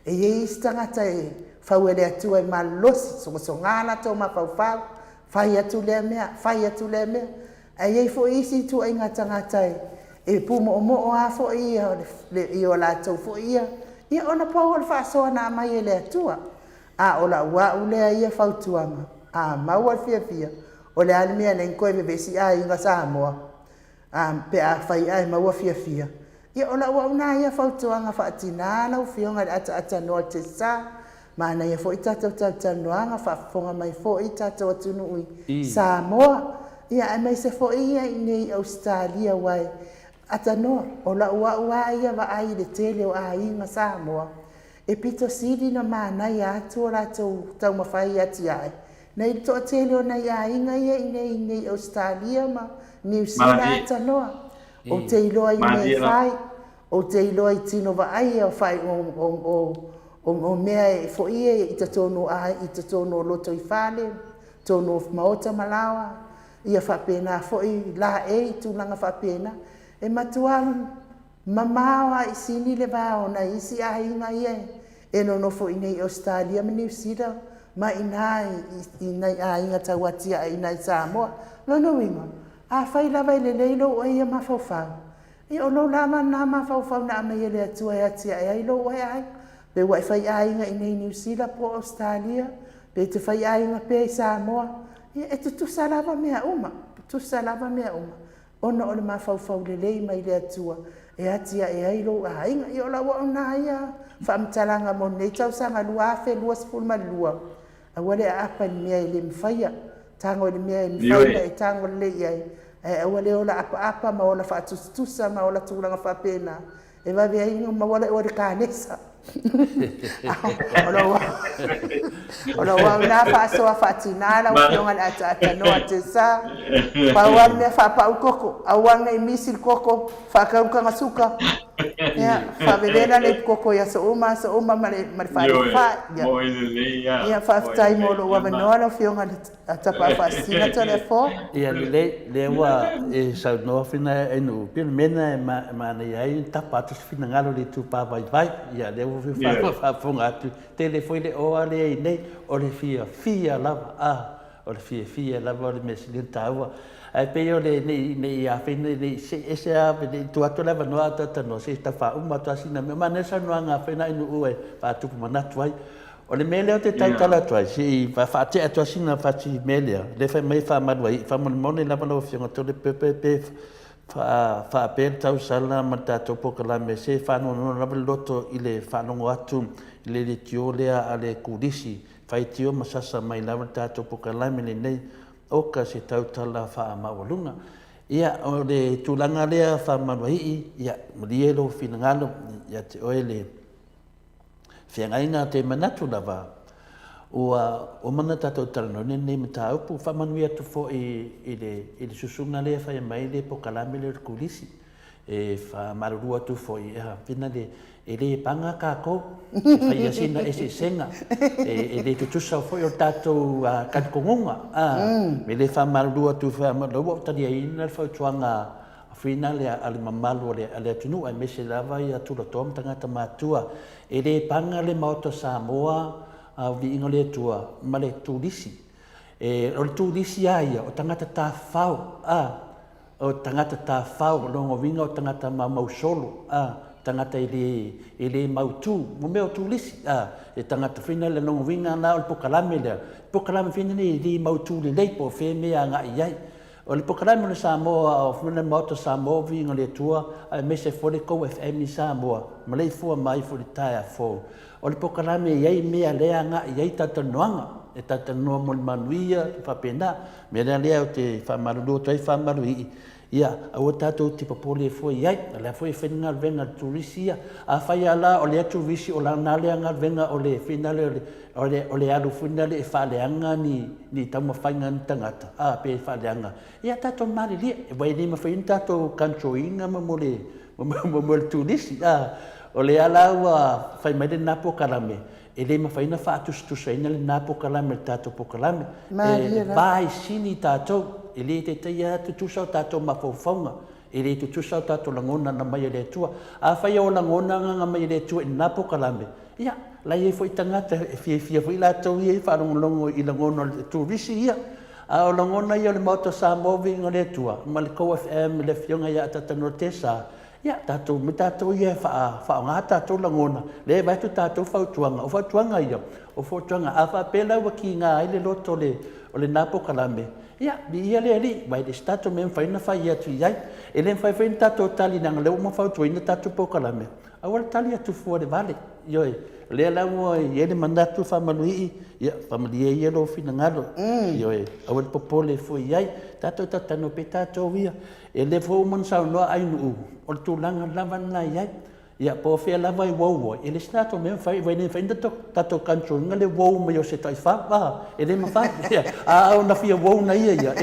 E i ai isi tagata e fau e le Atua e malolosi, sogasoga latou mafaufau, fai atu lea mea, fai atu lea mea. Ae i ai foi isi ituaiga tagata e, e pumoomoo lava foi ia, le, ia o latou foi ia, ia ona pau o le faasoa na aumai e le Atua. A o lau au lea ia fautuaga, a maua le fiafia, o le a le mea e leai toe vevesi aiga Samoa, a, pe afai ae maua fiafia. Ia, o lau au na ia fautuaga faatina lau Afioga i le ataatanoa o le Tesa. Manaia foi tatou talatalanoaga, faafofoga mai foi tatou atunuu i Samoa, ia aemaise foi ia i inei i Ausetalia aua e atanoa, o lau au lava ia vaai i le tele o aiga Samoa, e pito sili ona manaia atu o latou taumafai i atiae nei le toatele o nai aiga ia i inei i inei i Ausetalia ma Niu Sila atanoa. Ou te iloa i mea e fai, ou te iloa i tino vaaia o fai o, o, o, o, o mea e foi e i totonu a i totonu o loto i fale, totonu o maota ma laoa, ia faapena foi laei tulaga faapena. E matua mamao a i sini le va o nai isi aiga ia e nonofo i nei i Ausetalia ma Niu Sila ma i ina i nai aiga tau atiae i ina i Samoa. Lona uiga, afai lava e lelei lou oe ia mafaufau, ia o lou lava lena mafaufau na aumai e le Atua e atiae ai lou oe aiga. Pe ua e fai aiga i nei i Niu Sila po o Ausetalia, pe e te fai aiga pea i Samoa, ia e tutusa lava mea uma, tutusa lava mea uma, ona o le mafaufau lelei mai le Atua e atiae ai lou aiga. Ia o lau auauna ia faamatalaga mo lenei tausaga 2022, aua le aapa i le mea e le mafaia, tago i le mea e mafai ona e tago lelei i ai, ae aua le ola apaapa ma ola faatusatusa ma ola tulaga faapena, e vave ai ona maua le oe i le kanesa. O lou au lena faasoa faatina lau Afioga i le ataata noa Tesa. Pau lava le mea faapau koko, aua ne i misi le koko, faatau le taga suka, ia, faavevela le ipu koko i aso uma aso uma ma le falefa. Ia, faafetai mo lou avanoa lau Afioga i le Tapaau Faasisina Toleafoa. Ia lelei, lea ua e saunoa Fina e nuu, pei o le mea lena e manaia ai ona tapa atu se finagalo i le itupa vaivai. Ia lea ua faafofoga atu, tele foi le oa lea i inei, o le fiafia lava, a, o le fiafia lava o le mea sili ona taua. Ae pei o le, ne i, ne i afei ne i see ese lava, ne i tuu atu le avanoa a o talatalanoa, se i tau faauma atu lava sina mea. Manaia le saunoaga a Fina i nuu e faatupu manatu ai. O le mea lea ou te tautala atu ai, se i faatea atu lava sina fati mea lea, lea fai mai e faamalu ai, faamolemole lava lau Afioga Tolepepe pe faapea le tausala ma le tatou polokalame, se faanoanoa lava le loto i le faalogo atu i le leitio lea a le Kulisi, faitio ma sasa mai lava le tatou polokalame lenei, oka se tautala faamaualuga. Ia, o le tulaga lea faamalu ai, ia, malie lou finagalo ia te oe le feagaiga te manatu lava ua uma ona tatou talanoaina lenei mataupu. Faamanuia atu foi i le, i le susuga lea e fai mai le pokalame lea o le Kulisi. E faamalulu atu foi, pena le, e le paga tatou e faia sina eseesega, e le tutusa foi o le tatou talitonuga. E le faamalulu atu foi, o lea ua ou taliaina le fautuaga Whina le a le mamalu o le a le atunuu aemaise lava ia tulatoa ma tagata matutua. E le paga le Maota o Samoa a o viiga o le Atua ma le turisi. E, o le turisi a ia o tagata tafafao, a, o tagata tafafao, o lona uiga o tagata maumausolo, a, tagata e le, e le mautu, mo mea o turisi, a, e tagata whina le lona uiga la o le pokalame lea, pokalame whina nei e le mautu lelei po o fea mea agai i ai. O le polokalame o le Samoa o le Maota Samoa o Viiga o le Atua aemaise foi le tou FM i Samoa maleifua mai foi i le taeao fou. O le polokalame e i ai mea lea agai i ai talatalanoaga, e talatalanoa mo le manuia ma faapena. O le mea la lea ou te faamalulu atu ai faamaluii, ia aua tatou te popole fua i ai. O lea foi e fai le galuega a le turisi ia. Afai lava la o lea turisi o lana lea galuega o le finale o le O le, o le alu foi lea e faaleaga ni, ni taumafaiga a ni tagata, a, pe faaleaga, ia tatou malilie, aua e le mafai ona tatou control ina ma mo le, ma mo le turisi, a. O lea la ua fai mai lena polokalame, e le mafai ona faatusatusaina lena polokalame i le tatou polokalame. E vaesini tatou, e le taitai lava tutusa o tatou mafaufauga. E le tutusa o tatou lagona na mai e le Atua. Afai o lagona na mai e le Atua i lena polokalame, ia, la i ai foi tagata e fiafia foi latou ia e faalogologo i lagona o le turisi ia. A o lagona ia o le Maota o Samoa viiga o le Atua, ma le tou FM i le Afioga ia Atatanoa Tesa, ia, tatou omai tatou ia e faaaoga tatou lagona, lea e avatu tatou fautuaga. O fautuaga ia, o fautuaga, a faapea la ua kiga ai le loto o lena polokalame, Ia, viia le Alii, aua e le o se tatou mea e mafai ona fai atu i ai. E le mafai foi ona tatou tali leaga o lea ua uma fautuaina tatou polokalame, aua le tali atu fua i le vale. Ioe, o lea la ua i ai le manatu faamanuii, ia, faamalie ia lou finagalo, ioe, aua le popole fua i ai. Tatou talatalanoa pea tatou ia. E le foi ua uma ona saunoa Ainuu, o le tulaga lava lena e i ai. Ia, po o fea lava e uou ai, e le o se tatou mea e mafai, aua e le mafai ona tatou control ina le uou mai o se taifau, a, e le mafai. A ona fia uou na ia ia,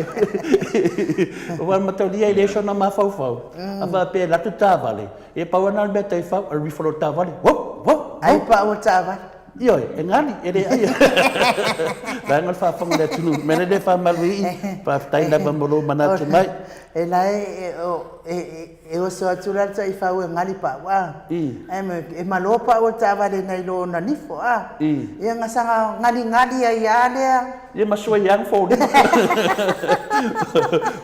aua e mataulia e leai sona mafaufau, a faapea e alu atu le taavale, ia pau lava lena o le mea taifau, o le rifle o le taavale, uou, uou, uou. Ai pau o le taavale. Ioe, e gali, e le aia. Vaega o le faafofoga a le atunuu. O le mea lea e faamalu i i, faafetai lava mo lou manatu mai. E la e, e oso atu la le taifau e gali pau, a. E malo pau o le taavale nai lo ona nifo, a. Ia na saga galigali ai lava lea. Ia ma sua ia foliga.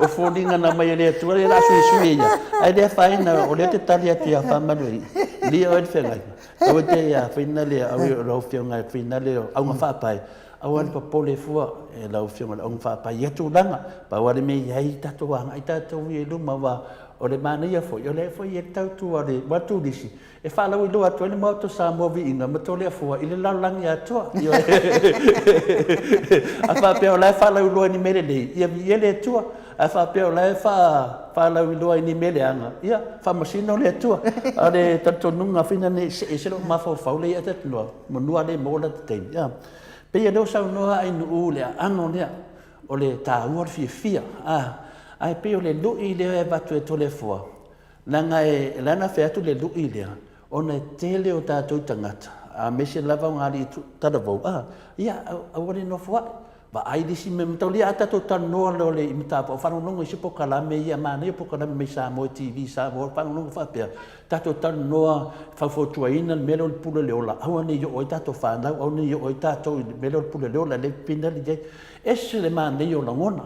O foliga na aumai e le Atua lea o le a suisui ai ia. Ae le afaina, o lea ou te tali atu ia faamalu i i. Lia oe le feagaiga. Aua te ia whina le au o lau afioga e whina le auga faapae. Aua le popole fua e lau Afioga i le Augafaapae i ia tulaga. Pau lava le mea e i ai, tatou agai tatou ia i luma, aua o le manaia foi, o lea foi e i ai le tautua a le aua turisi e faalauiloa atu ai le Maota o Samoa Viiga ma Toleafoa i le lalolagi atoa. Ioe. A faapea o la e faalauiloa i ni mea lelei, ia viia le Atua. A faapea o la e faalauiloa i ni mea leaga, ia faamasino le Atua. A o le talitonuga fina ne i see ese lou mafaufau lea ia te atu manu lava le maua lata taimi. A, pei o lea ua saunoa Ainuu i le aano lea, o le taua o le fiafia. A, ae pei o le lui lea e avatu e Toleafoa, leaga e ala ona fai atu le lui lea, ona e tele o tatou tagata, aemaise lava o alii talavou, a, ia, aua le nofoai, vaai le isi mea mataulia. A tatou talanoa loa i mataupu, a o faalogologo i isi polokalame ia, manaia polokalame mai Samoa TV, Samoa, faalogologo faapea, tatou talanoa faufautuaina le mea lea o le pule o le ola, aua ne i oo ai tatou fanau, aua ne i oo ai tatou i le mea lea o le pule o le ola, lea e pipina le i ai. Ese le manaia o lagona.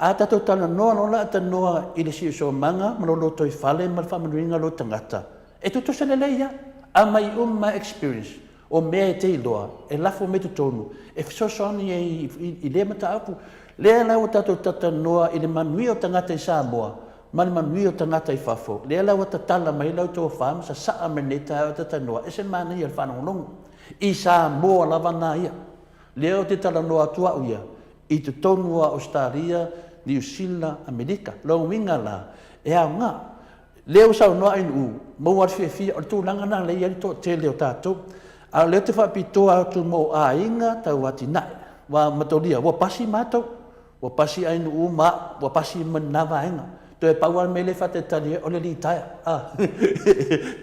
A tatou talanoa loa la talanoa i le siosiomaga ma lo lotoifale ma le faamanuiga o lou tagata, e tutusa lelei lava. Aumai uma experience o mea e te iloa, e lafo mai totonu, e fesoasoani ai i lea mataupu. Lea la ua tatou talatalanoa i le manuia o tagata i Samoa ma le manuia o tagata i fafo, lea la ua tatala mai lau tofa ma sasaa mai lenei taeao e talatalanoa, ese le manaia o le faalogologo. I Samoa lava na ia. Lea ou te talanoa atu au ia, i totonu o Ausetalia, Niu Sila, Amerika. Lona uiga la, e aoga. Lea ua saunoa Ainuu, maua le fiafia, o le tulaga lena lea e i ai le toatele o tatou. A o lea ou te faapitoa atu mo aiga tau atinae. Aua mataulia, ua pasi matou, ua pasi Ainuu ma au, ua pasi ma lena vaega. Toe pau lava le mea lea e faatalitali ai, o le litaea.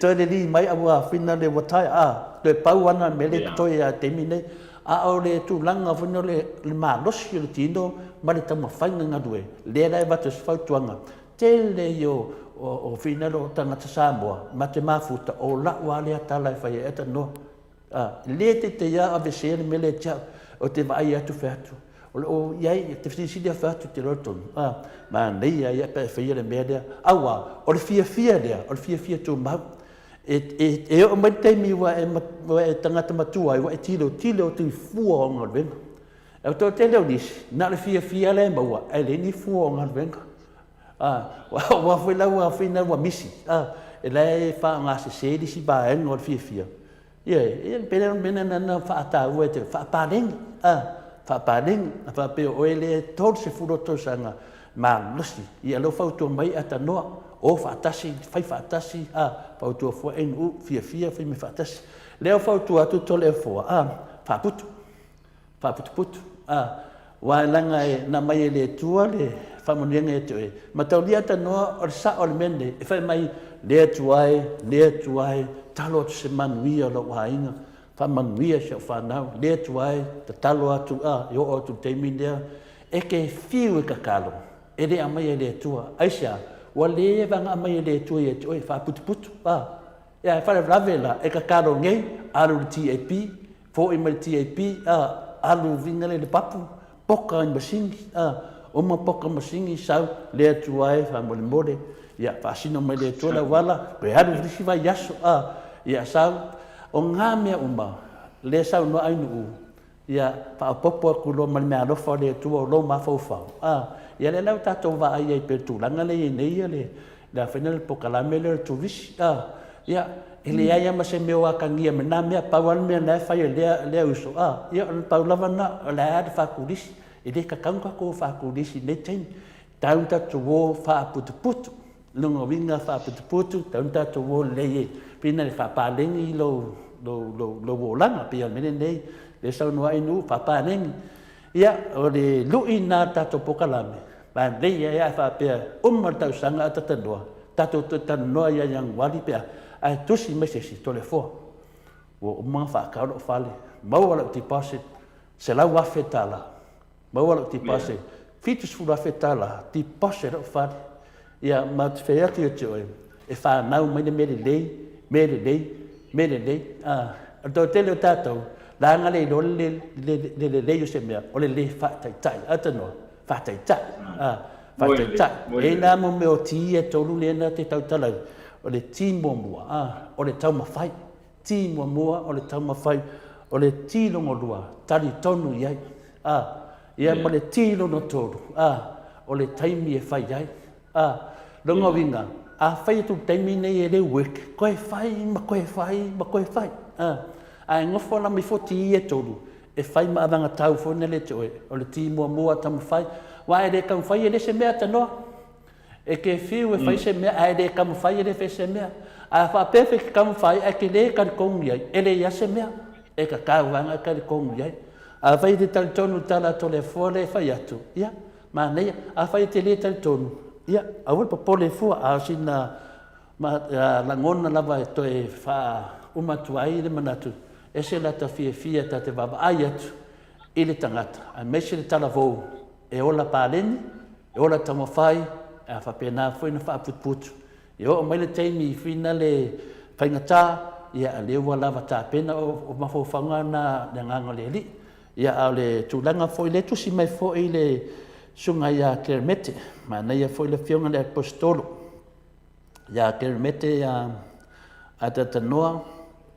Toe lelei mai a ua finale ua taea. Toe pau lava lena o le mea lea e totoe ai lava i le taimi lenei. A o le tulaga foi lea o le malosi o le tino ma le taumafaiga galue, lea la e avatu ai se fautuaga, tele ia o finagalo o tagata Samoa ma te mafuta, o lau lava lea tala e fai ai, talanoa. E le teitei lava aveesea le mea lea ia te au, ou te vaai atu fai atu, o lo o i ai, e te fesilisili lava fai atu, ou te iloa tonu, manaia ia pe a e faia le mea lea. Aua, o le fiafia lea, o le fiafia tumau. E oo mai le taimi ua e tagata matua ai, ua e tilotilo atu i fua o galuega. O le toatele o nisi, na o le fiafia la e maua, ae leai ni fua o galuega. Aua foi la ua fina ua misi, e la e faaaogasese le isi vaega o le fiafia. Ioe, e pei o le mea lena na faataua e te faapaleni, faapaleni, a faapea o oe lea e 30 ou tausaga malosi, ia lea ua fautua mai Atanoa, o faatasi, fai faatasi, fautua foi NU, fiafia, fai mea faatasi. Lea ua fautua atu Toleafoa, faaputu. Faaputuputu, a, aua leaga e na aumai e le Atua le faamanuiaga ia te oe. Mataulia Tanoa, o le sao o le mea lenei, e fai mai, Le Atua e, le Atua e, talo atu se manuia o lou aiga, faamanuia si au fanau, le Atua e, tatalo atu, a, e oo atu i le taimi lea, e te fiu e tatalo, e le aumaia e le Atua. Aisea? Ua le vaga aumai e le Atua ia te oe, faaputuputu, a. Ia, e faalavelave la, e tatalo nei, alu i le TAP, Foi mai le TAP, a, alu uiga lea i le papu, poka i masini, a, uma poka masini, sau, le Atua e, faamolemole, ia, faasino mai le Atua le auala, toe alu i le isi vaiaso, a, ia, sau. O na mea uma, lea saunoa Ainuu, ia, faaopoopo atu loa ma le meaalofa o le Atua o lou mafaufau, a, ia lea la ua tatou vaai ai pei o le tulaga lea e i ai nei le, le a fai le polokalame lea o le turisi, a, ia, e leai lava ma se mea o atagia mai na mea, pau lava le mea na e fai e lea, lea uso, a, ia, o le pau lava lena, o le a le faaturisi, e le tatau ona tatou o faaturisi i lenei taimi, tatau ona tatou o faaputuputu, lona uiga faaputuputu, tatau ona tatou o lelei e pei ona faapaleni lou, lou, lou, lou olaga, pei o le mea lenei, lea e saunoa ai Nuu, faapaleni. Ia, o le lui lena o le tatou polokalame, manaia ai a faapea uma le tausaga a talanoa, tatou toe talanoa ia Ianuari pe a, ae tusi mai se isi, Toleafoa, ua uma ona faatau lou fale, maua lau deposit $100,000, maua lau deposit $70,000, deposit lou fale. Ia, ma ou te fai atu ia te oe, e fanau mai le mea lelei, mea lelei, mea lelei. A, o le toatele o tatou, leaga le iloa le, le, le lelei o se mea, o le lē faataitai. A tanoa, faataitai, a, faataitai. E i ai nā mo mea o ti e tolu lea na te tautala ai, o le ti muamua, a, o le taumafai. Ti muamua o le taumafai, o le ti lona lua, talitonu i ai. A, ia ma le T lona 3, a, o le taimi e fai ai. A, lona uiga, a fai atu i le taimi nei e le work, toe fai ma toe fai ma toe fai. A, ae nofo la ma ifo T ia e 3, e fai ma avagatau foi na le te oe, o le T muamua taumafai, aua e le taumafai e le se mea tanoa. E te fiu e fai se mea ae le taumafai e le fai se mea. A faapea e te taumafai ae te le talitonu i ai, e leai lava se mea. E tatau lava ona e talitonu i ai. Afai e te talitonu i le tala a Toleafoa lea e fai atu, ia, manaia. Afai e te le talitonu, ia, aua le popole fua, a o sina lagona lava e toe faauma atu ai le manatu, ese lata fiafia ta te vaavaai atu i le tagata, aemaise le talavou e ola paleni, e ola taumafai, a faapena foi ona faaputuputu. E oo mai le taimi i whina le faigata, ia a lea ua lava tapena o mafaufauga na le agaga o le Alii. Ia a o le tulaga foi lea tusi mai foi le susuga ia Keremete, manaia foi le afioga le Aposetolo ia Keremete ia Atatanoa,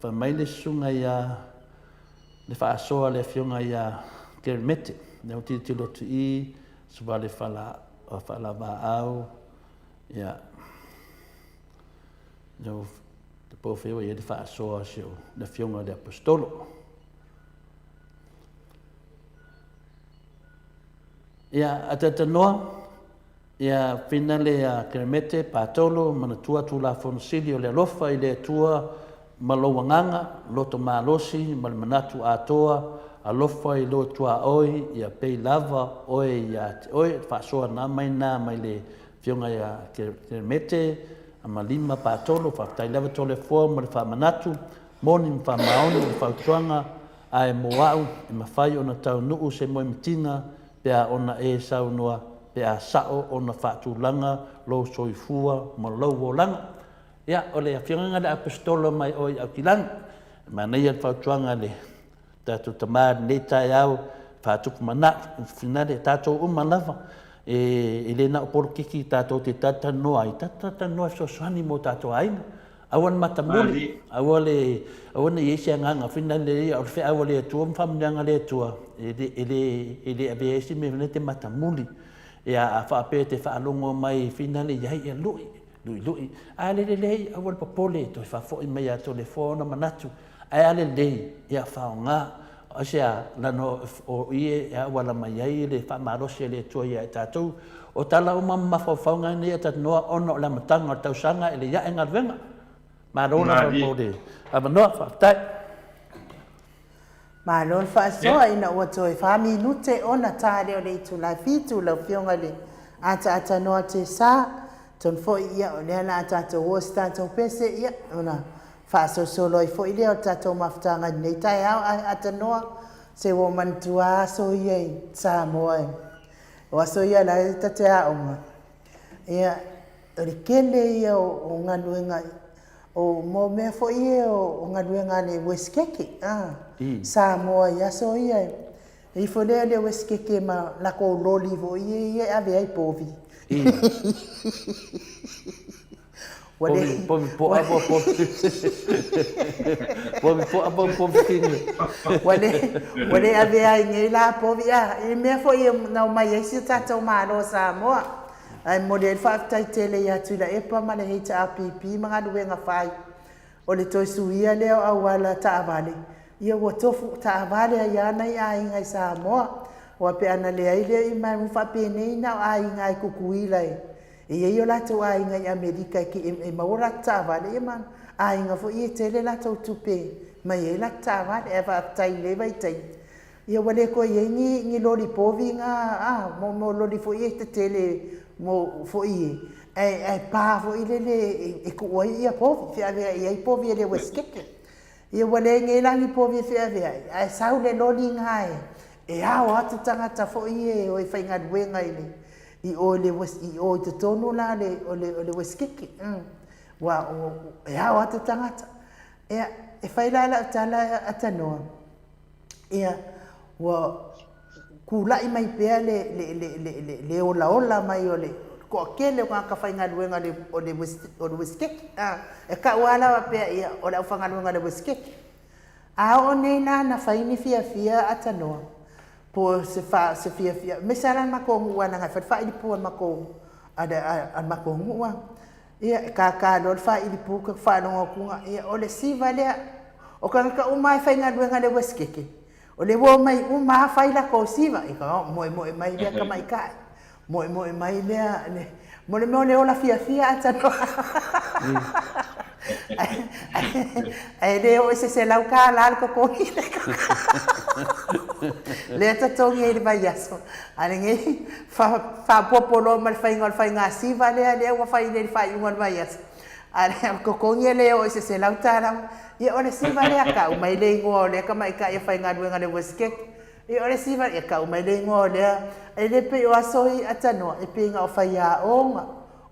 fai mai le susuga ia le faasoa le afioga ia Keremete, lea ua tilotilo atu i Suvale fala, faalavaau, ia, lea ua te po fea ua i ai le faasoa si o le afioga i le Aposetolo. Ia, atatanoa, Ia finale a Keremete, Patolo, manatua Tulafono Sili o le alofa i le Atua ma lou agaga, loto malosi ma le manatu atoa, alofa i lou tuaoi, ia pei lava oe ia te oe. Faasoa na mai na mai le Afioga ia Keremete, Amalima Patolo, faafetai lava Toleafoa mo le faamanatu, moni ma faamaoni le fautuaga, ae mo au e mafai ona taunuu se moemitiga pe a ona e saunoa pe a sao ona faatulaga lou soifua ma lou olaga. Ia, o le afioga le Aposetolo mai oe i Aukilani. E manaia le fautuaga a le tatou tama i lenei taeao, faatupu manatu, finale, tatou uma lava, e le na o polokiki tatou te talatalanoa ai, tatou talatalanoa e fesoasoani mo tatou aiga. Aua le matamuli, aua le, aua ne i i ai se agaga foi lea, o le feau a le Atua ma faamanuiaga a le Atua, e le, e le, e le avea ai se mea foi lea te matamuli. Ia, a faapea e te faalogo mai finale i ai, ia lui, lui, lui. A le lelei, aua le popole, toe faafoi mai ia Toleafoa ona manatu. Ae a lelei, ia faaaoga. Aisea? Leaga o i e auala mai ai le faamalosi a le Atua ia i tatou. O tala uma ma mafaufauga nei a Tatanoa ona o le amataga o le tausaga e le ae galuega. Malo lava mo le avanoa. Faafetai. Malo le faasoa ina ua toe fa minute ona ta lea o le itula e 7 lau Afioga i le Ataatanoa Tesa. Atonu foi ia o lea o le a tatou o i se tatou pese ia ona faasolosolo ai foi lea o le tatou mafutaga i lenei taeao. Ae Atanoa, se ua ou manatua lava aso ia i Samoa, o aso ia la e ta te aoga, ia, o le tele ia o galuega, o mo mea foi ia o galuega a le Uesetete, a, Samoa i aso ia. E ifo lea le Uesetete ma latou loli foi ia e ave ai povi. Ua le... Povi poa po povi. Povi poa po povi kini. Ua le, ua le avea ai nei la povi a. I mea foi e na omai ai si o tatou Malo o Samoa. Ae momoli ai le faafetai tele ia Tuilaepa ma le HRPP ma galuega fai. O le toe suia lea o auala taavale, ia ua tofu taavale ai lava nai aiga i Samoa. Aua pe ana leai lea i mai faapenei na o aiga i Tutuila e E i ai o latou aiga i Amerika e maua latou taavale, ia ma aiga foi ia e tele latou tupe e mai ai latou taavale. Ae faafetai i lenei vaitaimi, ia ua le toe i ai ni, ni loli povi na, a, mo, mo loli foi ia tetele mo, foi e, ae, ae pa foi lele e, e tuu ai ia povi, feaveai ai povi a le Uesetete. Ia ua leai nei la ni povi e feaveai, ae sau le loli na e, e ao atu tagata foi ia e o e faigaluega i le, i o i le i o i totonu la le o le o le Uesetete. Ua e ao atu tagata. Ia, e fai la lau tala Atanoa, ia, ua tulai mai pea le le le le le le olaola mai o le toatele o tagata faigaluega o le o le Uesetete. E tau lava la faapea, ia, o le aufaigaluega a le Uesetete. A oo nei la na fai ni fiafia Atanoa. Po o se fa, se fiafia, aemaise lava la le matou nuu aua leaga e fai le faailipu a le matou, a le matou nuu a. Ia, e tata loa le faailipu ta te faalogo atu, ia o le siva lea. O tagata uma lava e faigaluega i le Uesetete, o lea ua omai uma lava fai latou siva. Ia, moemoe mai lea tamaitai, moemoe mai lea, mo le mea o le ola fiafia a tanoa. Ae le oo i se $100 le totogi lea e totogi ai i le vaiaso. A o lenei faaopoopo loa ma le faiga o le faiga siva lea, lea ua fai nei i le faaiuga o le vaiaso, a o le totogi e le oo i se $100. Ia o le siva lea, tau mai le igoa o lea tamaitai e faigaluega i le Uesetete. Ia o le siva, ia tau mai le igoa o lea. E le pei o aso ia a tanoa, e pei na o faiaoga,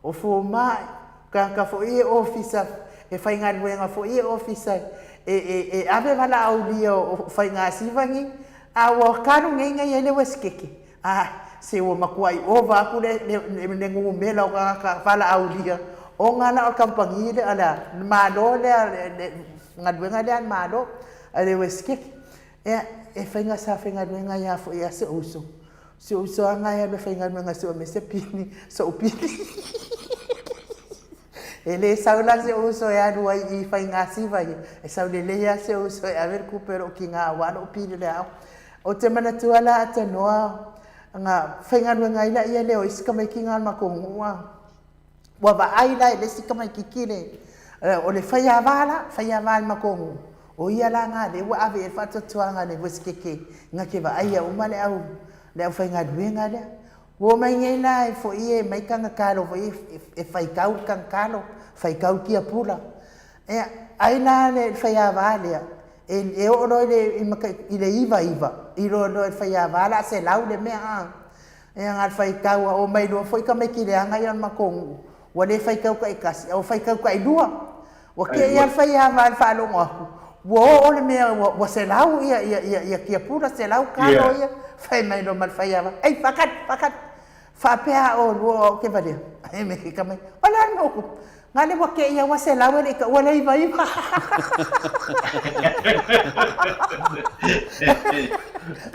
o fomai, o tagata foi ia e ofisa, e faigaluega foi ia i ofisa e ave valaaulia o faiga siva nei. A ua talu nei ona i ai le Uesetete, a, se ua matuai ova atu le numera o tagata valaaulia ona la o le kamupani lea, o le Malo lea, le galuega lea a le Malo a le Uesetete. Ia, e faiga sa faigaluega ai lava foi a si ou uso. Si ou uso lava lena e alu e faigaluega e sue mai se pili, so'u pili. E le sau la si ou uso e alu ai i faiga siva ia, e sau lelei lava si ou uso e ave le tupe a lou tina aua lou pili o le aoga. Ou te manatua la Tanoa, na faigaluega ai laia lea o isi tamaiti na o le matou nuu a. Ua vaai la e le isi tamaititi le, o le faiava la, faiava a le matou nuu, o ia la na lea ua ave i ai le faatuatuaga a le Uesetete na te vaaia uma le au, le aufaigaluega lea. Ua omai nei la e foi e aumai tagatalo foi e faitau le tagatalo, faitau le tiapula. Ia, ai la le faiava lea, e oo loa i le 99, iloa loa e le faiava o le a 100 le mea a. Ia na o le faitau lava, omai loa foi tamaiti leaga ia o le matou nuu, ua le faitau taitasi, a ua faitau tailua. Ua te i lava le faiava i le faalogo atu ua oo le mea ua 100 tiapula, 100 talo ia, fai mai loa ma le faiava, ei, faatali, faatali, faapea a oulua o au ou te valea? Fai mai tamaiti, o le a le mea ua tupu? Na le ua te i lava ua 100 e le i taua le 99.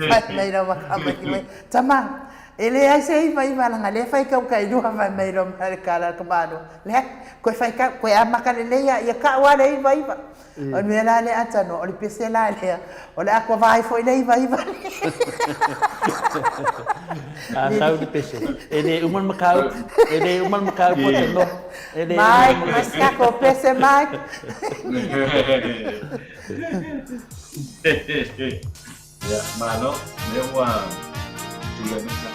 Fai mai loa ma tamaiti mai, tama, e leai se 99 leaga o lea e faitau tailua. Fai mai loa ma le tala a le tamaloa, leai, toe faitau, toe amata lelei lava, ia tau lava le 99. O le mea la lea a tanoa, o le pese la lea, o le atoa ai foi le 99. A sau le pese, e le uma le mataupu, e le uma le mataupu o tanoa. E le uma. Mike, mai se tatou pese, Mike. Ia, malo, lea ua tulai mai sa.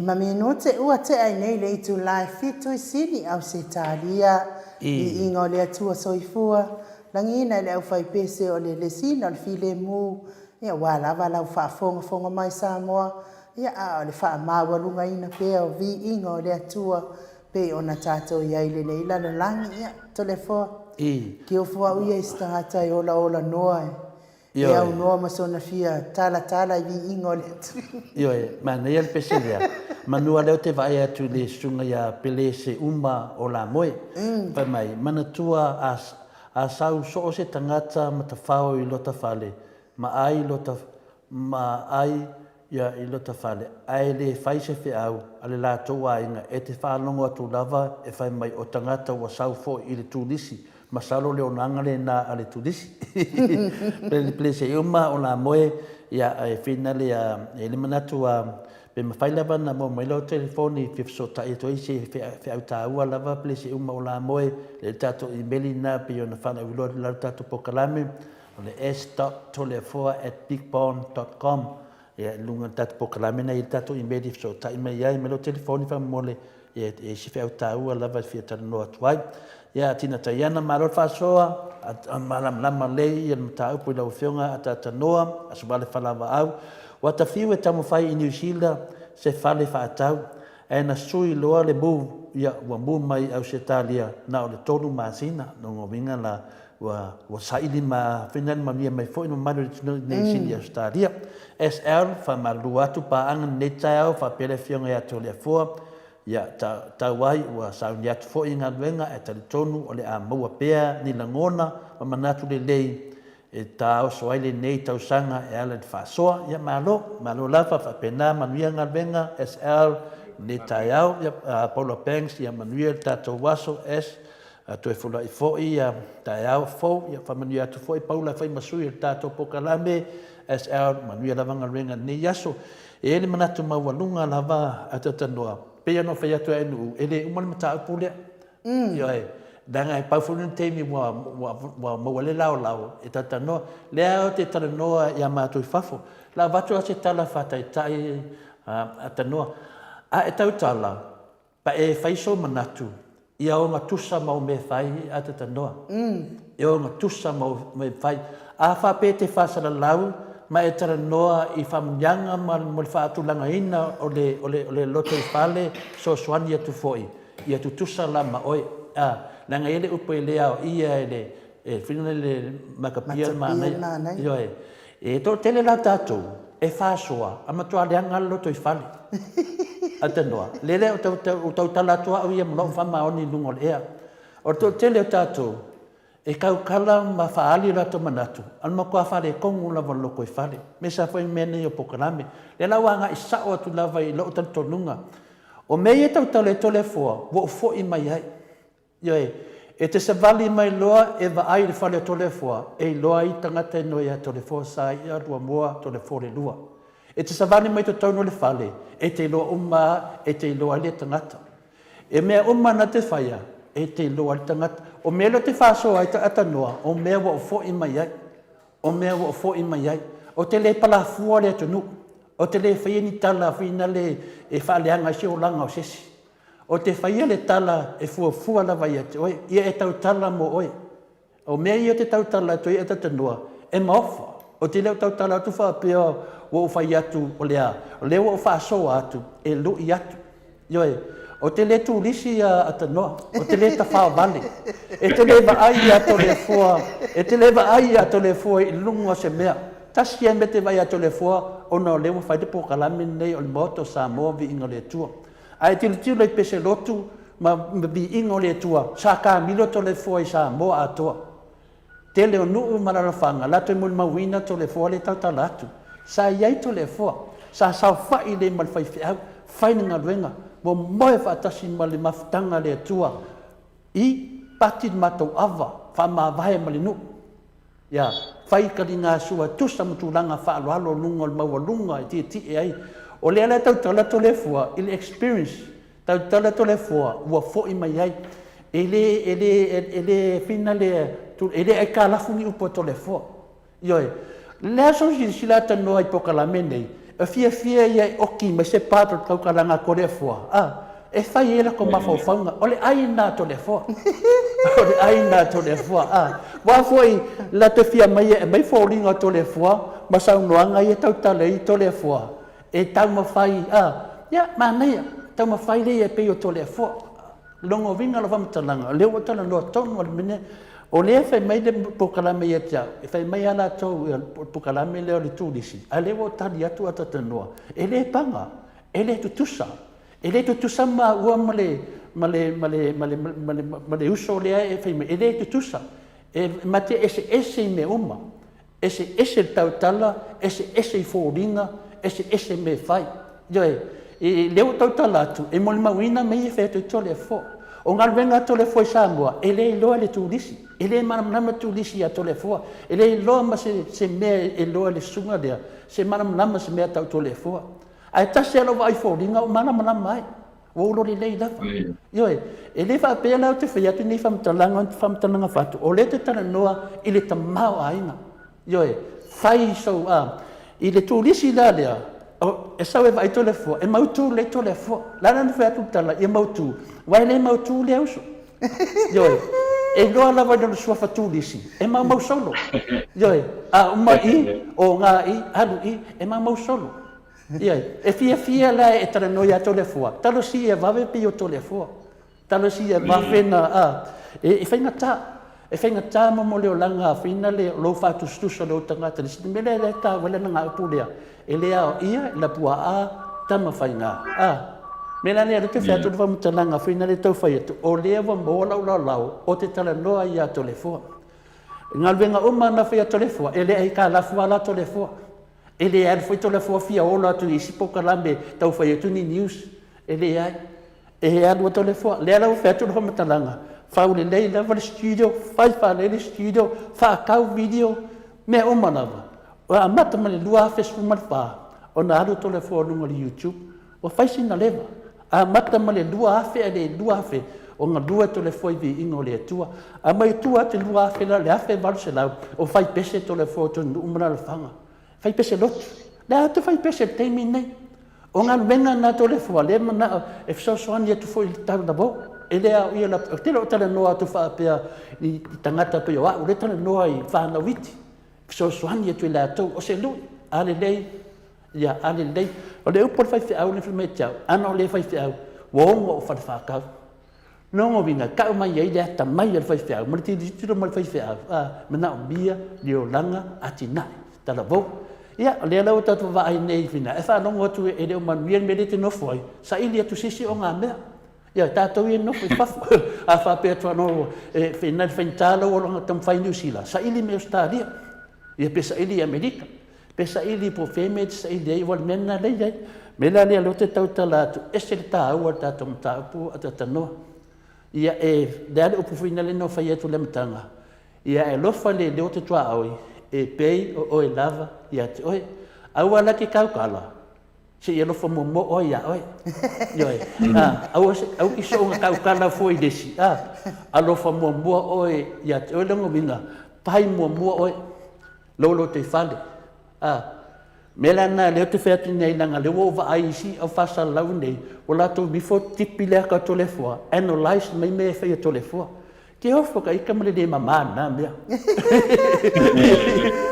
5 minute ua tea i nei le itula e fitu i Sini, Ausetalia. Viiga o le Atua Soifua, lagiina i le aufaipese o le lesina o le filemu, ia aua lava lau faafogafoga mai Samoa, ia a o le faamaualugaina pea o viiga o le Atua pei ona tatou i ai i lenei lalolagi. Ia, Toleafoa, kiofo au ia i se tagata e olaola noa e E aunoa ma sona fia talatala i viiga o le Atua. Ioe, manaia le pese lea. Manu a lea ou te vaai atu i le susuga ia Pelese Uma o Lamoe. Fai mai, manatua a, a sau so o se tagata matafao i lota fale, ma ai lota, ma ai ia i lota fale, ae le fai se feau a le latou aiga e te faalogo atu lava e fai mai o tagata ua sau foi i le turisi, masalo o le onaga lena a le turisi. Pele se uma o la moe ia e finale a e le manatu a pe mafai lava na maua mai lau telefoni e fia fesootai atu ai se feau taua lava pele se uma o la moe le tatou imeli na pei ona faalauiloa atu i lalo tatou polokalame O le s.toleafoa@bigpond.com ia i luga o le tatou polokalame na i ai le tatou email e fesootai mai ai ma lou telefoni faamolemole ia e i ai se feau taua lava e fia talanoa atu ai. Ia Tina Taiana, malo le faasoa, malamalama lelei ia le mataupu i lau Afioga Ataatanoa, Asovale Falavaau. Ua tafiu e taumafai i Niu Sila se fale faatau, ae na sui loa le move, ia ua move mai i Ausetalia na o le 3 masina, lona uiga la Ua ua saili ma fina le manuia mai foi le mamalu i le atunuu i nei i Ausetalia. SL, Faamalulu atu paaga lenei taeao faapea le Afioga ia Toleafoa, ia ta tau ai ua sauni atu foi i galuega ae talitonu o le a maua pea ni lagona ma manatu lelei e taoso ai lenei tausaga e ala i le faasoa. Ia malo, malo lava faapena manuia galuega SL lenei taeao. Ia Paula Banks, ia manuia le tatou aso. S, A toe fula'i foi ia taeao fou, ia faamanuia atu foi Paula e fai ma sui o le tatou polokalame SL, manuia lava galuega i lenei aso. E i ai le manatu maualuga lava a Tatanoa, pei ona ou fai atu e Nuu, e le uma le mataupu lea. Ioe, leaga e pau foi lena taimi ua, ua, ua maua ai le laolao e Tatanoa. Lea ou te talanoa ia matou i fafo, la avatu lava se tala faataitai a Tanoa, a e tautala, Pa e fai sou manatu, ia ogatusa ma o mea fai a Tatanoa. Ia ogatusa ma o mea fai. A faapea e te faasalalau ma e talanoa i faamuniaga ma le faatulagaina o le, o le, o le lotoifale fesoasoani atu foi, ia tutusa la ma oe. A, leaga e i ai le upu e le aoia e le, e whina le matapia le manaia. Ioe. E toatele la tatou e faasoa a matua leaga le lotoifale. Atanoa, le lea o tautala atu au ia ma lou faamaoni i luga o le ea. O le toatele o tatou e tautala ma faaali o latou manatu, a o le matua faaletonu lava o le lotoifale. Aemaise lava foi mea nei o polokalame. Lea la ua agai sao atu lava i lou talitonuga. O mea ia e tautala ai Toleafoa, ua ou foi mai ai. Ioe, e te savali mai loa e vaai i le fale o Toleafoa, e iloa ai tagata e noe ia Toleafoa sa ia lua moa Toleafoa le lua. E te savali mai totonu o le fale, e te iloa uma a, e te iloa ai lea tagata. E mea uma na te faia, e te iloa ai le tagata. O mea lea ou te faasoa ai tagata noa, o mea ua ou foi mai ai. O mea ua ou foi mai ai. Ou te le palafua le atunuu. Ou te le faia ni tala finale e faaleaga ai se olaga o se isi. Ou te faia le tala e fuafua lava ia te oe, ia e tautala mo oe. O mea ia ou te tautala atu ai e Tatanoa, e maofa. Ou te le o tautala atu faapea ua ou fai atu o le a, o lea ua ou faasoa atu e lu'i atu. Ioe, ou te le turisi ia Atanoa, ou te le tafaovale. E te le vaai ia Toleafoa, e te le vaai ia Toleafoa i luga o se mea. Tasi lava mea te vaai ia Toleafoa, ona o lea ua fai le polokalame lenei o le Maota o Samoa, Viiga o le Atua. Ae tilotilo i peselotu ma viiga o le Atua, sa kamilo Toleafoa i Samoa atoa. Tele o nuu ma alalafaga latou e molimauina Toleafoa lea e tautala atu. Sa i ai Toleafoa, sa saofai lelei ma le faifeau, fai le galuega, momoe faatasi ma le mafutaga a le Atua i pati le matou ava, faamavae ma le nuu. Ia fai taligasua tusa ma tulaga faaaloalo luga o le maualuga e tietie ai. O lea la e tautala Toleafoa i le experience, tautala Toleafoa ua foi mai ai. E le, e le, e le fina le, e le aikalafu ni upu a Toleafoa. Ioe. O le a sou silasila atanoa i polokalame nei? E fiafia ia e oki mai se part o le tautalaga a Toleafoa, a, e fai ai latou mafaufauga. O le ai lena a Toleafoa. O le ai lena a Toleafoa, a. Aua foi latou te fia aumai e aumai foliga o Toleafoa ma saunoaga ia e tautala ai Toleafoa, e taumafai, a, ia, manaia, taumafai lea ia pei o Toleafoa. Lona uiga o lau faamatalaga, o lea ua ou talanoa tonu lava i le mea lea. O lea e fai mai le polokalame ia te au, e fai mai lava latou, le polokalame lea o le turisi, a o lea ua ou tali atu talatalanoa, e le paga, e le tutusa. E le tutusa maua ma le, ma le, ma le, ma le, ma le, ma le uso lea e fai mai, e le tutusa. E ma te eseese i mea uma. Eseese le tautala, eseese i foliga, eseese mea e fai. Ioe, i lea ua tautala atu, e molimauina mea ia e fai atu ai Toleafoa. O galuega a Toleafoa i Samoa, e le iloa e le turisi, e le malamalama turisi ia Toleafoa, e le iloa ma se, se mea e iloa e le susuga lea, se malamalama se mea tau Toleafoa. Ae tasi lava lau vaai foliga ua malamalama ai. Ua ou lolelei lava. Ioe, e le faapea la ou te fai atu nei faamatalaga, faamatalaga fatu, o lea te talanoa i le tamaoaiga. Ioe, fai sou, a, i le turisi la lea, o, e sau e vaai Toleafoa, e mautu lelei Toleafoa. La la na fai atu le tala, ia mautu, aua e le mautu lea uso. Ioe, e iloa lava i lona suafa turisi, e maumau solo. Ioe, a uma i, oga i, alu i, e maumau solo. Ia, e fiafia la e talanoa ia Toleafoa, talosia ia vave pei o Toleafoa. Talosia ia vave na, a, e, e faigata. E faigata mo mo le olaga a whina le lou faatusatusa o lou tagata. Le isi mea lea e taua ai lana gaupu lea, e le aoia i Lapuaa tama faiga. A, mea la lea lea te fai atu le faamatalaga whina le tau fai atu, o lea ua maua lau laolao o te talanoa ia Toleafoa. Galuega uma na fai a Toleafoa, e le aikalafu lava la Toleafoa. E le alu foi Toleafoa fia ola atu i isi polokalame tau fai atu ni news. E leai. E alu a Toleafoa. Lea la ua fai atu le faamatalaga, fau lelei lava le studio, fai faalelei le studio, faatau video, mea uma lava. Ua amata mai le 2014 ona alu Toleafoa i luga o le YouTube. Ua fai sina leva. Amata mai le 2000 ae le 2000 o galue Toleafoa i viiga o le Atua. A mai tua atu i le 2000 la, le 1800, o fai pese Toleafoa i totonu nuu ma alaalafaga. Fai pese lotu. Le a te fai pese i le taimi lenei. O galuega na Toleafoa, lea manao e fesoasoani atu foi i le talavou. E le aoia la, ou te le o talanoa atu faapea i tagata pei o au, lea talanoa i fanau iti. Fesoasoani atu i latou, o se lui, a lelei, Ia, a lelei. O le upu a le faifeau lea fai mai ia te au, ana o le faifeau, ua ogo ou falefaatau. Lona uiga, e tau mai ai le atamai a le faifeau ma le tilotilo mai le faifeau, a, manaomia le olaga atinae, talavou. Ia, o lea la ua tatou vaai nei i fina, e faalogo atu e le o manuia le mea lea e te nofo ai, saili atu se isi ogamea. Ia, tatou ia e nofo i fafo. A faapea atu ano, e fina le faigata lou olaga taumafai i Niu Sila, saili mai Ausetalia. Ia pe saili i Amerika, pe saili po o fea mea e te saili ai, aua o le mea lena lea e i ai. O le mea la lea o lea ou te tautala atu, ese le taua o le tatou mataupu a talatalanoa. Ia e, le a le upu foi lea na ou fai atu i le amataga, ia e alofa le leo o te tuaoi, e pei o oe lava ia te oe. Aua la ke tautala, se i alofa muamua oe ia oe. Ioe. A, aua se, aua ki soonga tautala fua i le isi. A, alofa muamua oe ia te oe lona uiga, pai muamua oe, lou lotoifale. A, mea la lena lea ou te fai atu nei leaga lea ua ou vaai i isi au faasalalau nei, ua latou nifo tipi le aka o Toleafoa, analyse mai mea e fai e Toleafoa. Ke ofo ka ika ma le le mama na mea.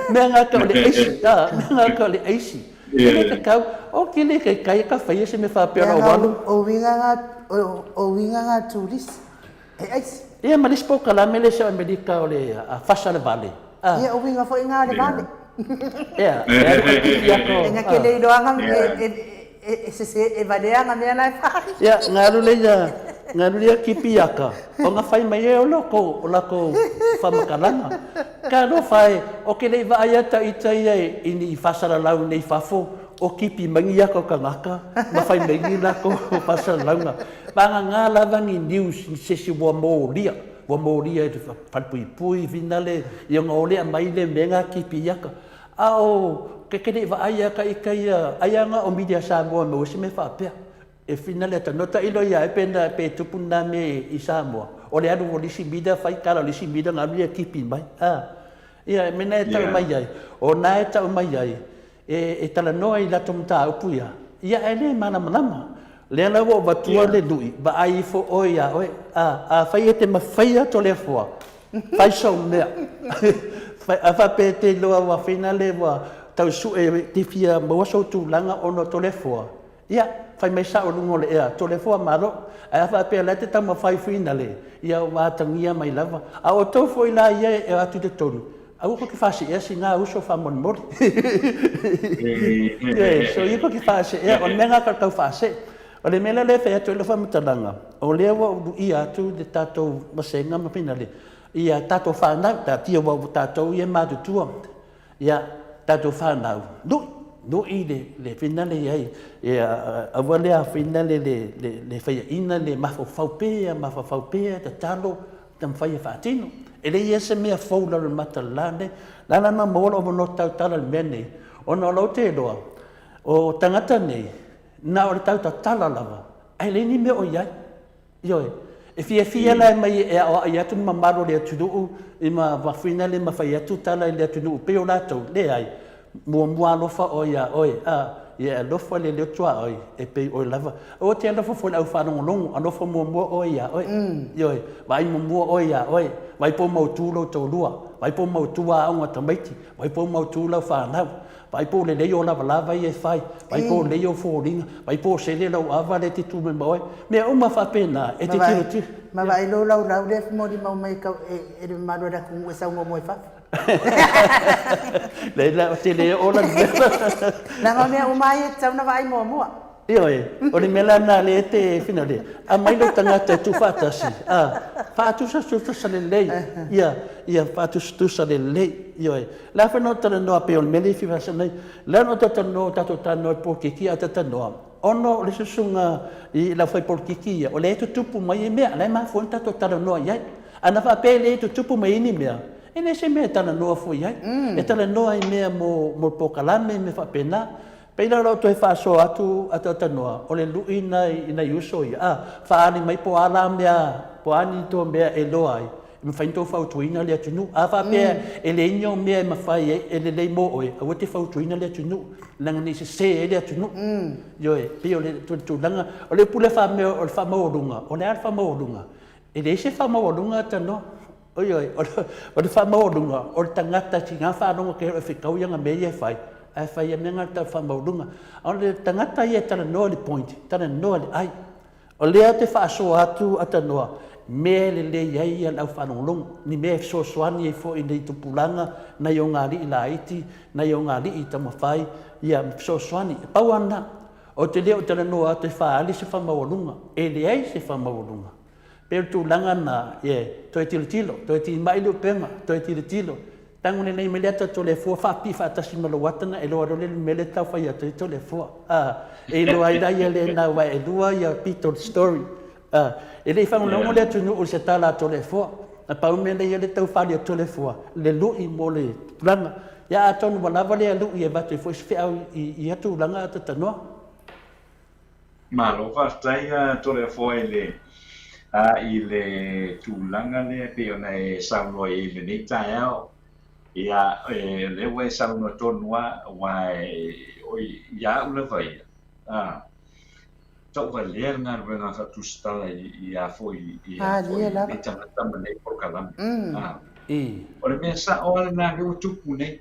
Mea ngā ka o le aisi, a, mea ngā ka o le aisi. E le tatau, o ke le kai kai ka whaia se me whapea o walu. O winga ngā, o winga ngā turisi, he aisi. Ia ma lisi polokalame le se o Amerika o le fasa le vale. Ia o winga foi ngā le vale. Ia, e alu ka tipi ako. E nga ke le iloanga, e sese e valea nga mea la e fai. Ia, nga alu le ia, nga alu le ia kipi aka, o nga fai mai e o loko, o lako whamakalanga. Ka alofa e, o ke le i vaai ata ita ia i ni whasalalau nei fafo, o kipi mai ni aka o kangaka, ma fai mai ni lako whasalalauga. Vanga nga lava ni news ni sesi ua molia, ua molia e te whalepuipui, finale, ia nga olea mai le me nga kipi aka. A o ke ke le i vaai ia ka ika ia, ai a nga o media Samoa maua se mea faapea. E finale atu, no tailo ia e pena pe tupu na me i Samoa. O le alu o lisi media fai tala o lisi media nga alu ia kipi mai. A, ia, mena e tau mai ai. O na e tau mai ai. e talanoa i latou mataupu ia, ia ae le malamalama. Lea la ua ou avatua le lui, vaai ifo oe iā oe. A, afai e te mafaia Toleafoa, fai sou mea. A faapea e te iloa ua finale ua tau sue e te fia maua sou tulaga ona o Toleafoa, ia, fai mai sao i luga o le ea, Toleafoa malo. Ae a faapea o la e te taumafai finale, ia ua atagia mai lava. A o outou foi la ia e o atu i totonu, Aua tou te faaseea sina uso faamolemole. Ioe, soia tou te faaseea, o le mea lena tau tau faasee. O le mea la lea e fai atu ai lau faamatalaga, o lea ua ou luia atu le tatou vasega ma finale ia tatou fanau, taatia aua o tatou ia e matutua, ia tatou fanau, lui, lui le, le finale i ai, ia aua le finale le, le, le faiaina le mafaufau pea, mafaufau pea, tatalo, Taumafai e faatino. E leai ia se mea fou i lalo o le mata o le la nei. O le a la ona maua lou avanoa tautala i le mea nei? Ona o la ou te iloa, o tagata nei, na o le tautatala lava, ae leai ni mea o i ai. Ioe. E fiafia la e mai e aoai atu le mamalu o le atunuu i ma finale ma fai atu tala i le atunuu pei o latou, leai. Muamua alofa oe iā oe, a ia e alofa le leo tuaoi e pei oe lava. Aua te alofa foi i le au faalogologo, alofa muamua oe iā oe. Ioe, vaai muamua oe iā oe, vaai po o mautu lou toalua, vaai po o mautu aoga a tamaiti, vaai po o mautu lau fanau, vaai po o lelei ou lavalava ia e fai, vaai po o lelei ou foliga, vaai po o sele lau ava lea e te tu mai ma oe. Mea uma faapena e te tilotilo. Ma vaai lou laulau lea e molimau mai e le mamalu o le atunuu e sau muamua i fafo. Leai la, ou te le oo la i le mea. Leaga o mea uma ia e tatau ona vaai muamua. Ioe, o le mea la lena lea e te finau, aumai lou tagata e tuufaatasi, a, faatusatusa lelei, ia, ia faatusatusa lelei, ioe. O le a foi na ou talanoa pei o le mea lea e fia faasao nei, o lea na ou talanoa, tatou talanoa i le polokiki a o talanoa, ona o le susuga i le aufai polokiki ia, o lea e tutupu mai ia mea, o la e mafua ai ona tatou talanoa i ai. A na faapea e le tutupu mai ai ni mea, e leai se mea e talanoa fua i ai. E talanoa i mea mo le polokalame ma mea faapena. Pei la o lau toe faasoa atu a talanoa, o le lui i nai uso ia, a, faaali mai po o a la mea, po o a ni tou mea e iloa ai, e mafai ona tou fautuaina le atunuu. A faapea e leai ni au mea e mafai ai, e lelei mo oe, aua e te fautuaina le atunuu, leaga ne i sese ai le atunuu. Ioe, pei o le tulaga, o le upu lea faamea o le faamaualuga, o le a le faamaualuga? E leai se faamaualuga tanoa. Ioe, o le faamaualuga, o le tagata e tiga faalogo ke e fetau ia na mea ia e fai, ae fai ia mea na tau faamaualuga. A o le tagata ia e talanoa i le point, talanoa i le ai. O lea ou te faasoa atu a tanoa, mea e lelei ai ia le au faalogologo, ni mea e fesoasoani ai foi i nei tupulaga, nai ogalii laiti, nai ogalii taumafai, ia fesoasoani. E pau lava lena. Ou te le o talanoa atu e faaali se faamaualuga. E leai se faamaualuga. Pei o le tulaga lena, yeah, toe tilotilo, toe timai le upega, toe tilotilo. Tago lelei mai le ata o Toleafoa, faapipii faatasi ma lou ata ona e iloa loa lea le mea lea e tau fai atu ai Toleafoa. A, e iloa ai la ia lena aua e lua ia pito o le story. A, e le i faalogologo le atunuu i se tala a Toleafoa. Na pau le mea lea i ai le tau fali a Toleafoa, le lui mo le tulaga. Ia atonu ua lava lea lui e avatu ai foi se feau i ia tulaga a Tatanoa. Malo faafetai Toleafoa i le i le tulaga lea e pei ona e saunoa i ai i lenei taeao. Ia o lea ua e saunoa tonu lava aua ia au lava ia, tauvalea le galuega a faatusitala i a foi i a foi nei tagata ma nei polokalame. O le mea sao lava lena lea ua tupu nei.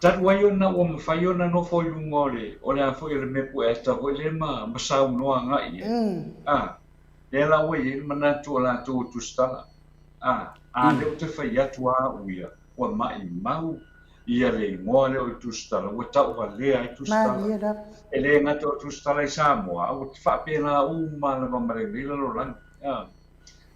Talu ai ona ua mafai ona nofo i luga o le o le a foi o le mea pueata foi lea ma ma saunoa agai i ai. Lea la ua i ai le manatu o latou o tusitala. A lea ou te fai atu lava au ia, ua maimau ia le igoa lea o le tusitala, ua tauvalea ai tusitala. E le gata o tusitala i Samoa, a ua faapena uma lava ma lenei lalolagi.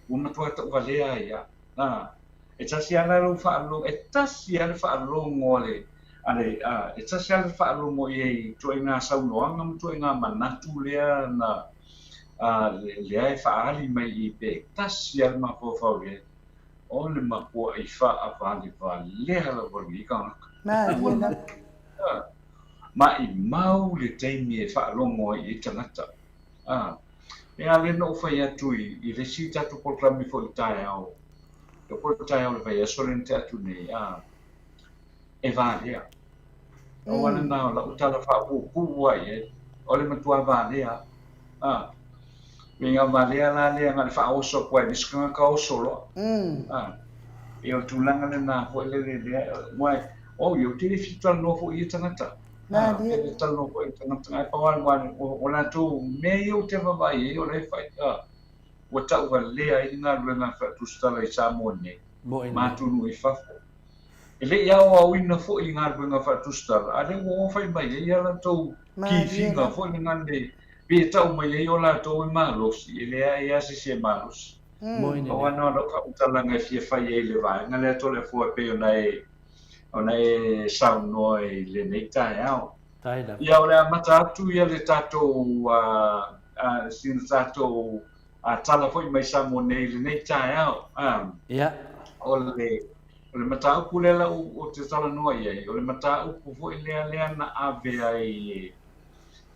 Ua matua tauvalea ai lava. E tasi lava la lou faalogo, e tasi lava le faalogo a le, a le, e tasi lava le faalogo i ai i ituaiga saunoaga ma ituaiga manatu lea na, lea e faaali mai i i pe tasi lava le mafaufau i ai. O le makuaʻi faavalevalea lava o lenei tagata. Malie lava. Maʻimau le taimi e faalogo ai i ai tagata. E a lea na ou fai atu i le isi tatou polokalame foi i le taeao, po o le taeao o le vaiaso lea na tea atu nei, e valea. Pau lava lena o lau tala faapuupuu lava i ai, o le matua valea lava. A, ituaiga valea la lea na o le faaoso atu lava e le isi tagata oso loa. A, e o le tulaga lena foi lele lea, aua oi, ou te le fia talanoa foi i ia tagata. A, ou te le talanoa foi i ia tagata, ae pau lava o latou mea ia ou te vaavaai i ai o la e fai, a, ua tauvalea ai le galuega a le faatusitala i Samoa nei ma atunuu i fafo. E le i aoaoina foi i galuega faatusitala, a lea ua o fai mai ai a latou kifiga foi lena le pe tau mai ai o latou e malosi, e leai lava se isi e malosi. Pau lava lena o lau faamatalaga e fia fai ai i le vaega lea Toleafoa e pei ona e ona e saunoa i lenei taeao. Ia o le amata atu ia le tatou sina tatou tala foi mai Samoa nei i lenei taeao. O le O le mataupu lea la ou te talanoa i ai, o le mataupu foi lea lea na ave ai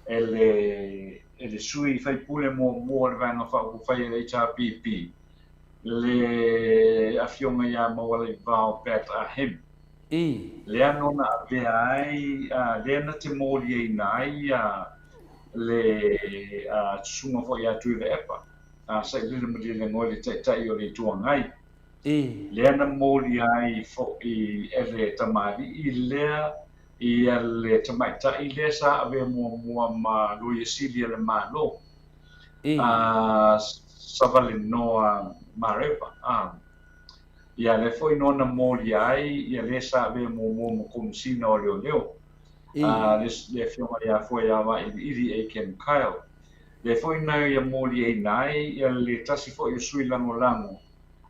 e le e le sui faipule muamua o le Vaega Faaupufai a le HRPP, le Afioga ia Maualaivao Pat Ah Him. Lea nō na avea ai, lea na te moliaina ai le susuga foi ia Tuilaepa, Sailele Malielegaoi le Taitai o le Itu Agai. Lea na molia ai foi e le tamalii lea ia le tamaitai lea sa avea muamua ma Loia Sili a le Malo, a Savalenoa Mareva. Ia lea foi nō na molia ai ia le sa avea muamua ma Komesina o Leoleo, a le Afioga ia Foeavailiili Aiken Kyle. Lea foi na ia moliaina ai ia le tasi foi o sui lagolago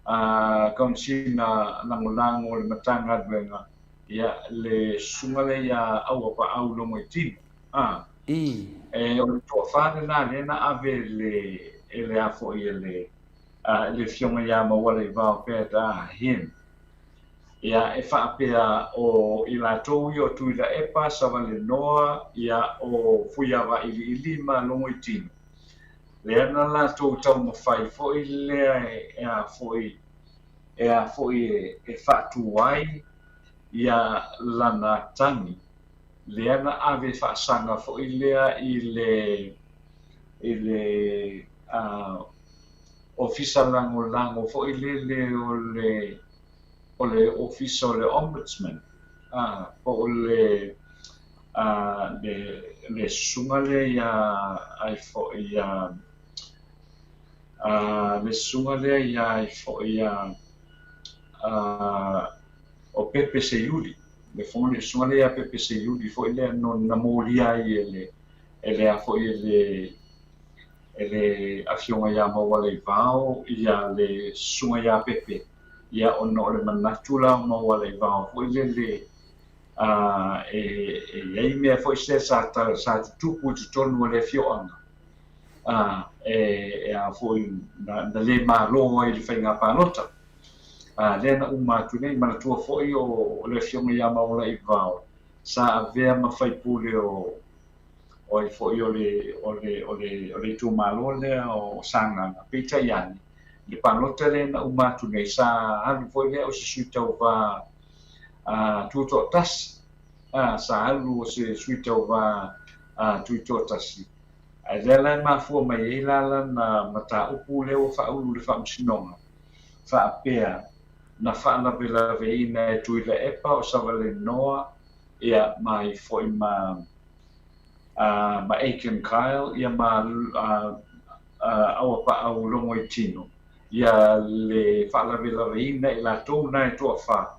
a Kaunasina Lagolago o le Matagaluega, ia le susuga lea ia Auapaau Logoitino. A. E o le toafa lena lea na ave e le e le a foi e le a le Afioga ia Maualaivao Pat Ah Him. Ia e faapea o i latou ia o Tuilaepa, Savalenoa, ia o Fuiavailiili ma Logoitino. Lea na latou taumafai foi lea e a foi e a foi e faatu ai ia lana tagi, lea na ave faasaga foi lea i le i le Ofisa Lagolago foi lele o le o le Ofisa o le Ombudsman, po o le le le susuga lea ia ai foi ia le susuga lea ia ai foi ia o Pepe Seiuli, le le susuga lea ia Pepe Seiuli foi lea no na molia ai e le e le a foi e le e le Afioga ia Maualaivao ia le susuga ia Pepe, ia ona o le manatu la o Maualaivao foi lele e i ai mea foi se sa sa tutupu i totonu o le afioaga e a foi na le malo ai le faiga palota. Lea na uma atu nei, manatua foi o le Afioga ia Maualaivao sa avea ma faipule o o ai foi o le o le o le o le itumalo lea o Sagaga. Peitai ane, le palota lea na uma atu nei, sa alu foi lea o se sui tauva tutoatasi, sa alu o se sui tauva tuitoatasi. Ae lea la e mafua mai ai la lana mataupu lea ua faaulu i le Faamasinoga, faapea na faalavelaveina e Tuilaepa o Savalenoa ia ma ai foi ma ma Aiken Kyle ia ma Auapaau Logoitino ia le faalavelaveina e latou na e toafa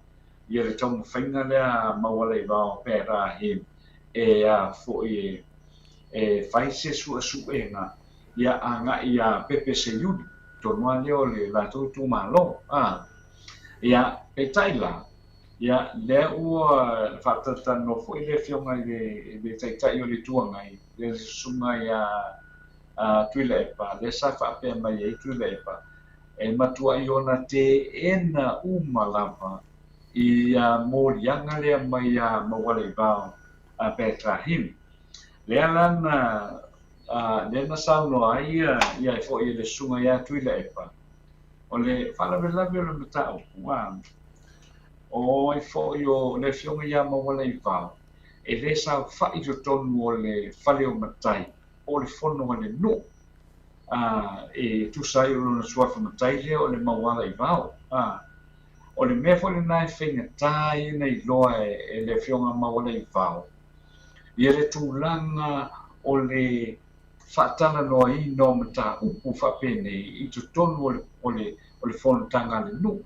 ia le taumafaiga lea a Maualaivao Pat Ah Him e a foi e fai se suesuega ia agai ia Pepe Seiuli tonu lava lea o le latou itumalo. Ia peitai la, Ia, lea ua faatalatalanoa foi le Afioga i le Taitai o le Itu Agai, le Susuga ia Tuilaepa, lea sa faapea mai ai Tuilaepa, e matuai ona teena uma lava ia moliaga lea mai ia Maualaivao Pat Rahim. Lea la na, lea na saunoa ai ia foi le Susuga ia Tuilaepa, o le faalavelave o le mataupu, o ai foi o le Afioga ia Maualaivao. e lē saofa'i i totonu o le fale o matai po o le fono a le nu'u, e tusa ai o lona suafa matai lea o le Maualaivao. O le mea foi lenā e faigatā ai ona iloa e le Afioga Maualaivao ia le tulaga o le faatalanoaina o mataupu faapenei i totonu o le o le o le fonotaga a le nuu.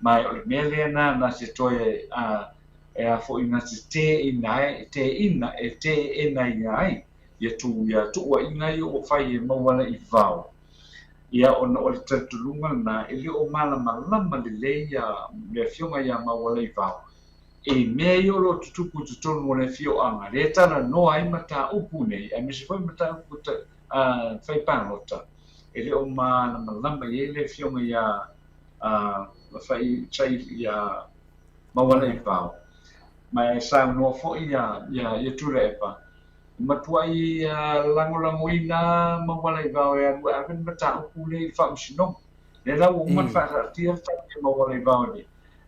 Ma o le mea lea na na se toe a e a foi na se teena ai teeina e teenaina ai ia tu ia tuuaiga ia ua fai e Maualaivao. Ia ona o le talitonuga lena e le o malamalama lelei ia le Afioga ia Maualaivao i mea ia o lo o tutupu i totonu o le afioaga, lea e talanoa ai mataupu nei, aemaise foi mataupu fai palota, e le o malamalama i ai le Afioga ia ia Maualaivao. Ma e saunoa foi ia Tuilaepa, e matuai lagolagoina Maualaivao e alu e ave le mataupu lea i le Faamasinoga. Lea la ua uma ona faataatia le tali a Maualaivao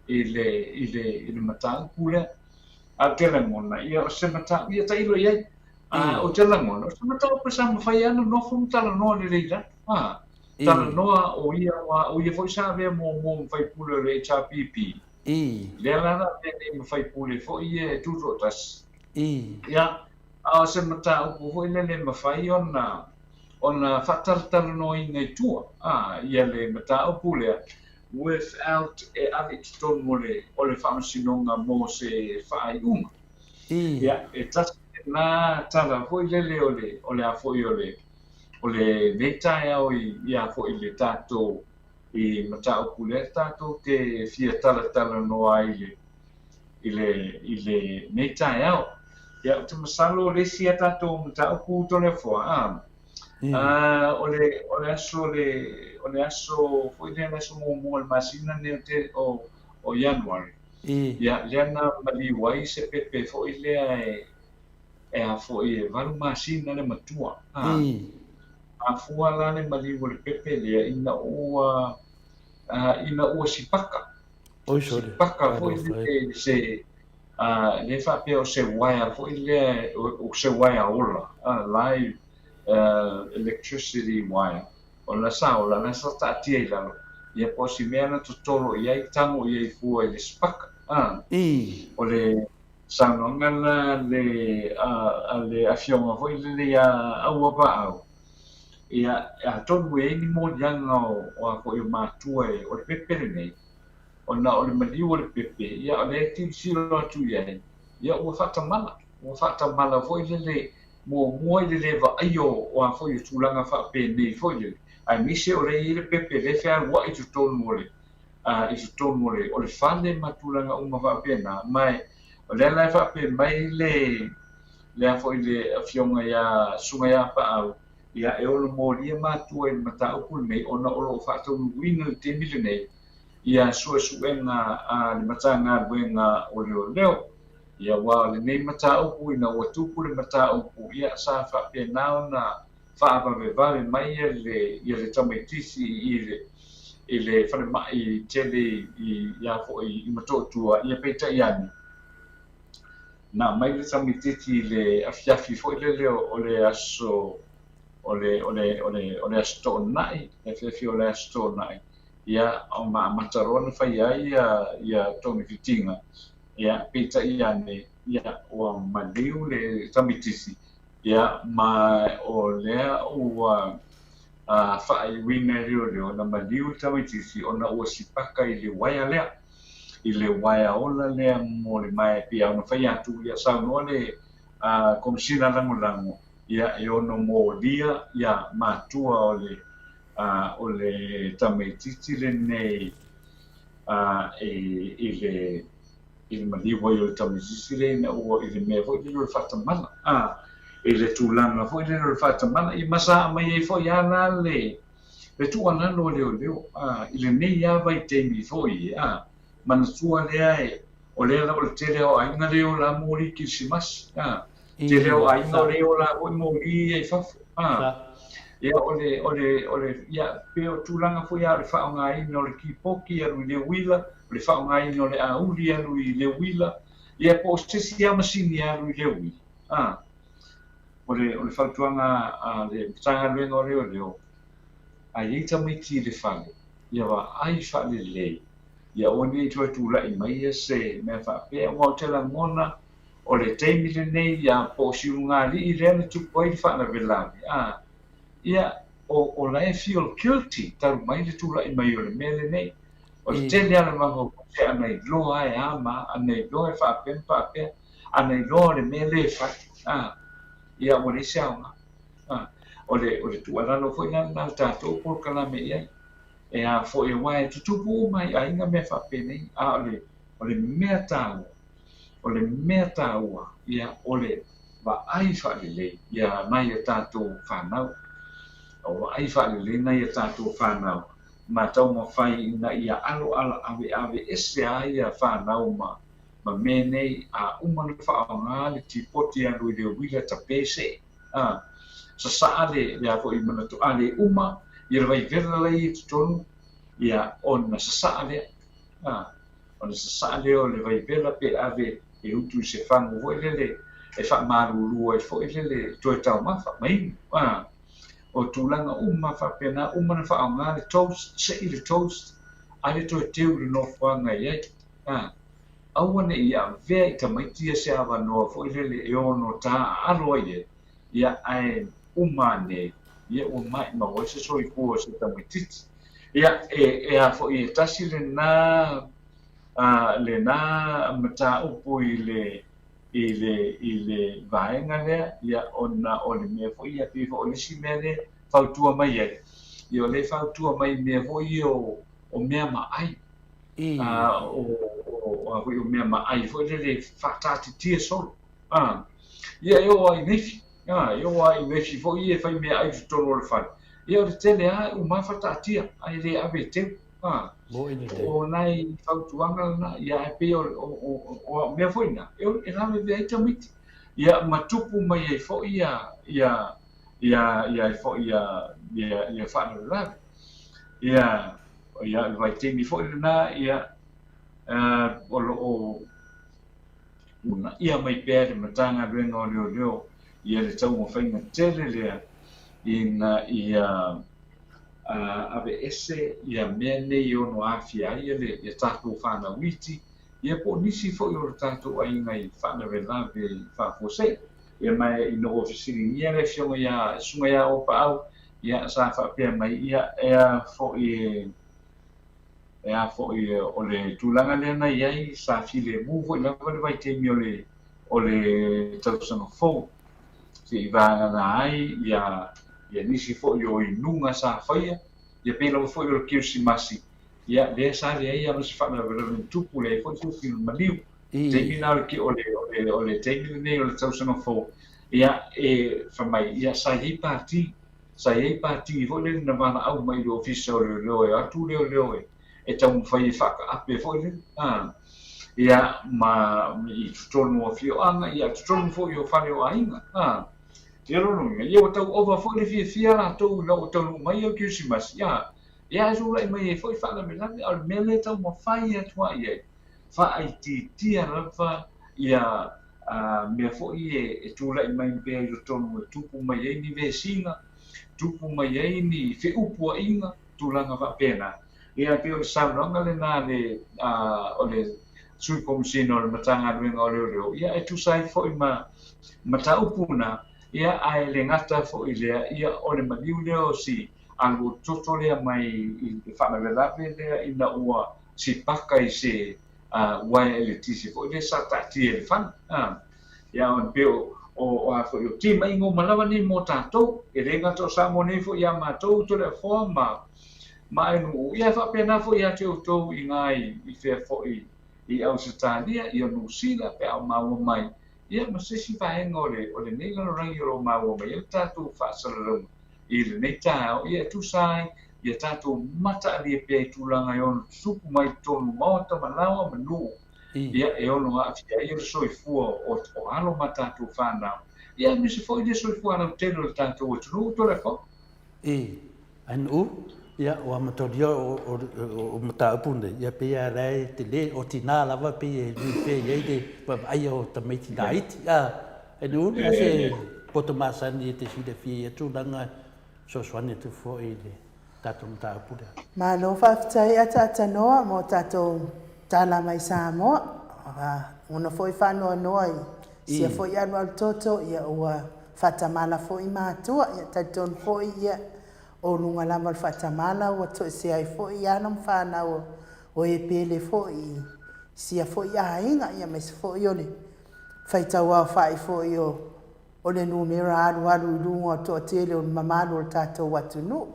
i le i le i le mataupu lea. Ae ou te lagona, ia o se mataupu, ia tailo i ai. Ou te lagona, o se mataupu sa mafai lava ona nofo ma talanoa lelei lava. Talanoa o ia, o ia foi sa avea muamua ma faipule o le HRPP. Lea la na avea nei ma faipule foi ia e tutoatasi. Ia, a o se mataupu foi lele e mafai ona ona faatalatalanoaina i tua, ia le mataupu lea without e ave i totonu o le o le Faamasinoga mo se faaiuga. Ia, e tasi lena tala foi lele o le o le a foi o le o lenei taeao i ia foi le tatou i mataupu lea tatou te fia talatalanoa ai i le i le i lenei taeao. Ia, ou te masalo o le isi a tatou mataupu Toleafoa, o le o le aso le o le aso foi lea le aso muamua o le masina lenei o te o o Ianuari. Ia, lea na maliu ai se pepe foi lea e e a foi e 8 masina le matua. Afua la le maliu o le pepe lea ina ua ina ua sipaka. Oi sole. Sipaka foi lea se lea faapea o se uaea foi lea o se uaea ola, live electricity wire, o la sa ola la sa taatia i lalo, ia po o si mea na totolo i ai, tago i ai fua i le sipaka. O le saunoaga la le a le afioga foi lele ia Auapaau, ia atonu e i ai ni moliaga o a foi o matua o le pepe lenei, ona o le maliu o le pepe, ia o lea e tilotilo atu i ai, ia ua faatamala, ua faatamala foi lele muamua i le le vaaia o a foi o tulaga faapenei foi lele, aemaise o lea e i ai le pepe lea e fealuai i totonu o le i totonu o le fale ma tulaga uma faapena. Ma o lea la e faapea mai le lea foi le afioga ia Susuga ia Paau, ia e ono molia matua i le mataupu lenei ona o lo o faataunuuina i le taimi lenei ia suesuega a le Matagaluega o Leoleo. Ia aua o lenei mataupu ina ua tupu le mataupu, ia sa faapena ona faavavevave mai ia le ia le tamaitiiti i le i le falemai tele i ia foi i Motootua, ia peitai ane, na aumai le tamaitiiti i le afiafi foi lele o le aso o le o le o le o le Aso Toonai, le afiafi o le Aso Toonai, ia ma amata loa ona faia ai ia ia togafitiga, ia peitai ane, ia ua maliu le tamaitiiti, ia ma o lea ua faaiuina e leoleo na maliu le tamaitiiti ona ua sipaka i le uaea lea, i le uaea ola lea mo le mae pei ona fai atu, ia saunoa le Komesina Lagolago, ia e ono molia ia matua o le o le tamaitiiti lenei i le i le maliu ai o le tamaitiiti lea ina ua i le mea foi lele o le faatamala, i le tulaga foi lele o le faatamala, ia ma sa aumai ai foi lava la le le tuualalo a leoleo i lenei lava vaitaimi foi, manatua lea e o lea o le tele o aiga lea e ola moli i Kerisimasi, tele o aiga o lea e ola foi moli ia i fafo. Ia o le o le o le ia pei o tulaga foi lava o le faaaogaina o le kipoki alu i le uila, o le faaaogaina o le auli alu i le uila, Ia po o se isi lava masini e alu i le uila, a. O le, o le fautuaga a le Matagaluega o Leoleo, a i ai tamaiti i le fale, ia vaai faalelei, ia aua ne i toe tulai mai se mea faapea, aua ou te lagona o le taimi lenei, ia po o Siugalii lea na tupu ai le faalavelave, a, ia, o, o la e feel guilty talu mai le tulai mai o le mea lenei. O le tele lava o le mafaufau, a na iloa e a ma a, a na iloa e faapea ma faapea, a na iloa o le mea lea e fai, a, ia ua leai se aoga. A, o le, o le tuualalo foi la lena a le tatou polokalame i ai, e a foi, aua e tutupu uma i aiga mea faapenei, a o le, o le mea taua, o le mea taua, ia, o le vaai faalelei ia nai a tatou fanau. O vaai faalelei nai a tatou fanau, ma taumafai ina ia alo ala aveave ese ai ia fanau ma ma mea nei, a uma ona faaaoga le tipoti e alu i le uila tape se, a, sasaa le, le a foi manatu, a le uma ia le vaivela la i totonu, ia ona sasaa lea, a, ona sasaa lea o le vaivela pe ave e utu i se fagu foi lele e faamalulu ai foi lele toe taumafa ma inu, a. O tulaga uma faapena, uma ona faaaoga le toast, sei le toast, ai le toe teu i le nofoaga e i ai, a. Aua ne i avea i tamaiti ia se avanoa foi lele e ono taaalo ai ai, ia, ae uma ane, ia, ua maimau ai se soifua o se tamaitiiti. Ia, e, e a foi, e tasi lena, a, lena mataupu i le, i le, i le vaega lea, ia, ona o le mea foi ia, pei foi o le isi mea lea e fautua mai ai, ia, o lea e fautua mai i mea foi ia o, o mea ma ai. O a foi o mea ma ai foi lele faataatitia solo. A, ia e oo lava i naifi, a, e oo lava i naifi foi ia e fai meaai i totonu o le fale, ia o le tele lava e uma lava faataatia, ae le ave e teu. A, o nai fautuaga lena, ia ae pei o, o, o, o au mea foi na, e, e lavevea ai tamaiti. Ia ma tupu mai ai foi ia, ia, ia, ia, ia foi ia, ia, ia faalavelave. Ia, Ia, le vaitaimi foi lena, ia, o lo o uunaia mai pea le Matagaluega o Leoleo ia le taumafaiga tele lea ina ia aveese ia mea nei e ono aafia ai le ia tatou fanau iti, ia po o nisi foi o le tatou aiga i faalavelave faafuasei. Ia ma ina ua fesiligia le Afioga ia Susuga ia Opaau, Ia, sa faapea mai, ia, e a foi e, e a foi e, o le tulaga lea na i ai, sa filemu foi lava le vaitaimi o le, o le tausaga fou, se i vagana ai ia, ia nisi foi o inuga sa faia, ia pei lava foi o le Kerisimasi, ia, lea sa leai lava se faalavelave na tupu, leai foi se ufi o le maliu. Taimi na o le, o le, o le, o le taimi lenei o le tausaga fou, ia, e fai mai, ia, sa i ai pati, sa i ai pati foi lele na valaau mai i le ofisa o leoleo e o atu leoleo e, e taumafai e faakaape foi lele, a, ia, ma i totonu o afioaga, ia, totonu foi o fale o aiga, a. Ia lona uiga, ia ua tau ova foi le fiafia latou ina ua taunuu mai le Kerisimasi, a, ia ae tulai mai ai foi faalavelave, a o le mea lea e taumafai atu ai i ai, faaitiitia lava ia mea foi e tulai mai pea i totonu e tupu mai ai ni vesiga, tupu mai ai ni feupuaiga, tulaga faapena. Ia pei o le saunoaga lena a le, o le Sui Komesina o le Matagaluega o Leoleo, ia e tusa ai foi ma mataupu na, ia ae le gata foi i lea, ia o le maliu lea o si alualutoto lea mai i le faalavelave lea ina ua sipaka i se uaea eletise foi lea sa taatia i le fale. Ia ona pei o, o, a foi o timaiga uma lava nei mo tatou, e le gata o Samoa nei foi ia matou i Toleafoa ma ma Aenuu, ia e faapena foi ia te outou i ina i fea foi i Ausetalia, ia Niu Sila pe a o maua mai, ia ma se isi vaega o le o lenei lalolagi o lo o maua mai ai le tatou faasalalauga i lenei taeao, ia e tusa ai ia tatou mataalia pea i tulaga e ono tutupu mai i totonu o maota ma laoa ma nuu, ia e ono aafia ai le soifua o, o alo ma tatou fanau, ia aemaise foi le soifua lautele o le tatou atunuu. Toleafoa. I, NU. Ia, ua amatolia o mataupu nei, ia pei lava la e tele, o tina lava pei e nui pea i ai le vaavaaia o tamaiti laiti. A, e ulu a se poto masani e te silafia i ia tulaga e fesoasoani atu foi i le tatou mataupu lea. Malo faafetai ataatanoa mo tatou tala mai Samoa. Ona foi faanoanoa i sia foi alualu toto, ia ua faatamala foi matua. Ia talitonu foi ia o luga lava o le faatamala ua toesea ai foi alo ma fanau o e pele foi i sia foi aiga, ia aemaise foi o le faitauaofai foi o le numera alualu i luga o le toatele o le mamalu o le tatou atunuu.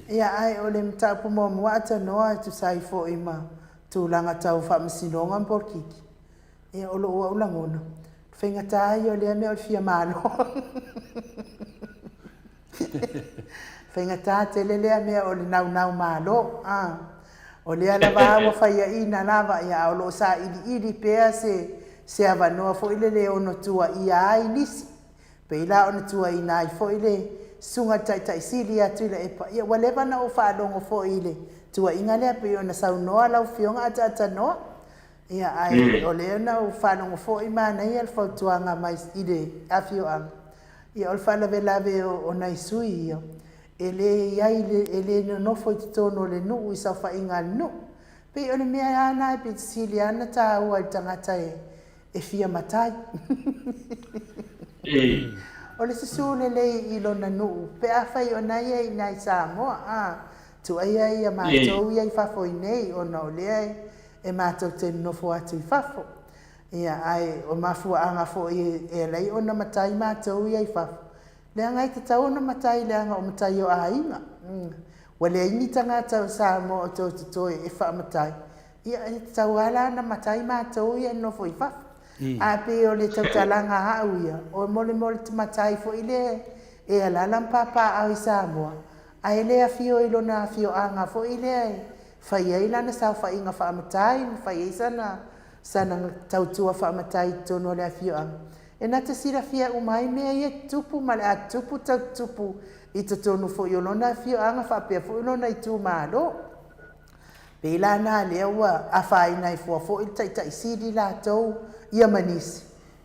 Ia ae o le mataupu muamua atanoa e tusa ai foi ma tulaga tau faamasinoga ma polokiki, ia o lou au lagona, faigata ia o lea mea o le fia malo. Faigata tele lea mea o le naunau malo. O lea lava ua faiaina lava, ia a o lo o sailiili pea se avanoa foi lele e ono tuuaia ai nisi. Pei la ona tuuaina ai foi le susuga i le Taitai Sili ia Tuilaepa. Ia ua leva ona ou faalogo foi i le tuuaiga lea pei ona saunoa lau Afioga Ataatanoa. Ia ae o lea na ou faalogo foi manaia le fautuaga mai i le afioaga. Ia o le faalavelave o nai sui ia, e le i ai e le nonofo i totonu o le nuu i saofaiga a le nuu. Pei o le mea lava lena e pito sili lava ona taua i le tagata e fia matai. O le susu lelei i lona nuu pe afai o na ia i ina i Samoa, a, tuaia ia matou ia i fafo iinei ona o lea e matou te nonofo atu i fafo. Ia, ae o mafuaaga foi e ala ai ona matai matou ia i fafo, leaga e tatau ona matai leaga o matai o aiga. Ua leai ni tagata o Samoa o toe totoe e faamatai, ia e tatau lava la ona matai matou ia e nonofo i fafo. Ae pei o le tautalaga a au ia, o mo le matai foi lea e alaala ma papaaao i Samoa, ae le afio i lona afioaga foi lea e fai ai lana saofaiga faamatai ma fai ai sana tautua faamatai i totonu o le afioaga. E na te silafia uma ai mea ia e tutupu ma le a tutupu tau tutupu i totonu foi o lona afioaga faapea foi lona itumalo. Pei la na lea ua afaina ai fua foi le Taitai Sili latou ia ma nisi,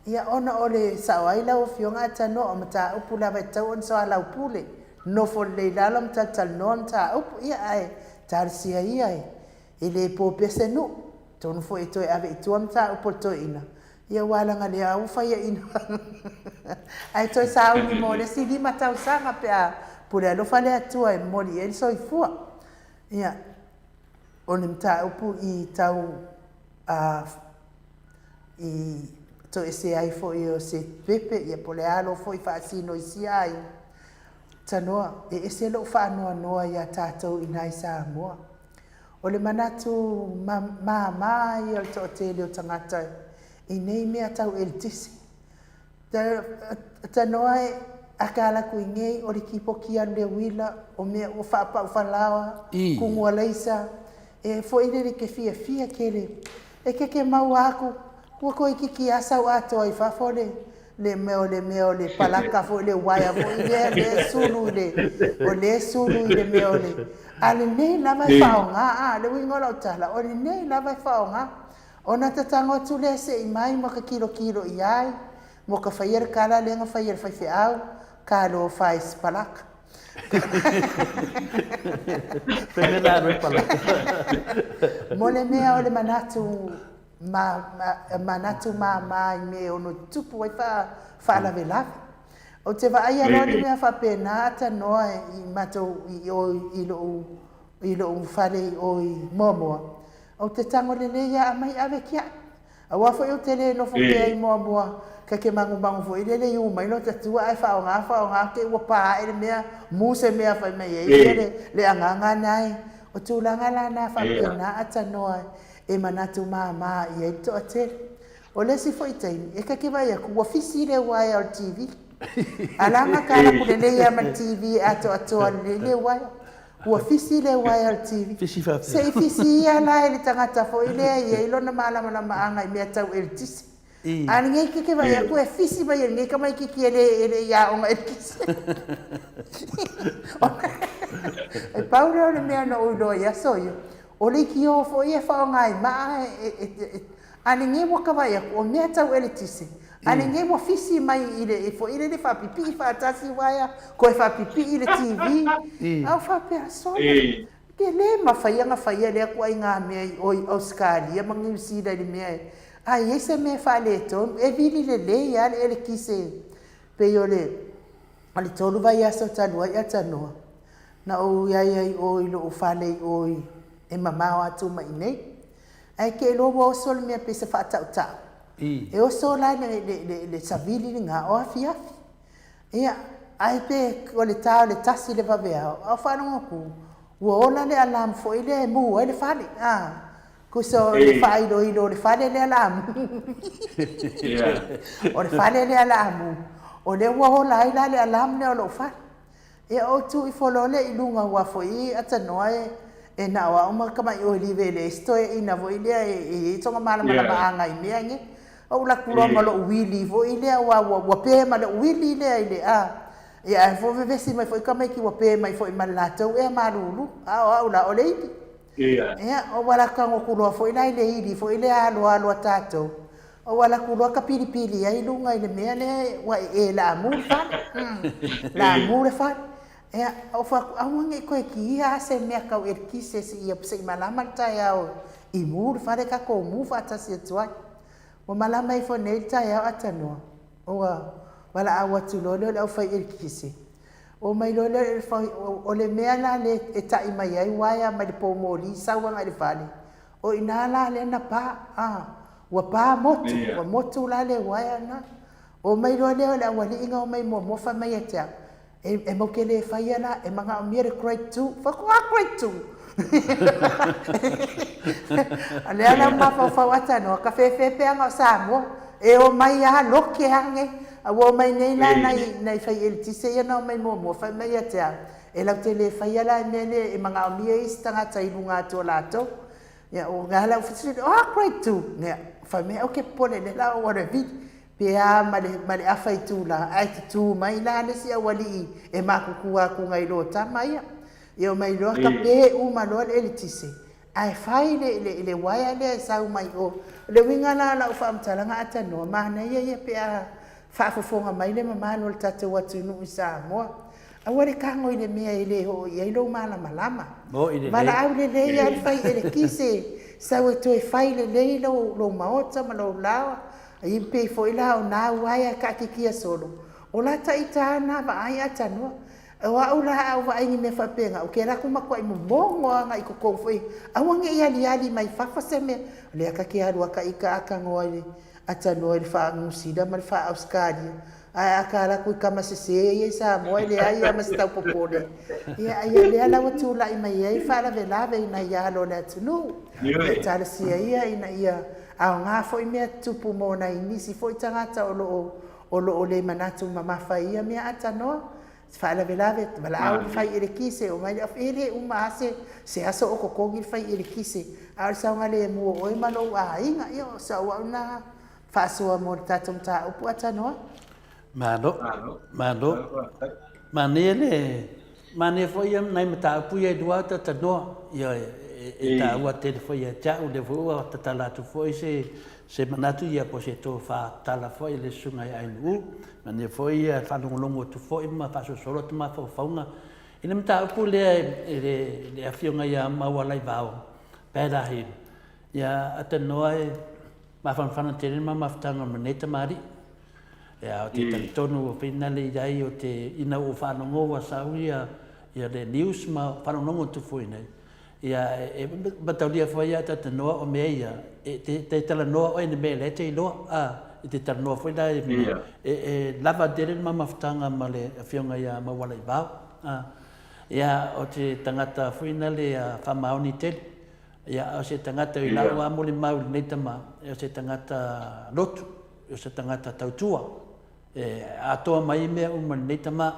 ia ona o le sao ai lau Afioga Atanoa o mataupu lava e tatau ona soalaupule, nofo lelei i lalo ma talatalanoa mataupu, ia ae talosia ia e le po pea se nuu. Atonu foi e toe ave i tua mataupu a le toeaina, ia aua leaga o lea lava ua faiaina ae toe sauni mo le isi 5 tausaga pe a pule alofa le Atua e momoli i ai le soifua. Ia, o le mataupu i tau i toesea ai foi o se pepe, ia po o le a lou foi faasino i sia aiga, tanoa, e ese lou faanoanoa iā tatou i ina i Samoa. O le manatu māmā ia o le toatele o tagata i nei mea tau eletise. Tanoa e akala aku i nei o le kipoki alu le uila, o mea ua faapau falaoa, kumu alaisa, e foi lele ke fiafia tele. E keke maua aku, ua toeitiiti lava sau atoa i fafo le le mea o le mea o le palaka foi le uaea foi lea lea e sulu i le o lea e sulu i le mea o le a lenei lava e faaaoga a le uiga o lau tala o lenei lava e faaaoga ona tatago atu lea se i mai ma ka tilotilo i ai mo ka faia le tala lea na faia e le faifeau talofa e se palaka. Mo le mea o le manatu manatu māmā i mea e ono tutupu ai faalavelave. Ou te vaaia loa le mea faapena atanoa i matou i o i lou fale i o i Moamoa, ou te tago lelei lava aumai ave tiai. Aua foi ou te le nofo pea i Moamoa, ta te magumagu foi lele i u mai lota tua ae faaaoga faaaoga te i ua pa ae le mea, mu se mea fai mai ai ia le agaga na e. O tulaga la na faapena atanoa e manatu māmā i ai le toatele. O le isi foi taimi, e ta te vaai atu ua fisi le uaea o le TV. A la na tala aku lelei lava ma le TV e atoatoa lelei le uaea. Ua fisi le uaea o le TV. Fisi faapea. Se i fisi ia la e le tagata foi lea e i ai lona malamalamaaga i mea tau eletise. A lenei ke ke vaai atu e fisi mai e lenei tamaititi e le e le i aoga i le eletise. E pau lea o le mea na ou iloa i aso ia, o leitio foi ia e faaaoga i maa e a lenei ua ta vaai atu o mea tau eletise, a lenei ua fisi mai i le foi lele faapipii faatasi uaea, toe faapipii le TV. A ou faapea, sole, e le mafai ona faia lea ituaiga mea i o i Ausetalia ma Niu Sila i le mea e a i ai se mea e faaletonu, e vili lelei lava le eletise pei o le o le 3 vaiaso talu ai Atanoa na ou i ai ai i o i lou fale i o i e mamao atu ma i inei. Ae te iloa ua oso le mea pei se faatautau. E oso la le, le, le, le savili lena o afiafi. Ia, ae pe o le ta o le 1 i le vaveao, a o faalogo atu, ua ola le alarm foi lea e mu ai le fale, a, tusa o le faailoilo o le fale lea o le a mu. O le fale lea o le a mu. O lea ua ola ai la le alarm lea o lou fale. Ia ou tu ifo loa lea i luga aua foi Atanoa e e na o au ma tamai olive e leai se toeaina foi lea e i ai sona malamalamaaga i mea nei. Ou alu atu loa ma lou uili foi lea aua ua ua pe ma lou uili lea i le a. Ia ae foi vevesi mai foi tamaiti ua pe mai foi ma le latou ea malulu, a o au la o le ili. Ia, ou alu atu tago atu loa foi la i le ili foi lea aloalo a tatou, ou alu atu loa tapilipili ai luga i le mea lea ua ee laamu le fale. Laamu le fale. Ia, ou fai atu, aua ne i toe kiia lava se mea tau eletise seia se i malama le taeao i mu le fale tatou mu faatasi atu ai. Ua malama ifo nei le taeao Atanoa, ua valaau atu loa lea o le aufai eletise, Omai loa lea o le mea la lea e ta'i mai ai uaea mai le poumoli sau agai i le fale, o i ina la lea na pa, a, ua pa motu, ua motu la le uaea lena. Omai loa lea o le aualii na omai muamua fai mai ia te au, e, e matou te le faia la, e manaomia le grade two. Fai atu, a grade two? O lea la ua mafaufau Atanoa, ka fefe peaga o Samoa, e omai lava loke ane. A ua omai nei la nai, nai fai eletise ia na omai muamua, fai mai ia te au, e latou te le faia la le mea lea e manaomia isi tagata i luga atu o latou. Ia, o lea la ua fesili, o a grade two? Ia, fai mai, ou te popole, lea la ua le vili, pe a ma le, ma le afa itula, ae tutū mai la le isi aualii e matutua atu nai lo tama ia. Ia omai loa kape uma loa le eletise, Ae fai le, le, le uaea lea e sau mai o. O le uiga la o lau faamatalaga Atanoa, manaia ia pe a faafofoga mai le mamalu o le tatou atunuu i Samoa. Aua le tago i le mea e le oo i ai lou malamalama. Valaau lelei lava le fai elekise, sau e toe fai lelei lou, lou maota ma lou laoa. Ai pei foi la o na uaea e taatitia solo, o la ta ita na vaai Atanoa. O au la a ou vaai i ni mea faapena, ou te alu atu matuai momono agai i totonu foi, aua ne i aliali mai fafo se mea. O lea ta te alu a ita atanoa i le atanoa i le faa-Niu Sila ma le faa-Ausetalia, ae a ta alu atu i tama sese ia i Samoa e leai lava ma se tau popole. Ia, ia lea la ua tulai mai ai faalavelave i nai alo o le atunuu. Ia talosia ia ina ia aoga foi mea tutupu mo nai nisi foi tagata o lo o o lo o le manatu mamafa i ia mea atanoa. Faalavelave, valaau le fai elekise, omai le e le uma lava se, se aso o totogi le fai elekise, a o le saogalemu o oe ma lou aiga, ia o sau au lena faasoa mo le tatou mataupu atanoa. Malo, malo. Manaia le, manaia foi ia nai mataupu ia e lua talanoa, ia e taua tele foi ia te au, lea foi ua tatala atu foi se, se manatu ia po o se tofa tala foi i le susuga ia Ainuu. Manaia foi ia faalogologo atu foi ma faasolosolo atu mafaufauga i le mataupu lea i le afioga ia Maualaivao Badahin. Ia atanoa e mafanafana tele le ma mafutaga ma nei tamalii. Ia o te talitonu o whina le iai o te ina ua faalogo ua sau ia ia le news ma faalogologo atu foi nei. Ia e mataulia foi ia talanoa o mea ia, e te, te talanoa oe i le mea lea e te iloa, a, e te talanoa foi la i, e, e lava tele le mamafutaga ma le afioga ia Maualaivao, a. Ia, o te tagata foi na le faamaoni tele, ia, o se tagata i lau lava molimau i lenei tama, o se tagata lotu, o se tagata tautua, e atoa mai mea uma i lenei tama.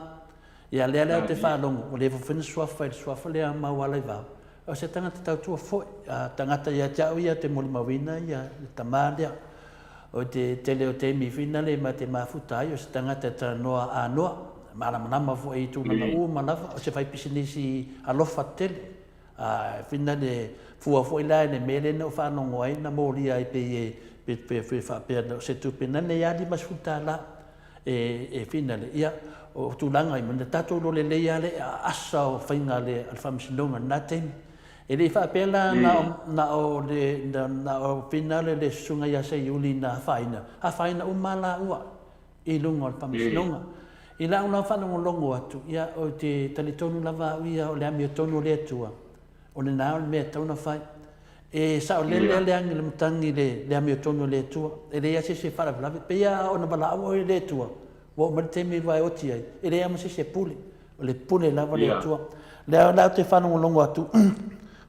Ia lea lea ou te faalogo, ua leva foi ona suafa i le suafa lea Maualaivao, o se tagata tautua foi, a tagata ia te au ia te molimauina ia le tama lea. O te tele o taimi finale ma te mafuta ai o se tagata e talanoa anoa, malamalama foi i tulaga uma lava, o se faipisinisi alofa tele. A finale fua foi la i le mea lea na ou faalogo ai na molia ai pei e pe pe pe faapea o se tupe na nei lava $50 e finale. Ia, o tulaga ia, na tatou iloa lelei lava le aasa o faiga a le Faamasinoga i lena taimi. E le i faapea la na o, na o le, na o finale le Susuga ia Seiuli na afaina, afaina uma lava laua i luga o le Faamasinoga. I lau la faalogologo atu, ia, ou te talitonu lava au ia o le amiotonu o le Atua, o lena o le mea e tatau ona fai. E saolele le agi a le matagi i le amiotonu o le Atua, e leai lava se isi e faalavelave. E pei lava ona valaau oe e le Atua, ua oo mai le taimi ua e oti ai, e leai lava ma se isi e pule. O le pule lava le Atua. O lea la ou te faalogologo atu,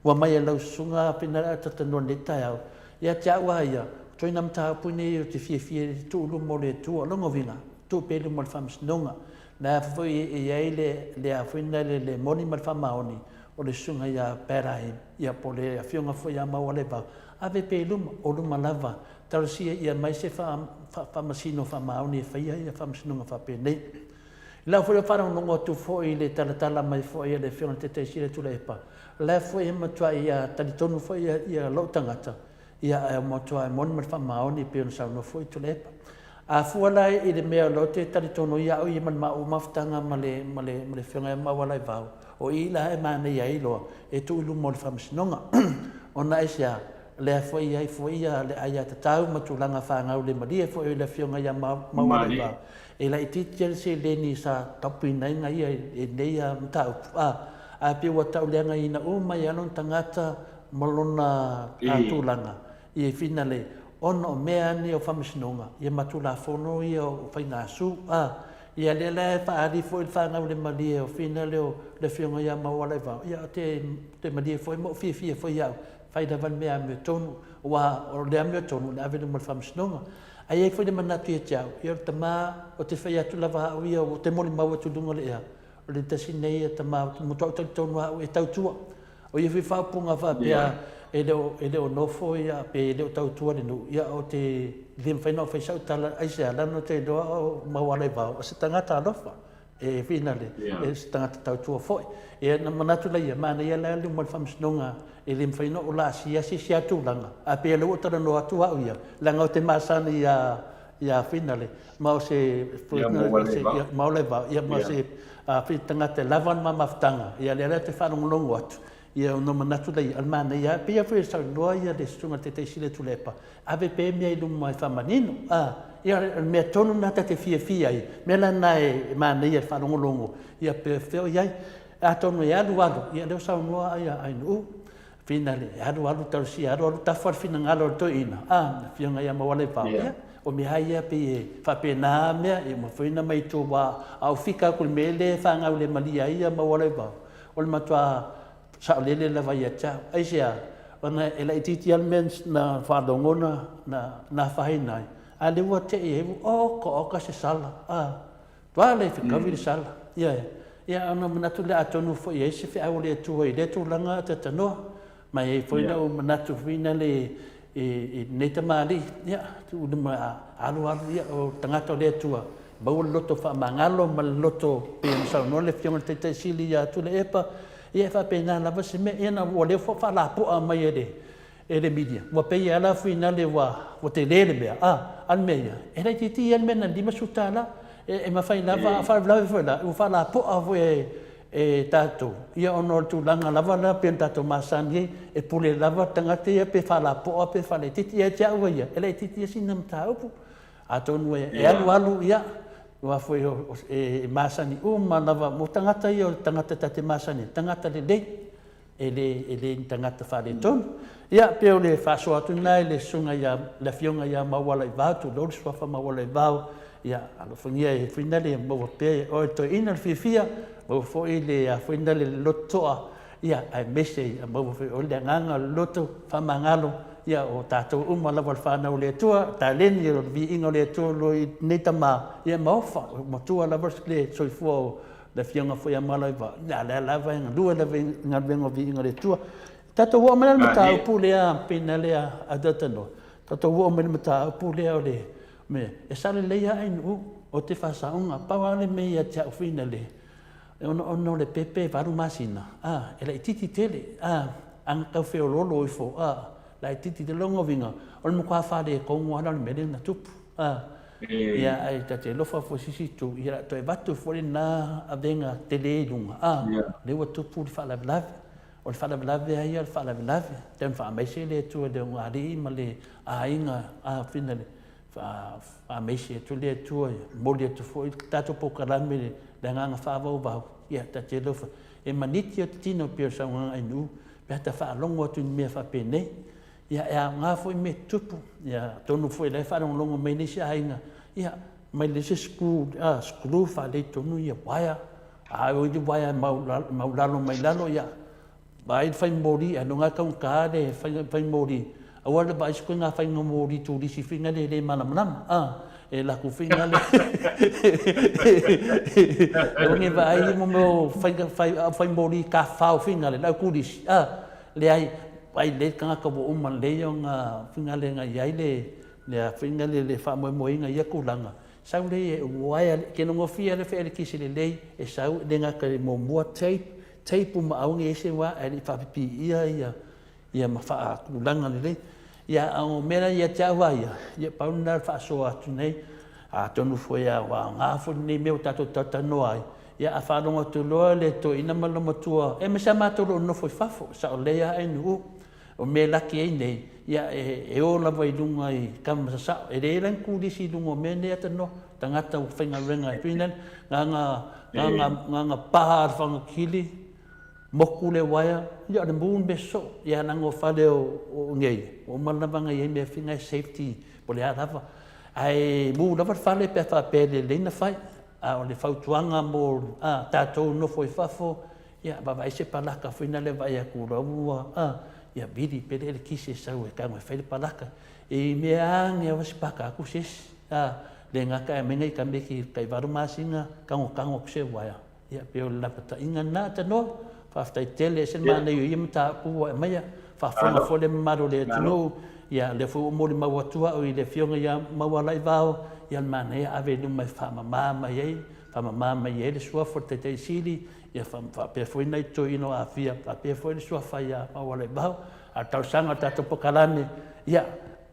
ua mai e lau susuga Finale a talatalanoa i lenei taeao, ia te au lava ia, o ituaiga mataupu nei ou te fiafia e tuu i luma o le Atua. O lona uiga, tuu pea i luma o le Faamasinoga. O la foi e i ai le, le a foi lea le moni ma le faamaoni o le susuga ia Padahim, ia po o le afioga foi ia Maualevao, ave pea i luma, o luma lava, talosia ia aumai se faamasino faamaoni e faia ia faamasinoga faapenei. I lau foi faalogologo atu foi i le talatala mai foi a le Afioga i le Taitai Sili Tuilaepa, o la foi e matuai talitonu foi ia lou tagata, ia ae matuai moni ma le faamaoni e pei ona saunoa foi Tuilaepa. A fua la i le mea o lea ou te talitonu ai au ia ma le maua mafutaga ma le ma le ma le Afioga ia Maualaivao, o i la e manaia ai loa e tuu i luma o le Faamasinoga. Ona aisea? Lea foi e i ai foi ia le aiatatau ma tulaga faagaulemalie foi o le Afioga ia Maualaivao, E laitiiti lava le seleni sa tapuina ai ia i lenei mataupu, a, ae pei ua tauleagaina uma ai lava lona tagata ma lona tulaga i finale ona o mea lava nei o faamasinoga ia ma Tulafono ia o faigasu, a. Ia lea la e faaali foi le faagaulemalie o finale o le Afioga ia Maualaivao, ia ou te malie foi ma ou fiafia foi au, fai lava le mea amiotonu, aua o le amiotonu o le ave i luma o le faamasinoga. Ae i ai foi le manatu ia te au, ia o le tama, ou te fai atu lava au ia, ou te molimau atu i luga o le ea, o le tasi lenei tama ou te matuai talitonu lava au e tautua. O ia foi faaupuga faapea e le o, e le o nofo ia pe le o tautua le nuu, ia ou te le mafai ona ou fai sau tala, aisea? Leaga ou te iloa o Maualaivao o se tagata alofa. E finale, e se tagata tautua foi. Ia na manatu laia, manaia la le uma o le faamasinoga, e le mafai ona ou laasia se isi lava tulaga, ae pei o lea ua ou talanoa atu au ia, leaga ou te masani ia, ia Finale, ma o se, Maualaivao, ia ma o se tagata e lava le ma mafutaga, ia lea la ou te faalogologo atu, Ia ona manatu lea, o le manaia lava, e pei lava foi ona saunoa le Susuga i le Taitai Sili o Tuilaepa, ave pea mea i luma e faamanino. A, ia o le mea tonu lena ta te fiafia ai, mea la lena e manaia i le faalogologo, ia pe fea o i ai. Atonu e alu alu, ia lea ua saunoa Ainuu, finale, e alu alu talosia, alu alu tafa le finagalo o le toeaina, a, le Afioga ia Maualaivao, ia, o mea lava ia pei e faapena mea, e uma foi ona mai tua, aua a ou fika atu i le mea lea e faagaulemalie ai Maualaivao, O le matua saolele lava ia te au. Aisea? Ona e laitiiti lava le mea na faalogo na afaina ai, a o lea ua tei ai, ua oka oka se sala, a, ua le fetaui le sala. Ioe. Ia ona manatu lea atonu foi e i ai se feau a le Atua i lea tulaga a Tatanoa. Ma e i ai foi lou manatu foi lea i lenei tamalii, ia, tuu lima alu alu, ia, o le tagata o le Atua, maua le loto faamagalo ma le loto pei ona saunoa le Afioga i le Taitai Sili ia Tuilaepa, ia e faapena lava se mea. Ia na ua leva foi faalapoa mai e le e le media, ua pei lava la finale ua ua tele le mea, a, a o le mea ia, e laitiiti lava le mea na $50. E mafai lava, a faalavelave foi la, ua faalapoa foi e e tatou, ia ona o le tulaga lava lea pei ona tatou masani ai, e pule lava le tagata ia pe faalapoa pe faalaitiiti. Ia te au ia, e laitiiti lava sina mataupu. Atonu e alu alu, ia, aua foi e masani uma lava, mo tagata ia o tagata ta te masani ai, tagata lelei, e le, e le ni tagata faaletonu. Ia, pei o le faasoa atu lena i le susuga ia, le Afioga ia Maualaivao, tulou le suafa Maualaivao, ia, alofagia e Finale ia maua pea e oe le toeaina le fiafia, maua foi le, a foi lea, le loto toa, ia, aemaise ia maua foi e oe le agaga o le loto faamagalo, ia, o tatou uma lava o le fanau a le Atua, taleni o le viiga o le Atua o lo o i lenei tama, ia maofa, ua matua lava le soifua o le Afioga foi ia Malaevao, ia, o lea lava e galue lava i galuega o viiga o le Atua. Tatou oo mai la i le mataupu lea, Pina lea a Talanoa. Tatou oo mai le mataupu lea o le mea e sa lelei lava Ainuu o te faasaoga. Pau lava le mea ia te au finale, ona o le pepe e 8 masina, a, e laitiiti tele, a, ana tau feoloolo ifo, a, laitiiti tele. Lona uiga, o le matua faaletonu lava lea o le mea lea na tupu, a. Ia, ae ta te alofa foi i se isi itu, ia o le a toe avatu foi lena avega tele i luga, a, lea ua tupu le faalavelave. O le faalavelave lava ia o le faalavelave, tau ina faamaise le Atua i le ulugalii ma le aiga afina le faamaise atu le Atua, e momoli atu foi le tatou polokalame i le agaga faavauvau, ia ta te alofa. E maniti atu tino pei o le saunoaga a Ainuu, pe a ta faalogo atu i ni mea faapenei, ia e aoga foi mea tutupu, ia atonu foi o la e faalogologo mai nisi aiga, ia mai le isi screw faaletonu ia uaea, A o i le uaea maulalo mai lalo, ia, vaai le fai moli, ailoga e taugata le fai moli. Aua le vaai se ituaiga faiga moli turisi foi lea e le malamalama, a, e alu atu foi lea. Aua ne i vaai mo mea o fai moli tafafao foi lea, le au turisi, a, leai, vaai lelei le tagata ua uma lelei ona foi lea na i ai le foi lea le faamoemoeina i ia tulaga. Sau lea e uaea, ke nogofia le feelekisi lelei e sau e le gata i muamua tape, tape uma aua ne i i ai se wa ae le i faapipiia ia ia ma faatulaga lelei. Ia a o mea la ia te au lava ia, ia pau lena o le faasoa atu nei, atonu foi a ua aoga foi lenei mea ua tatou talatalanoa ai, ia a faalogo atu loa le toeaina ma le loomatua, aemaise lava matou o lo o nonofo i fafo, sao lelei lava Ainuu, O mea e laki ai nei, ia e o lava i luga i tama sasao. E leai la ni turisi i luga o mea nei atanoa, tagata ua faigaluega e Finland, na ona, na ona, na ona pa le fagatili, moku le uaea, ia o le mu le mea sosoo. Ia leaga o fale o nei, ua uma lava ona i ai mea foi nei safety po o le a lava. Ae mu lava le fale pe a faapea e lelei ona fai. A o le fautuaga mo tatou nofo i fafo, Ia, vaavaai se palaka foi lea e vaai atu la ua, a, ia vili pea le elekisi e sau e tago e fai le palaka. I mea ane lava se paka atu se isi, a, le gata e aumai nai tameki i tai 8 masina, tagotago atu se uaea. Ia, pei o le lapataiga lena, Tanoa. Faafetai tele, e ese le manaia o ia mataupu ua e aumaia. Faafofoga foi le mamalu o le atunuu, ia, lea foi ua molimau atu au i le Afioga ia Maualaivao, ia le manaia ave i luma e faamama mai ai, faamama mai ai le suafa o le Taitai Sili, Ia faapea foi nai toeaina o Afia, faapea foi le suafa ia Maualaivao. A o le talosaga o le tatou polokalame, ia,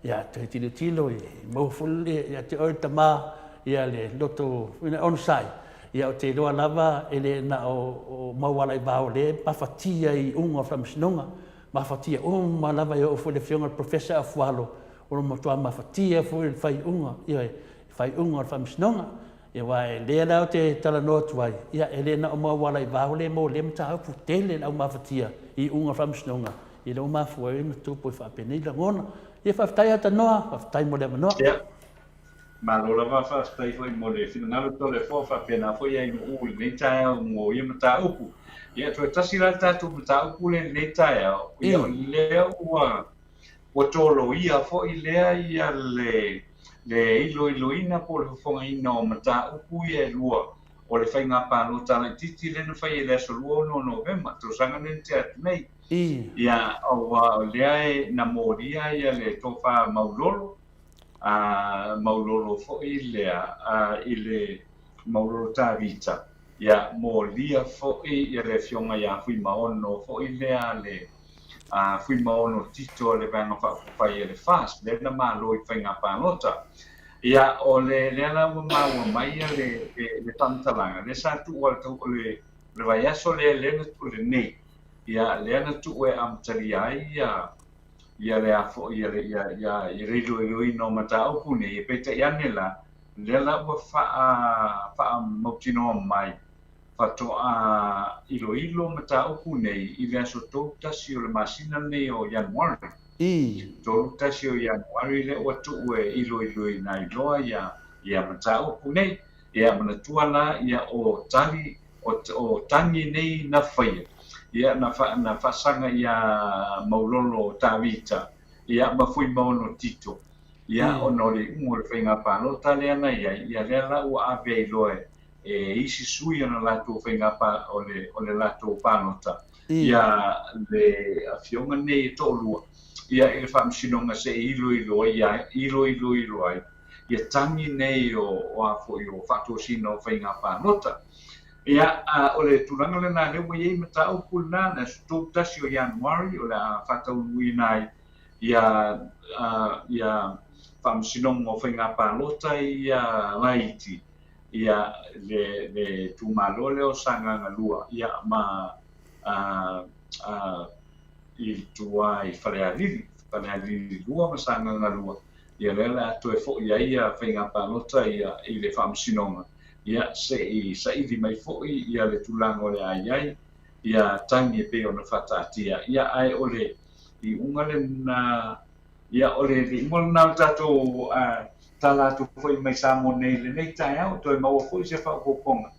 ia toe tilotilo i maua foi le, ia te oe le tama, ia le loto onosai. Ia ou te iloa lava e le na o Maualaivao lea e mafatia i iuga o le Faamasinoga, mafatia uma lava e oo foi i le Afioga i le Professor Afualo, o lo o matua mafatia foi i le faaiuga, ioe, faaiuga o le Faamasinoga. Ia aua e lea la ou te talanoa atu ai, ia e le na o Maualaivao lea mo lea mataupu, tele le au mafatia i iuga o le faamasinoga, ia lea ua mafua ai ona tupu ai faapenei lagona. Ia faafetai Atanoa, faafetai mo le avanoa. Ia, malo lava faafetai foi mo le finagalo Toleafoa faapena foi Ainuu i lenei taeao mo ia mataupu. Ia toe tasi la le tatou mataupu lea i lenei taeao, ia o lea ua Ua toloia foi lea ia le le iloiloina po o le fofogaina o mataupu ia e lua o le faiga palota laitiiti lea na fai i le aso 26 o Novema, tausaga lea na tea atu nei. Ia, aua o lea e na molia ia le tofa Maulolo, a Maulolo foi lea a i le Maulolo Tavita, ia molia foi ia le Afioga ia Fuimaono foi lea le a Fuimaono Tito a le Vaega Faaupufai a le FAST, lea na malo i faiga palota. Ia, o le lea la ua maua mai ia le, le, le faamatalaga, lea sa tuu a le, le, le vaiaso lea, lea na tuu lenei, ia, lea na tuu e amatalia ai ia, ia le a foi, ia le, ia, ia, ia le iloiloina o mataupu nei, e peitai ane la, lea la ua faa, faamautinoa mai, Faatoa iloilo mataupu nei i le aso 31 o le masina lenei o Ianuari. 31 o Ianuari lea ua tuu e iloiloina ai loa ia ia mataupu nei. Ia manatua la ia o tali o, o tagi nei na faia ia na fa, na faasaga ia Maulolo Tavita ia ma Fuimaono Tito ia ona o le iuga o le faiga palota lea na i ai ia lea la ua ave ai loa e e isi sui ona latou faiga pa, o le, o le latou palota, ia le afioga nei e toalua. ia i le Faamasinoga se i iloilo ai iloiloilo ai ia tagi nei o o a foi o faatosina o faiga palota. Ia, a o le tulaga lena lea ua i ai mataupu lena, le aso 31 o Ianuari o le a faataunuuina ai ia ia Faamasinoga o Faiga Palota ia laiti ia le le itumalo lea o Sagaga 2 ia ma a a i tua i Falealili, Falealili 2 ma Sagaga 2, ia lea o le a toe foi ai ia faiga palota ia i le Faamasinoga, ia se i saili mai foi ia le tulaga o le a i ai ia tagi e pei ona faataatia. Ia ae o le iuga lena, ia o le iuga lena o le tatou tala atu foi mai Samoa nei i lenei taeao, toe maua foi se faaopoopoga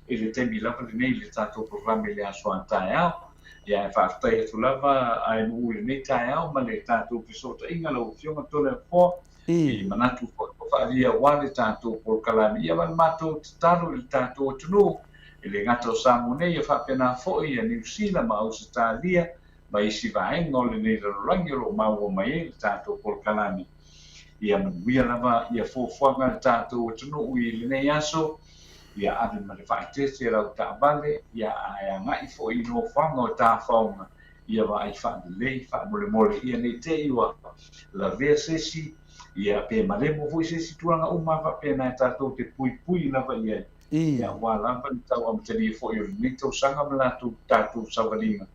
i le taimi lava lenei i le tatou polokalame i le aso a taeao. Ia ae faafetai atu lava a nuu i lenei taeao ma le tatou fesootaiga lau Afioga Toleafoa i manatu foi ua faaalia aua le tatou polokalame. Ia ma le matou tatalo i le tatou atunuu, e le gata o Samoa nei, ia faapena foi ia Niu Sila ma Ausetalia ma isi vaega o lenei lalolagi o lo o maua mai ai le tatou polokalame. Ia manuia lava ia fuafuaga a le tatou atunuu i lenei aso, ia ave ma le faaeteete lau taavale, ia ae agai foi i nofoaga o tafaoga, ia vaai faalelei faamolemole, ia ne i te i ua lavea se isi, ia pe malemo foi se isi tulaga uma faapena e tatou te puipui lava i ai, ia aua lava le tau amatalia foi o lenei tausaga ma latou tatou savaliga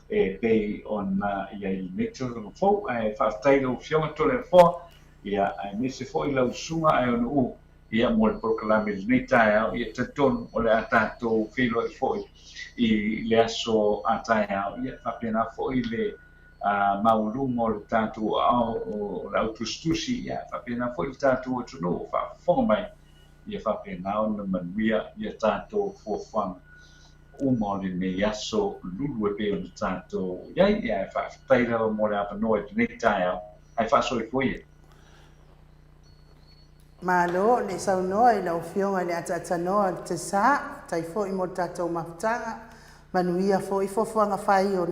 e pei ona i ai i lenei tausaga fou. Ae faafetai i lau Afioga Toleafoa, ia aemaise foi lau Susuga Aeonuu, ia mo le polokalame i lenei taeao. Ia talitonu o le a tatou feiloai foi i le aso a taeao, ia faapena foi le maualuga o le tatou aao o le au tusitusi, ia faapena foi le tatou atunuu o faafofoga mai, ia faapena ona manuia ia tatou fuafuaga uma o lenei aso lulu e pei ona tatou i ai. Ae faafetai lava mo le avanoa i lenei taeao, ae faasoifua ia. Malo le saunoa i lau Afioga i le Ataatanoa o le Tesa, faafetai foi mo le tatou mafutaga, manuia foi fuafuaga fai o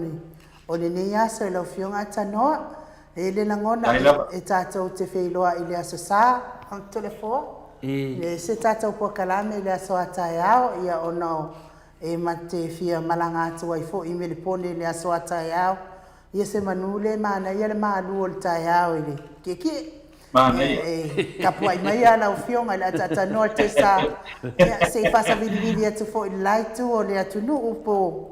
o lenei aso i lau Afioga Atanoa. E le lagona e tatou te feiloai i le Aso Sa, Toleafoa, e se tatou polokalame i le aso a taeao, ia ona o e ma te fia malaga atu ai foi i Melepone i le aso a taeao. Ia se manu le manaia le malu o le taeao i le kiekie. Manaia. E tapuai mai a lau Afioga i le ataatanoa Tesa, ia se i faasavilivili atu foi i le la itu o le atunuu po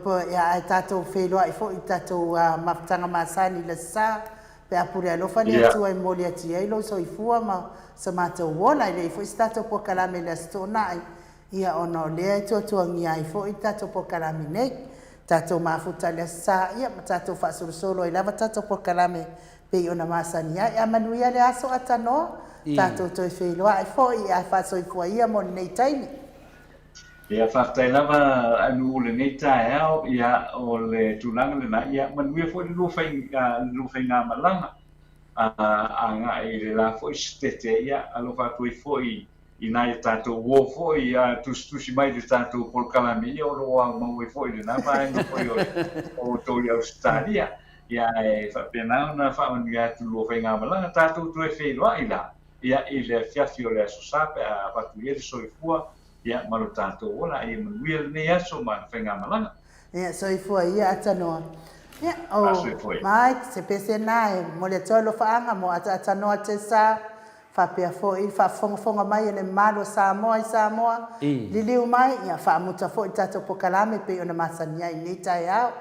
po ia ae tatou feiloai foi i tatou mafutaga masani i le Aso Sa pe a pule alofa le Atua e momoli atu i ai lou soifua ma so matou ola. E leai foi se tatou polokalame i le Aso Toonai, ia ona o lea e tuatuagia ai foi le tatou polokalame nei. Tatou mafuta i le Aso Sa, ia ma tatou faasolosolo ai lava tatou polokalame pei ona masani ai. A manuia le aso atanoa, tatou toe feiloai foi ae faasoifua ia mo lenei taimi. Ia, faafetai lava Anu lenei taeao, ia o le tulaga lena, ia manuia foi le lua faiga, le lua faigamalaga agai i le la foi setete, ia alofa atu ai foi i nai a tatou uo foi a tusitusi mai i le tatou polokalame, ia o lo o aumau ai foi lena vaega foi o outou i Ausetalia. Ia ae faapena ona faamanuia atu lua faigamalaga, tatou toe feiloai la ia i le afiafi o le Aso Sa pe a avatu i ai le soifua ia ma lo tatou ola. Ia manuia lenei aso ma le faigamalaga. Ia soifua ia Atanoa. Ia o Mike se pese na e momoli atu ai alofaaga mo Atanoa Tessa faapea foi le faafofogafoga mai a le mamalu o Samoa i Samoa, liliu mai, ia faamuta foi le tatou polokalame pei ona masani ai i lenei taeao.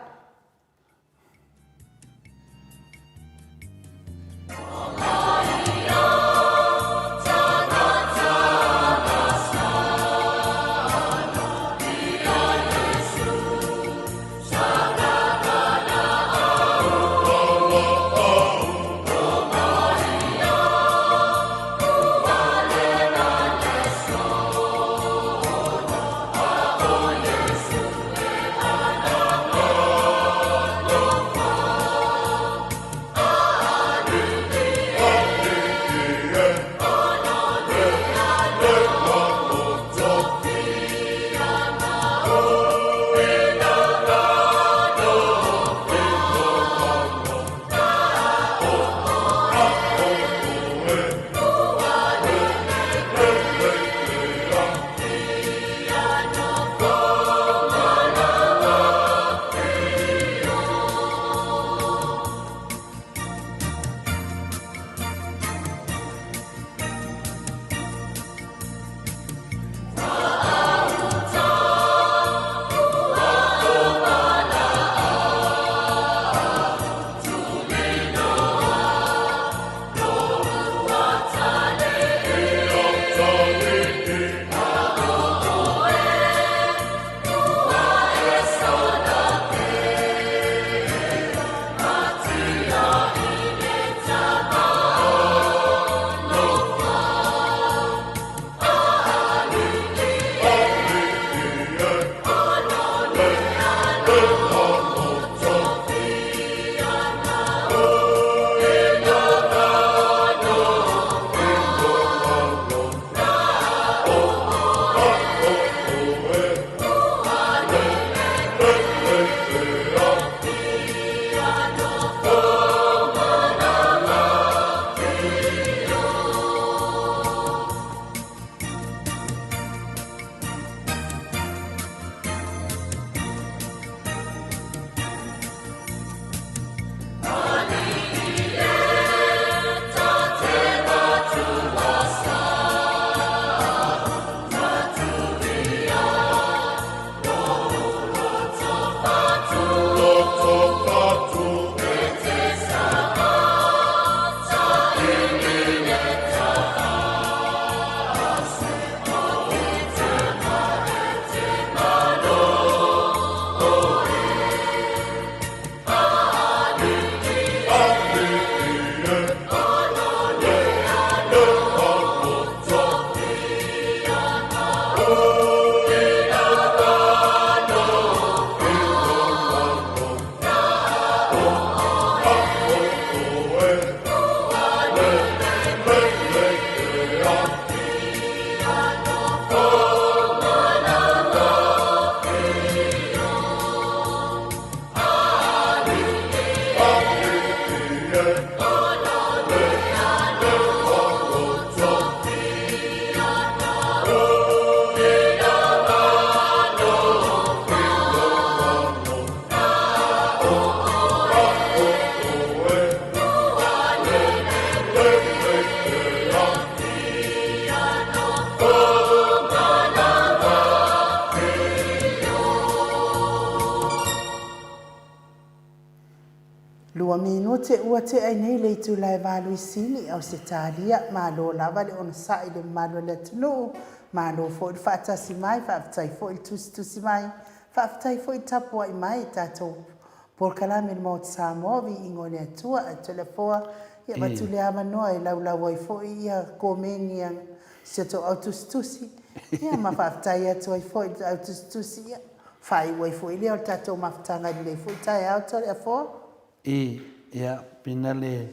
Lua minute ua tea ai nei le itula e 8 i Sini, Ausetalia. Malo lava le onosai i le mamalu o le atunuu, malo foi le faatasi mai, faafetai foi le tusitusi mai, faafetai foi le tapuai mai i tatou polokalame i le Maota Samoa, viiga o le Atua. Ae Toleafoa, ia avatu le avanoa e laulau ai foi ia komeni a si o tou au tusitusi, ia ma faafetai atu ai foi i le au tusitusi, ia faaiu ai foi lea o le tatou mafutaga i lenei foi taeao Toleafoa. I, ia, pina le,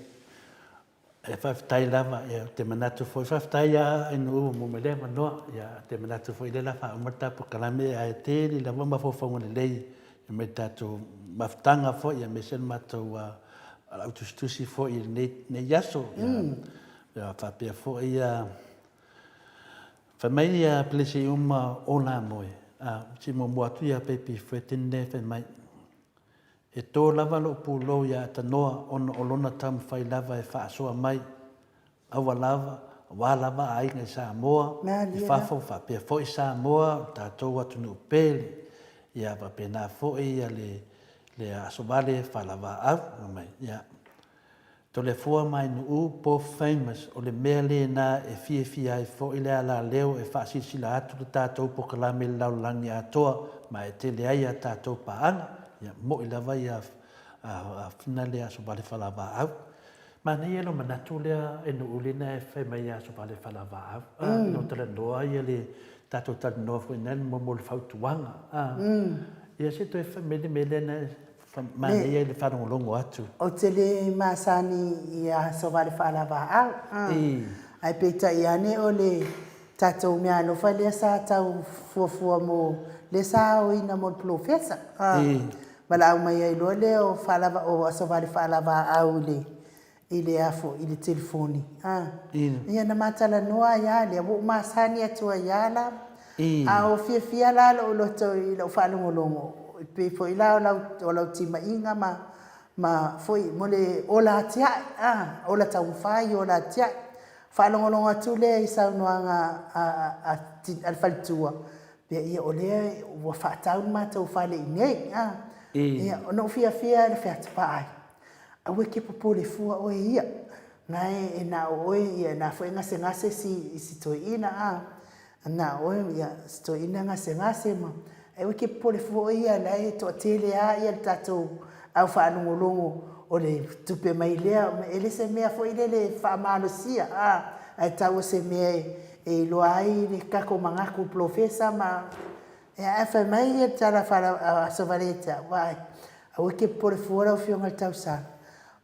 e faafetai lava, ia, ou te manatu foi, faafetai lava Ainuu mo mai le avanoa, ia, ou te manatu foi lea o le a faauma le ta polokalame, ae tele lava mafaufauga lelei mai le tatou mafutaga foi, aemaise le matou autusitusi foi i lenei aso, ia, ia, faapea foi ia, fai mai ia pelese uma o la moe, a, se muamua atu ia Pepi Fred ne fai mai, E tō lava lou pulou iā Tanoa ona o lona taumafai lava e faasoa mai aua lava, aua lava aiga i Samoa, i fafo faapea foi Samoa, o le tatou atunuu pele, ia faapena foi ia le le aso vale faalavaau, fai mai, ia. Toleafoa Mainuu both famous o le mea lena e fiafia ai foi le alaleo e faasilasila atu le tatou polokalame i le lalolagi atoa ma e tele ai a tatou paaga, ia mo'i lava ia Fina le aso vale falavaau. Manaia lou manatu lea e Nuu lena e fai mai aso vale falavaau a ina ua talanoa ia le tatou talanoa foi na mo le fautuaga a ia se toe fai mai le mea lea na Manaia i le faalogologo atu. Ou te le masani i aso vale faalavaau, ae peitai ane o le tatou meaalofa lea sa tau fuafua mo, lea sa aoina mo le polofesa. Valaau mai ai loa lea o faalava, o aso vale faalavaau i le, i le a foi, i le telefoni. Ia na ma talanoa ai lava lea, ua ou masani atu ai lava la. A o fiafia la lou loto i lau faalogologo, e pei foi la o lau, o lau timaiga ma, ma foi mo le ola atiae, a, ola taumafai, ola atiae. Faalogologo atu lea i saunoaga a, a, a le faletua, pea ia o lea ua faatau le matou fale i inei, a. Ia, ona ou fiafia lea, fai atu, vaai, Aua e te popole fua oe ia, na e na o oe ia na foi gasegase si si toeaina a, na o oe ia si toeaina gasegase ma aua e te popole fua oe ia la e toatele a ia le tatou au faalogologo o le tupe mai lea e le se mea foi lele e faamalosia a, ae tau o se mea e iloa ai le tatou manatu polofesa ma Ia, ae fai mai ia le tala aso vale ia te au, Vaai, aua e te popole fua lau Afioga i le tausaga.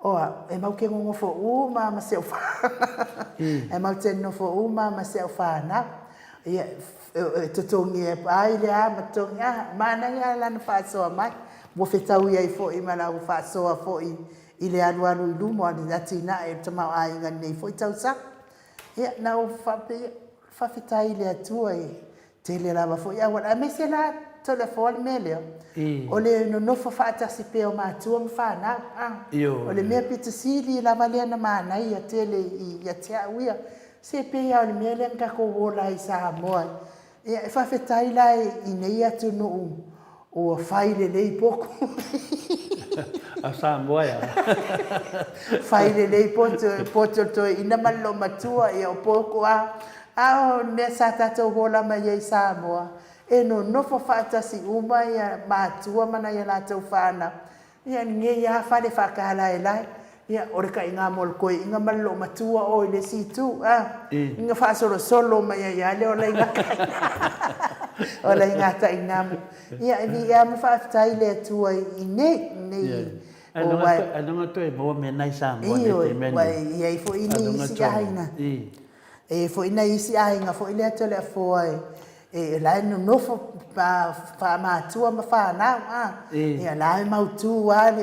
O au, e mau te nonofo uma lava ma si au e mau te nonofo uma lava ma si au fanau. Ia, e totogi ai le a ma totogi, a, manaia lava lana faasoa mai. Ua fetaui ai foi ma lau faasoa foi i le alualu i luma o le atinae o le tamaoaiga i lenei foi tausaga. Ia, na ou faapea, faafetai i le Atua e Tele lava foi auala, aemaise la Toleafoa le mea lea, o le nonofo faatasi pea o matua ma fanau. O le mea pito sili lava lea na manaia tele ia te au ia, se pei lava o le mea lea na tatou ola ai i Samoa. Ia, e faafetai la i nei atunuu ua fai lelei potu. A Samoa ea. Fai lelei potu, potu o le toeaina ma le loomatua, ia o potu lava. A o le mea sa tatou ola mai ai i Samoa, e nonofo faatasi uma ia matua ma nai a latou fanau, ia lenei lava fale faatalaelae, ia o le taiga mo le toeaina ma le loomatua o i le isi itu, a, ona faasolosolo mai ai lava lea o laiga o laiga tainamu. Ia e viia ma faafetai i le Atua i nei, nei. Ailoga toe maua mea na i Samoa nei i le taimi lenei. Ioe, ua i ai foi nisi aiga, e i ai foi nai isi aiga foi lea Toleafoa e la e nonofo faamatua ma fanau, a, ia la e mautu lava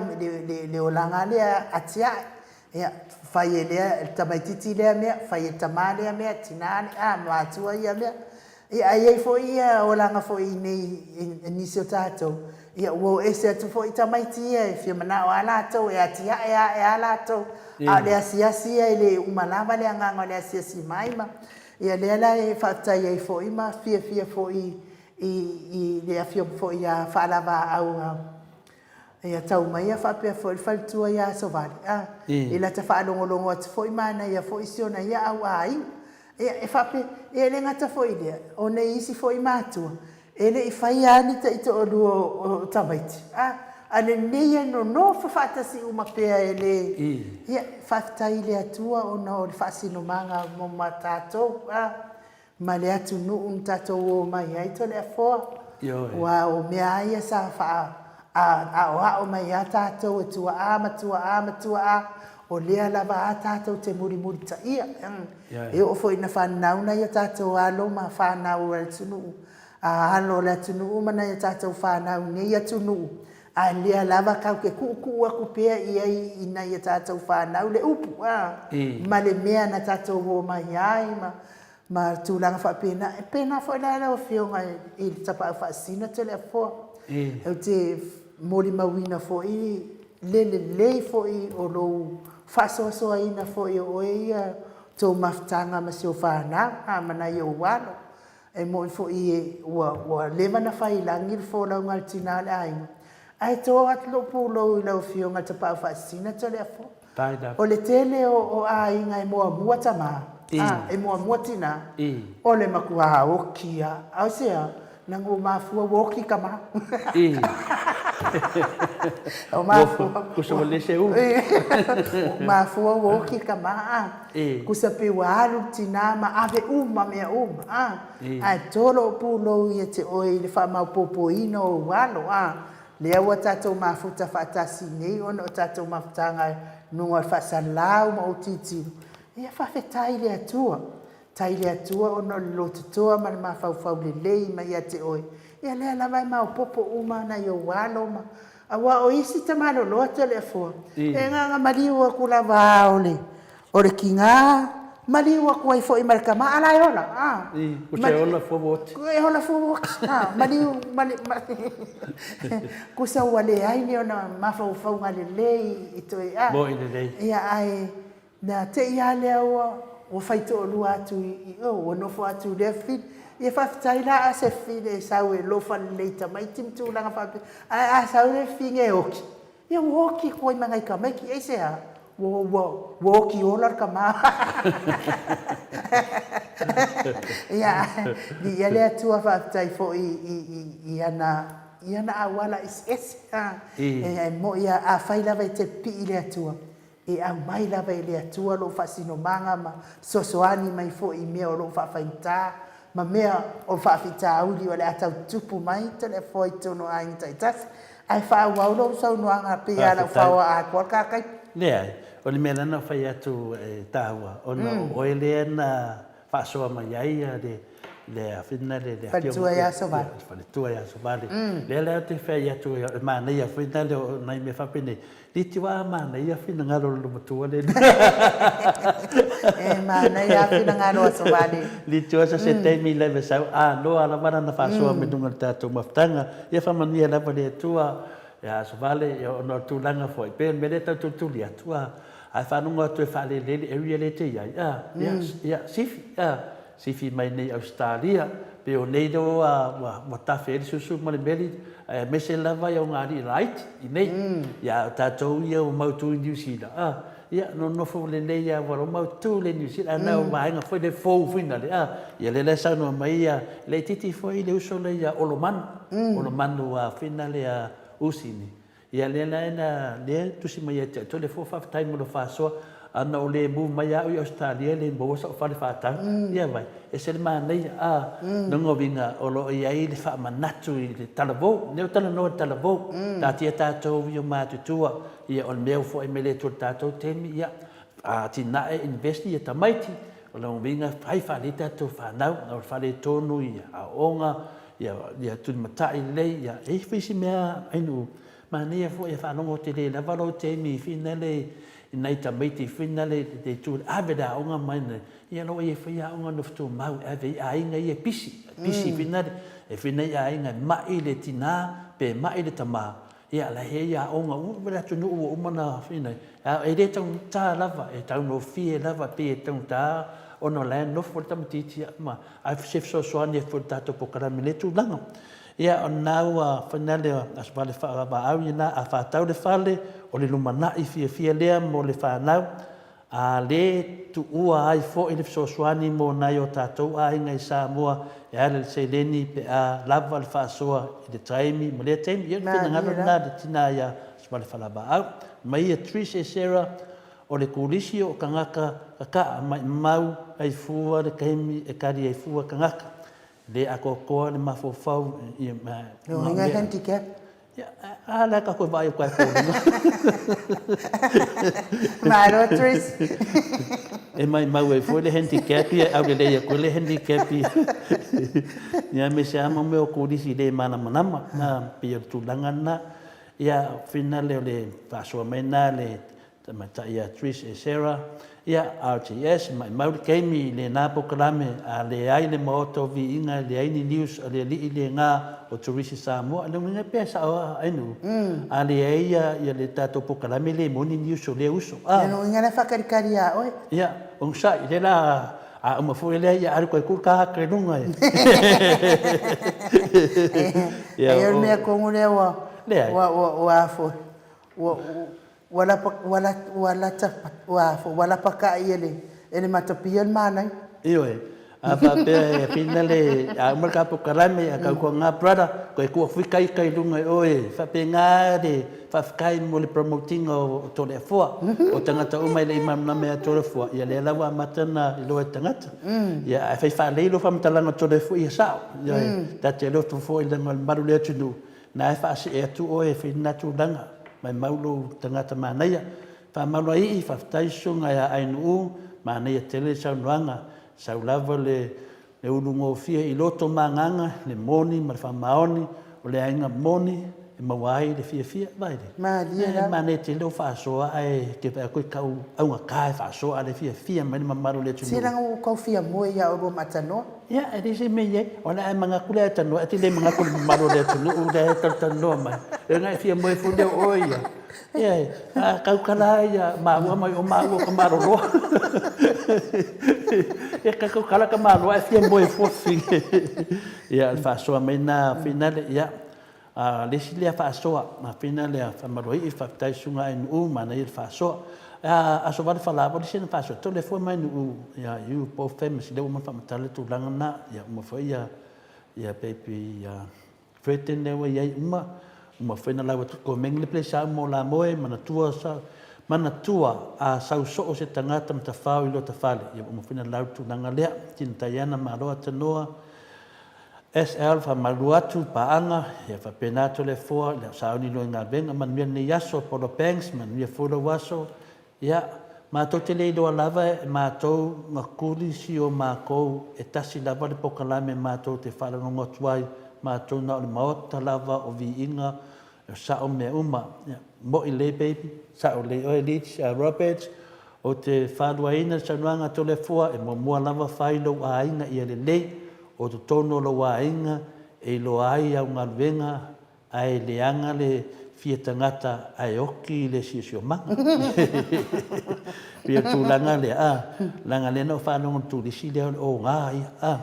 le olaga lea atiae. Ia, fai e le tamaitiiti lea mea, fai e le tama lea mea, tina le, a, matua ia mea. Ia, ae i ai foi olaga foi i inei i nisi o tatou, ia ua o ese atu foi tamaiti ia e fia manao lava latou e atiae ae lava latou, a o le asiasi ia e le uma lava le agaga o le asiasi mai ma, ia lea la e faafetai ai foi ma fiafia foi i le Afioga foi ia Faalavaau Ia tau mai ia faapea foi le faletua ia Sovale a i lata faalogologo atu foi manaia foi si ona ia au aiga. Ia e faapea ia e le gata foi i lea o nei isi foi matua e le i faia a ni taitoalua o tamaiti a a lenei e nonofo faatasi uma pea e le ia faafetai i le Atua ona o le faasinomaga mo ma tatou a ma le atunuu na tatou o mai ai Toleafoa. Ioe. Aua o mea lava ia sa faaoao mai a tatou e tuaa ma tuaa ma tuaa, o lea lava a tatou te mulimulitaia. Ioe. E oo foi ina fanau nai o tatou alo ma fanau a le atunuu, a alo o le atunuu ma nai o tatou fanau i nei atunuu, a lea lava tatou te tuutuu atu pea i ai i nai a tatou fanau le upu, a, ma le mea na tatou o mai ai ma ma tulaga faapena. E pena foi la lau Afioga i le Tapaau Faasisina Toleafoa. Ou te molimauina foi le lelei foi o lou faasoasoaina foi o oe ia tou mafutaga ma si ou fanau, a, ma nai ou alo. E moni foi ua leva ona fai i lagi le folauga a le tina o le aiga, ae to atu lou pulou i lau Afioga i le Tapaau Faasisina Toleafoa. O le tele o aiga e muamua tama, a, e muamua tina, o le matua oki lava. Aisea? Leaga ua mafua ua oki tama. Ua mafua. Kusa ua le seu. Ua mafua ua oki tama, a. Kusa pei ua alu le tina ma ave uma mea uma, a. Ae to lou pulou ia te oe i le faamaopoopoina o ou alo, a. Lea ua tatou mafuta faatasi nei ona o tatou mafutaga i luga o le faasalalau ma ou tilotilo, ia faafetai i le Atua. Tai i le Atua ona o le lototoa ma le mafaufau lelei mai ia te oe, ia lea lava e maopoopo uma nai ou alo ma, aua o isi tamaloloa Toleafoa, e agaga maliu atu lava a o le O le tiga, maliu atu ai foi ma le tama, a la e ola, a. I, kusa e ola fua ua oti. E ola fua ua oti, a, maliu, mali, kusa ua leai ni ona mafaufauga lelei i toe, a. Moi lelei. Ia, ae na te i lava lea ua, ua fai toalua atu i o, ua nofo atu i lea fili. Ia faafetai la a se fili e sau e alofa lelei i tamaiti ma tulaga faapea, ae a sau le fili e oti, Ia ua oti atu ai ma nai tamaiti, aisea? Ua, ua, ua oti ola le tama. Ia, viia le Atua faafetai foi i, i, i ana, i ana auala eseese. A, e moi lava, afai lava e te pipii i le Atua, e aumai lava e le Atua lou faasinomaga ma fesoasoani mai foi i mea o lo o faafaigata ma mea o faafitauli o le a tau tutupu mai Toleafoa i totonu o aiga taitasi. Ae faaauau lou saunoaga pei lava lau faoa atoa le ta taimi. Leai, o le mea la na fai atu e taua, ona o oe lea na faasoa mai ai le le afina le le Faletua ia Sovale. Le faletua ia Sovale. Lea la ou te fai atu e manaia foi lea o nai mea faapenei, Liti wa manaia finagalo o le matua le. E manaia finagalo o Sovale. Liti wa se taimi leve sau a noa lava lana faasoa me luga o le tatou mafutaga. Ia faamanuia lava le Atua ia Sovale ia ona o le tulaga foi pei o le mea lea e tau tulituli atu a ae faalogo atu e faalelei le area lea e te i ai a ia ia sifi a Sifi mai nei Ausetalia, pei o nei lea ua ua tafe ai le susu ma le meli, aemaise lava i ogaali'i laiti i nei. Ia a o tatou ia ua mautu i Niu Sila, a, ia nonofo lelei lava ua mautu le Niu Sila, ae na o vaega foi lea fou foi na le, a, ia lea la e saunoa mai ia, laitiiti foi le uso lea ia Olomanu, Olomanu foi na lea Usini. Ia lea la na lea tusi mai ia te au Toleafoa faafetai mo lou faasoa ana o le move mai au i Ausetalia e le maua sau fale faatau. Ia vai, ese le manaia a lona uiga o lo o i ai le faamanatu i le talavou. Lea ua talanoa i le talavou, taatia tatou i o matutua, ia o le mea ua foai mai le Atua i le tatou taimi, ia atinae, invest ia tamaiti, o lona uiga fai faalelei tatou fanau, o le faaletonu i aoaoga, ia tulimatai lelei, ia e i ai foi isi mea ainu manaia foi e faalogo tele lava lou taimi foi lele i nai tamaiti foi lele i le itu ave le aoga mai ia lo ia foi aoga nofo tumau e ave i aiga ia e pisi, pisi foi lele e foi nai aiga e mai le tina pe mai le tama. Ia, la e i ai aoga uma le atunuu ua uma ona fai e le taugata lava, e taugofie lava, pei e taugata ona o la e nofo le tamaitiiti ma ae se fesoasoani atu foi i le tatou polokalame i lea tulaga. Ia, o lena ua fai le Aso Fale Faavaau lena, a faatau le fale, o le lumanai fiafia lea mo le fanau, A le tuua ai foi le fesoasoani mo nai o tatou aiga i Samoa e ala i le seleni pe a lava le faasoa i le taimi ma lea taimi. Ia o le finagalo lena a le tina ia Svalefalavaau. Mai ia Trish e Sarah, o le kulisi o kangaka kaka'a maimau ai fua le taimi e kali ai fua kangaka. Le atoatoa le mafaufau ia ma. Lona uiga e handicap. Ia, a la ka koe vaai o koe foliga. Malo Trish. E maimau ai foi le handicap ia, e aulelei atu ai le handicap ia. Ia aemaise lava mo mea o kolisi le malamalama, na, pei o le tulaga lena. Ia, finale o le faasoa mai lena le Tamaitai ia Trish e Sarah, ia, RTS, maimau le taimi i lena polokalame, a leai le Maota o Viiga, leai ni news a le alii lena o Turisi Samoa. Le uiga pea e sao a Ainuu, a leai ia, ia le tatou polokalame le maua ni news o lea uso. A. Le uiga la e faakalikali ia oe. Ia, onosai, lea la a uma foi lea, ia alu toe tuu le ta i luga e. Ia, o le mea tonu lea ua, ua, ua, ua a foi, ua, Ua lapa, ua la, ua lata, ua, ua lapakai e le, e le matapia le manaia. Ioe, a faapea e fina le, a uma le ta polokalame, a tau toga brother, toe tuu atu foi ta ita i luga i o e faapena le faafetai mo le promote ina o Toleafoa. O tagata uma e le i malamalama ia Toleafoa, ia lea la ua amata ona iloa e tagata. Ia ae fai faalelei lou faamatalaga o Toleafoa, ia sao. Ioe, ta te lotu foi leaga o le malu o le atunuu, Na e faasee atu oe e fai lena tulaga, maimau lou tagata manaia. Faamaluaii, faafetai Susuga ia Ainuu, manaia tele le saunoaga, sau lava le le ulugofie i loto ma agaga, le moni ma le faamaoni, o le aiga moni e maua ai le fiafia. Vaai le, Malie lava. Manaia tele lou faasoa ae te vaai atu i tau augata e faasoa a le fiafia mai le mamalu o le atunuu. Se leaga ua ou tau fia moe ia oulua ma Atanoa. Ia, e leai se mea i ai. O le a e manatu lea e talanoa, e te le manatu i le mamalu o le atunuu lea e talatalanoa mai. E na e fia moe foi lea o oe ia. Ia, a tautala ia maua mai o maua o ka maloloa. Ia, ka tautala ka maloa e fia moe fua fine. Ia, o le faasoa mai na finale, ia. A le isi lea faasoa, a fina lea faamaluaii, faafetai Susuga Ainuu, manaia le faasoa. A Aso Vale Falavo le isi na faasoa, tole fua mai Ainuu, ia you both famous, lea ua uma ona faamatala le tulaga lena, ia uma foi ia, ia baby ia Fredden lea ua i ai uma, uma foi na lau atu komeni le place au mo la moe, manatua sa, manatua a sau soo se tagata ma tafao i lota fale, ia uma foi na lau le tulaga lea. Tina Taiana malo Atanoa, SL, Faamalu atu, paaga, ia faapena Toleafoa, le sauni loa i galuega, manuia lenei aso, Paula Banks, manuia foi lou aso, ia, matou te le iloa lava e matou na kuli si o makou e tasi lava le pokalame matou te faalogologo atu ai, matou na o le maota lava o viiga, e sao mea uma, ia, mo'i lelei baby, sao lelei oe Leach, Robert, Ou te faaluaina le saunoaga a Toleafoa, e muamua lava fai lou aiga ia lelei, o totonu o lou aiga e iloa ai au galuega ae leaga le fia tagata ae oki le siosiomaga. Pei o le tulaga lea, a, leaga lea na ou faalogo i le turisi lea o le oga ia, a.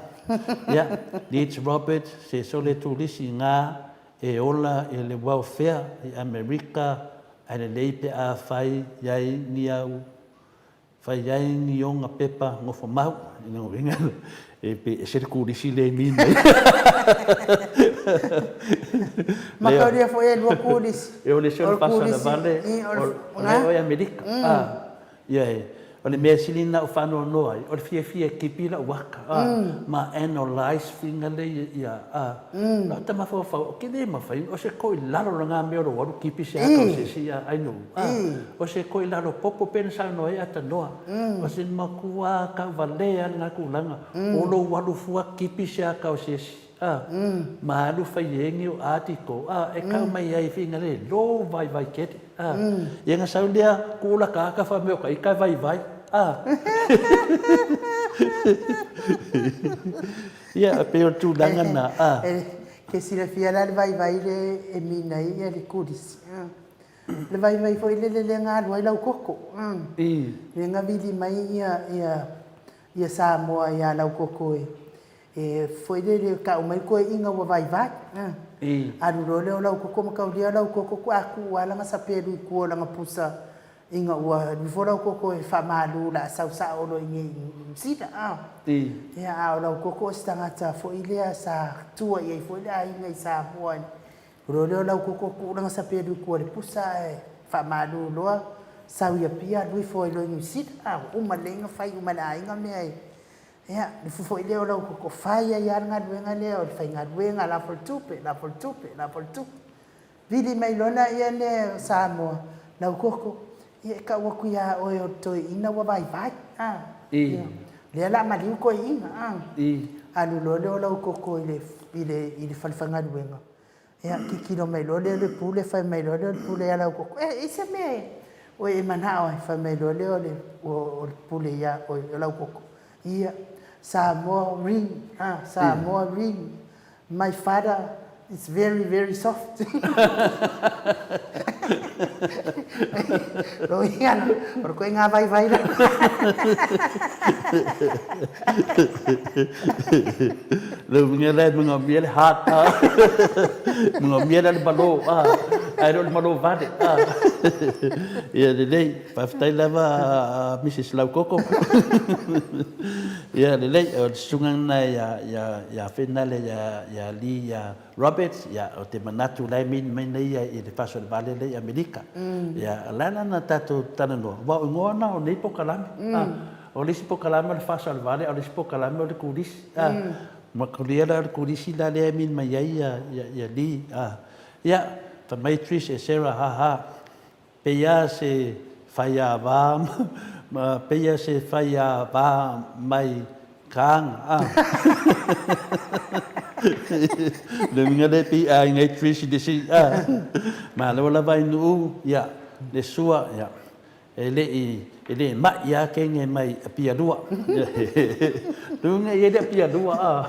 Ia, Leeds Robert, se sole turisi ga e ola i le welfare i Amerika Ae lelei pe a fai i ai ni au Fai ai ni ona pepa nofomau, i lona uiga e pe ese le kulisi lea e mi mai. Mataulia foi e lua kulisi. E o le isi o le faasalavale, o la e o i Amerika. Ia e, o le mea sili na ou faanoanoa ai, o le fiafia e kipi lau aka, ma analyse faiga lea ia, lau tamafaufau, ou te le mafai, o se toilalo lena mea o lou alu kipi se aka o se isi, ai nuu. O se koilalo popo pei ona saunoa ai Atanoa, o se matua tauvalea lena tulaga, o lou alu fua tipi se ata o se isi, a, ma alu fai ai ni article, a, e tau mai ai fina le lou vaivai tele, a, ia na sau lea tuu lata ata fai mai o ta ita e vaivai, a. Ia, pei o le tulaga lena, a. Ke silafia la le vaivai le e mina ai le kulisi. Le vaivai foi lele lea na alu ai lau koko. Lea na vili mai ia ia Samoa ia lau koko e e foi lele tau mai toeaiina ua vaivai. Alu loa lea o lau koko ma taulia lau koko toa tuu lava lana sapelu i tua o lana pusa ina ua alu ifo lau koko e faamalu o le a sau sao loa i inei i Niu Sila. Ia a o lau koko o se tagata foi lea sa tua i ai foi le aiga i Samoa i Loa lea o lau koko tuu lana sapelu i tua i le pusa ae faamalu loa sau i Apia alu ifo ai loa i Niu Sila. A ua uma lelei ona fai uma e le aiga mea e Ia, le foi lea o lau koko fai ai lava le galuega lea o le faigaluega, lafo le tupe, lafo le tupe, lafo le tupe. Vili mai loa laia lea o Samoa, lau koko, ia e tau atu ia oe o le toeaina ua vaivai, a. Ia, lea o le a maliu toeaina, a. Alu loa lea o lau koko i le, i le, i le fale faigaluega, Ia, tilotilo mai loa lea o le Pule, fai mai loa lea o le Pule ia Laukoko, E, i se mea e, oe e manao ai? Fai mai loa lea o le, o le Pule ia oe, o Laukoko, Ia, Samoa ring, ah, Samoa ring, my father is very, very soft. Lou ia, o le koe ngā vaivai la. Le uiga lea e manaomia le heart a. Manaomia la le malo a. Ae le o le malo vale a. Ia lelei, faafetai lava Mrs Laukoko. Ia lelei, o le susuga lena ia ia ia Finale ia ia Lee ia Roberts, ia o te manatu la e mini mai nei ia i le faasolevale lea i Amerika. Ia la la na tatou talanoa, aua o igoa na o nei polokalame. O le isi polokalame o le faasolevale, a o le isi polokalame o le turisi. Ma kolia la o le turisi la lea e mini mai ai ia, ia, ia Lee. Ia, fai mai Trish e Sarah, ha ha, peia se faiava, ma peia se faiava mai kāga. Le uiga lea pei aiga ai Trish i le isi, malo lava i Nu'u, ia, le sua, ia. E le i, e le ma'i a kenge mai Apia lua. Luga i ai le Apia lua a.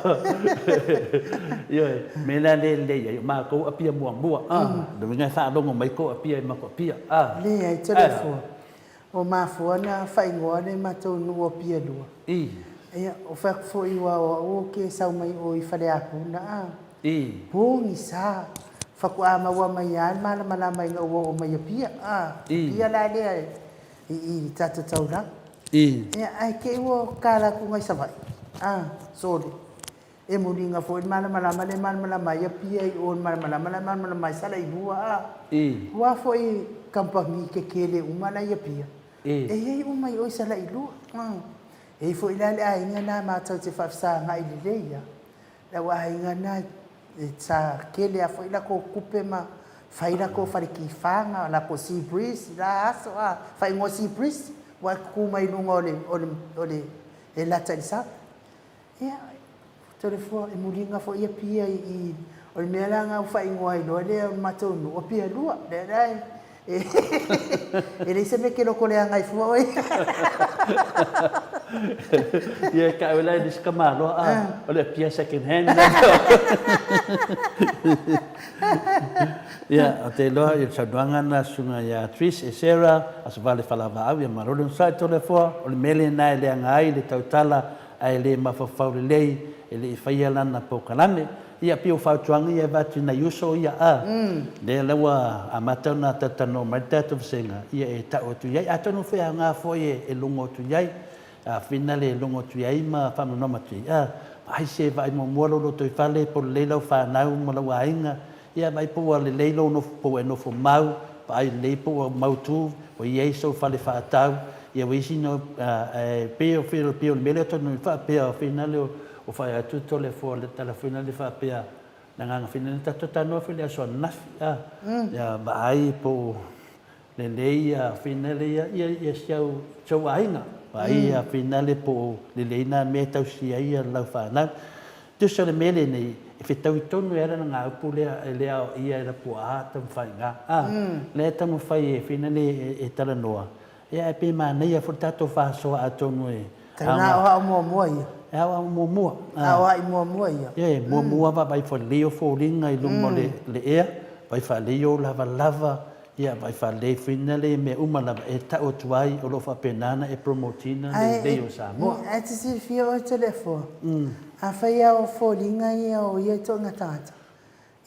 Ioe, me la le lelei ai, o matou Apia muamua a. Luga e faalogo mai ko Apia i matou Apia a. Leai, Toleafoa. Ua mafua ona faaigoa le matou nuu o Apia lua. I. Ia, o fai atu foi aua o au ou te sau mai o i Faleapuna a. I. Pogisa, faatoa maua mai lava le malamalama ina ua oo mai Apia, a, I. Apia la lea i i le tatou taulaga. I. Ia, ae te i ua tala atu nai Savaii, a, sole, e muliga foi le malamalama lea e malamalama ai Apia i o i le malamalama la e malamalama ai Salailua, a. I. Aua foi kamupani tetele uma la i Apia, I. e i ai uma i o i Salailua, a. E i ai foi la le aiga lena matou te faafesagai lelei lava. Le au aiga na sa tele a foi latou tupe ma fai latou fale tifaga, latou sea breeze i la aso a, faaigoa sea breeze ua e tutu mai luga o le o le o le e lata i le sami. Ia, Toleafoa, e muliga foi Apia i i, o le mea la na ua faaigoa ai loa lea o le matou nuu, Apia lua, lea la e E leai se mea e te lotoleaga ai fua oe. Ia e tau la e le isi tamaloa a, o le Apia second hand. Ia, o te iloa i le saunoaga na susuga ia Trish e Sarah, Aso Vale Falavaau, ia malo le onosai Toleafoa, o le mea lena e leaga ai le tautala. ae le mafaufau lelei e le i faia lana polokalame. Ia, pei o fautuaga ia e avatu i nai uso ia, a, lea la ua amata ona talatalanoa mai le tatou vasega, ia e tau atu i ai. Atonu foi e aoga foi e logo atu i ai, a fina le logo atu i ai ma faamalamalama atu i ai, a, vaai se vaai muamua lou lotoifale po o lelei lau fanau ma lau aiga, Ia vaai po ua lelei lou nofo po ua e nofo mau, vaai lelei po ua mautu, ua i ai sou fale faatau, ia ua isi no, ae pei o pei o le mea lea tonu faapea o fina lea o fai atu tole fua le tala fina le faapea le agaga fina le tatou talanoa foi le aso ananafi a ia vaai po lelei ia fina le ia ia ia si au si au aiga vaai ia fina le po lelei na mea e tausi ai ia lau fanau. Tusa o le mea lenei, e fetaui tonu e ala lana upu lea e le aoaia e Lapuaa taumafaiga. A, lea e taumafai e fina nei e talanoa, ia ae pe manaia foi le tatou faasoa atonu e Tau na aoao muamua ia. E aoao muamua. Aoai muamua ia. Ia, e muamua vaavaai faalelei o foliga i luma o le ea, vaai faalelei ou lavalava, Ia, vaai faalelei foi na lea mea uma lava e tau atu ai o lo o faapena ona e promote ina le lelei o Samoa. Ae te silafia oe Toleafoa, afai lava o foliga ia o ia ituaiga tagata,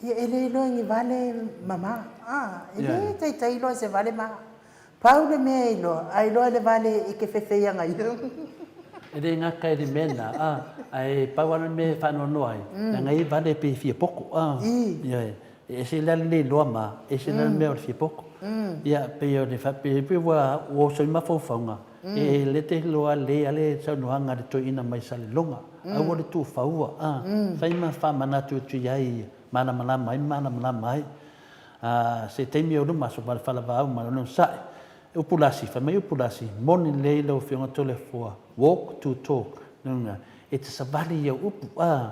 ia e le iloa i ni vale mama, a, e le taitai iloa i se vale ma. Pau le mea e iloa, a iloa le vale e ke fefei aga ia. E le gata i le mea lena, a, ae pau lava le mea e faanoanoa ai, leaga e i ai vale e pei e fia poto, a, ioe. E ese la le le iloa ma, ese la le mea o le fia poto. Ia, pei o le faapea, pei ua oso ai mafaufauga, e le te iloa lelei lava le saunoaga a le toeaina mai Saleloga, aua le tuufaua, a, fai ma faamanatu atu i ai ia malamalama ai ma malamalama ai. A, se taimi o luma, aso falefalavaau ma le onosai. Upu lasi, fai mai upu lasi, moni lelei lau Afioga Toleafoa, walk to talk, lona, e te savali i au upu, a,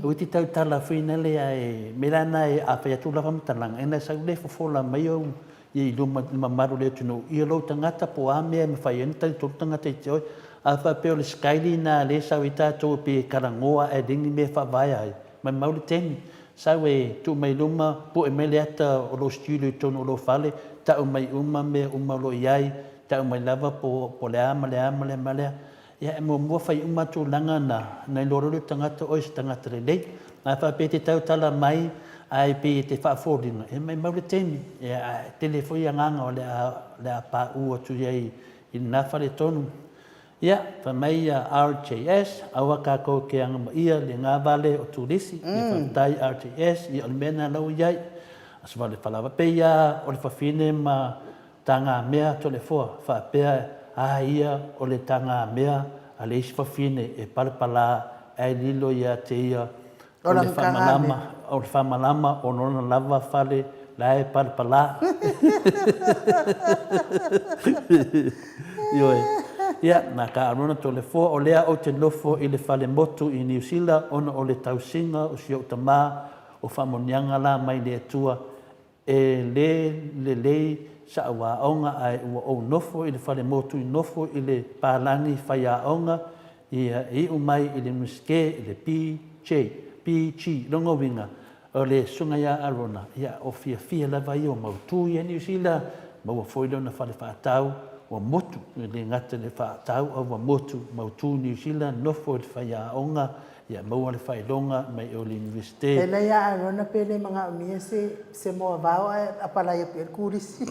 aua e te tautala foi nale ae mea la na a fai atu lau faamatalaga, e na sau le fofola mai au ia i luma i le mamalu o le atunuu, ia lou tagata po o a mea e mafai ai ona talitonu tagata i te oe. A faapea o le skyli na lea e sau ai tatou pei e talanoa ae leai ni mea e faavae ai, maumau le taimi. Sau e tuu mai luma, pue mai le ata o lou studio i totonu o lou fale, tau mai uma mea uma o lo o i ai, tau mai lava po o le a ma le a ma le a ma le a. Ia, e muamua fai uma tulaga na, na iloa loa lea o le tagata oe o se tagata lelei. A faapea e te tautala mai ae pei e te faafoliga, e maumau le taimi, ia, ae tele foi agaga o le a, le a paú atu i ai i lena faletonu. Ia, fai mai ia RJS, aua tatou te agamaia le gavale o turisi, ia faafetai RJS, ia o le mea lena la ua i ai. Aso vale falaoa, pei lava o le fafine ma tagamea Toleafoa, faapea a ia o le tagamea a le isi fafine e palapala ae lilo ia te ia o le faamalama, o le faamalama o lona lava fale la e palapala. Ioe. Ia, na ka Arona Toleafoa, o lea ou te nofo i le fale motu i Niu Sila ona o le tausiga o si ou tamā o faamanuiaga la mai le Atua E le lelei sa'u aoga ae ua ou nofo i le fale motu i nofo i le palagi faiaoga ia iu mai i le Iunivesite i le PJ, PG, lona uiga o le susuga ia Arona ia o fiafia lava ia ua mautu ia Niu Sila maua foi lona fale faatau ua motu e le gata i le faatau a ua motu mautu Niu Sila nofo i le faiaoga Ia maua le faailoga mai o le Iunivesite. Ela ia Arona pe le manaomia se se moavao ae apalai atu i ai le kulisi.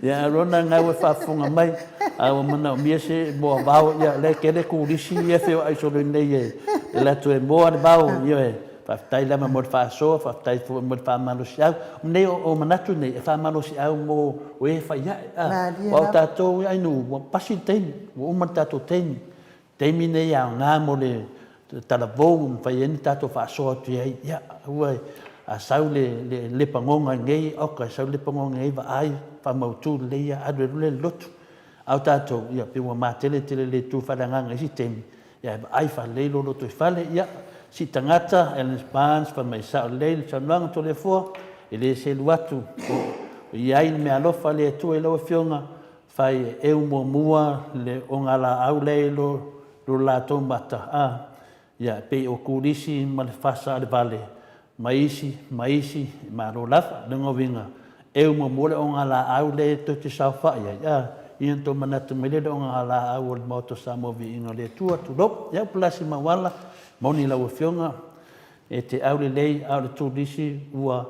Ia Arona na ua faafofoga mai a ua manaomia se moavao ia lea e tele kulisi ia e feoai solo nei e alu atu e moa le vao ioe. Faafetai lava mo le faasoa, faafetai foi mo le faamalosiau. O nei o manatu nei e faamalosiau mo e fai ae a. Aua o tatou ia ainu ua pasi le taimi, ua uma le tatou taimi. Taimi nei e aoga mo le talavou e mafai ai ona tatou faasoa atu i ai, ia, aua a sau le lepagoga i nei, oka, e sau le lepagoga i nei vaai, faamautu lelei ia, alu alu lea i le lotu. A o tatou, ia, pei ua matele tele le itu faaleagaga i isi taimi, ia e vaai faalelei lou lotoifale, ia, sii tagata, Ernest Barnes, fai mai sao lelei le saunoaga Toleafoa, e le selu atu, o i ai le meaalofa a le Atua i lau Afioga, Fai e eu muamua le ogalaau lea i lo latou mata, a, ia, pei o Kulisi ma le fasa a le vale, ma isi, ma isi, e malo lava. Lona uiga, eu muamua le ogalaau lea tou te saofai ai, a, Ia ona tou manatu mai lea i le ogalaau o le Maota o Samoa Viiga o le Atua, tulou. Ia Upu Mauala, moni lau Afioga, e te aulelei a o le turisi ua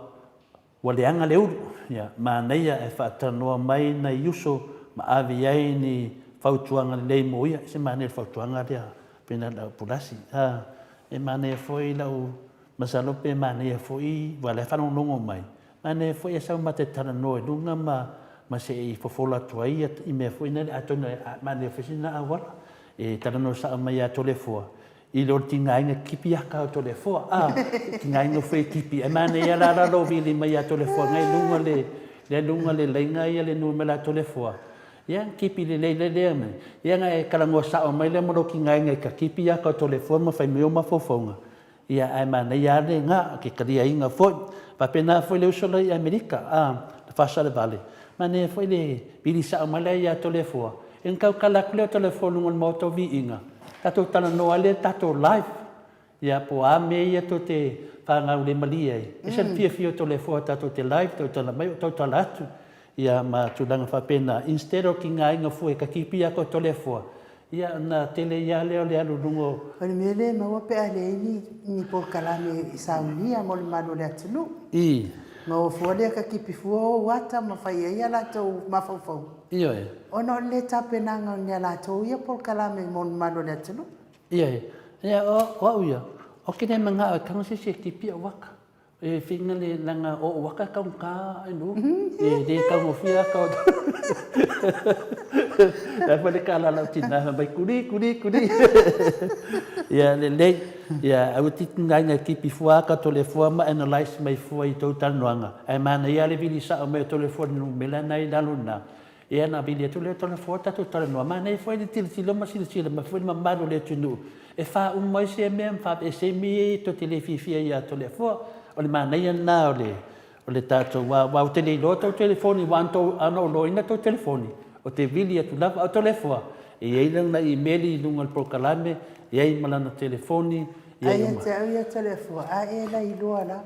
Ua leaga le ulu, ia, manaia ae faatalanoa mai nai uso ma ave i ai ni fautuaga lelei mo ia. E se manaia o le fautuaga lea pei na o Pulasi. A, e manaia foi lau, masalo pe manaia foi, aua o la e faalogologo mai, manaia foi ae sau ma te talanoa i luga ma, ma se i fofola atu ai ia i mea foi nale, atonu e manaia foi sina auala e talanoa sao mai ia Toleafoa I lo le tigaina kipi aka o Toleafoa, a, tigaina foi e kipi, ae manaia la la lou vili mai ia Toleafoa nai luga le, lea luga le laina ia le numera a Toleafoa, ia kipi lelei lea lea mai, ia na e talanoa sao mai lea ma lou tigaina i ka kipi aka o Toleafoa ma fai mai ou mafaufauga, ia ae manaia lava lena, ke taliaina foi. Faapena foi le uso la i Amerika, a, le faasalevale, manaia foi le vili sao mai la ia Toleafoa, ia na tautala atu lea o Toleafoa i luga o le Maota o Viiga, tatou talanoa ai lea i le tatou live, ia po o a mea ia tou te fagaulemalie ai. E ese le fiafia o Toleafoa tatou te live, tautala mai ou tautala atu, ia ma tulaga faapena, instead o tigaina fua e ka kipi atu a Toleafoa, ia ona tele ai lava lea o le alu i luga o. O le mea lea e maua pe a leai ni polokalame e saunia mo le mamalu o le atunuu. I. Maua fua lea ka kipi fua ou ata ma fai ai a latou mafaufauga. Ioe. Ona o le le tapenaga o ni a latou ia polokalame mo le mamalu o le atunuu. Ioe. Ia, o au ia, ou te le manao e tago se isi e tipi au ata. E whina le langa o ou ata e taugata e nu. E le taugofie ata o La foi le tala a lau tina, fai mai, kuli, kuli, kuli. Ia, lelei. Ia, aua te tinaina e tipi fua ata Toleafoa ma analyse mai fua i tou talanoaga. Ae manaia lava le vili sao mai o Toleafoa i le numera lena i lalo i ina. Ia ona vili atu lea o Toleafoa tatou talanoa. Manaia foi le tilotilo ma silasila mai foi le mamalu o le atunuu e faauma ai sea mea ma faaveese ai mea ia tou te le fiafia ai ia Toleafoa. O le manaia lena o le o le tatou aua ou te le iloa tou telefoni aua ana ou iloaina tou telefoni ou te vili atu lava. A o Toleafoa e i ai lana imeli i luga o le polokalame, e i ai ma lana telefoni, e i ai uma. Ai ia te au ia Toleafoa, a e lailoa lava.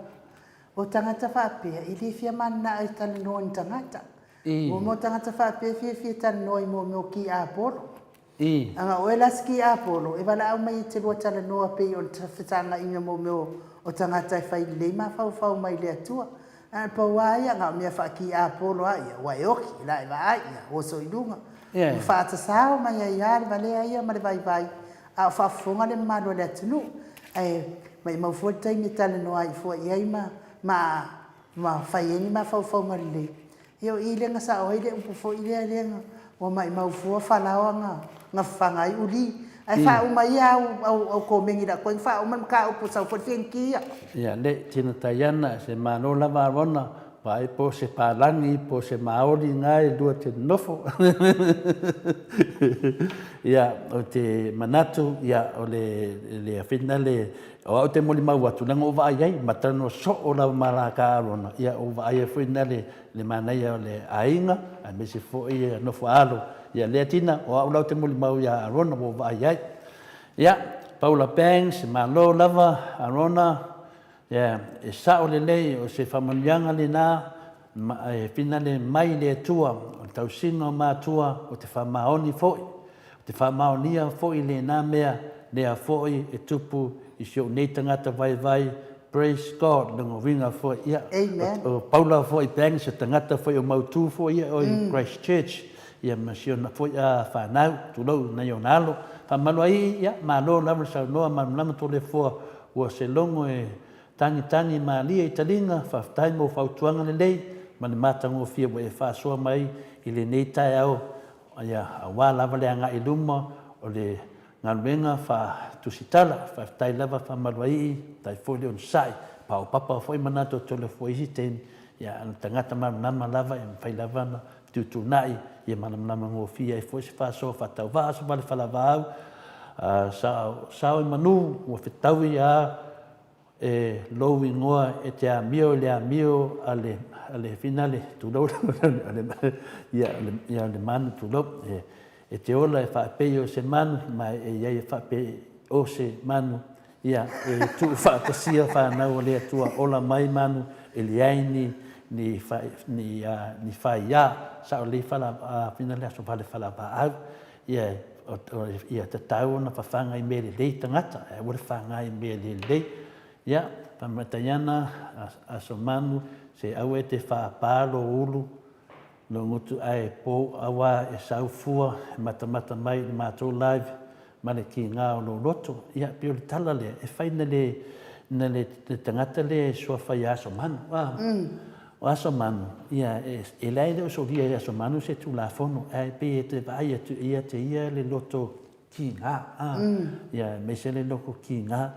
O tagata faapea, e le fia mananao e talanoa i ni tagata. Ua mo tagata faapea e fiafia talanoa i mea o ki apolo. Aga o oe la se ki apolo, e valaau mai e te lua talanoa pei o le fesagaiga mo mea o tagata e fai lelei mafaufau mai le Atua. A pau a ia, na o mea faa-ki apolo a ia, ua e oki, la e vaai ia, oso i luga. Ua faatasao mai ai a le valea ia ma le vaivai, a o faafofoga le mamalu o le atunuu. Ae maimau fua le taimi e talanoa ai fua i ai ma ma ma fai ai ni mafaufauga lelei. Ia o i lea na sao ai le upu foi lea lea na ua maimau fua falaoa na na fafaga ai uli. Ae faauma ia au au au komeni la koe na faauma le mataupu sau foi le feniki ia. Ia le tina Taiana se malo lava Arona vaai po se palagi po se maoli na e lua te nofo. Ia o te manatu ia o le le afina le O au te molimau atu, leaga ua vaai ai, ma talanoa soo lava ma la ka Arona, ia ua vaai ai foi na le, le manaia o le aiga, aemaise foi ia nofo a alo. Ia lea tina, o au la ou te molimau ia Arona ua ou vaai ai. Ia, Paula Banks, malo lava Arona, ia, e sao lelei, o se faamanuiaga lena, ma, e finale mai le Atua, o le tausiga o matua, o te faamaoni foi. Ou te faamaonia foi lena mea, lea foi e tupu i si ou nei tagata vaivai, praise God, lona uiga foi, ia, Amen. o Paula foi Banks, o tagata foi o mautu foi ia o i Christchurch, ia ma si ona foi a fanau, tulou nai ona alo. Faamalo ai, ia, malo lava le saunoa, malamalama Toleafoa, ua se logo e tagitagi malie i taliga, faafetai mo fautuaga lelei ma le matagofie ua e faasoa mai i lenei taeao Ia, aua lava le agai i luma o le galuega faa-tusitala. Faafetai lava Faamaluaii, faafetai foi le onosai, paopapa foi manatu o Toleafoa i isi taimi, ia a o le tagata malamalama lava e mafai lava ona fetuutuunai ia malamalama gofie ai foi se faasoa faatauvaa, se vale falavaau, sao i manu ua fetaui a E lou igoa e te amio i le amio a le, a le finale, tulou, a le, ia, ia le manu, tulou. E, e te ola e faapei o se manu, ma e i ai e faapei o se manu, ia, e tuufaatasia fanau a le Atua, ola mai manu, e leai ni, ni ni ni faia sao lelei fala fina le aso vale falavaau ia ia tatau ona fafaga i mea lelei tagata ae aua le faga i mea le lelei. Ia faamataiana aso manu se aua e te faapa lou ulu lou gutu ae pou aua e sau fua e matamata mai i le matou live ma le kiga o lou loto. Ia pei o le tala lea e fai na le na le tagata lea e suafa ia Asomanu. A o Asomanu, ia e leai e le o solia e Asomanu se Tulafono, ae pei e te vaai atu ia te ia le loto kiga, a ia aemaise le loto kiga.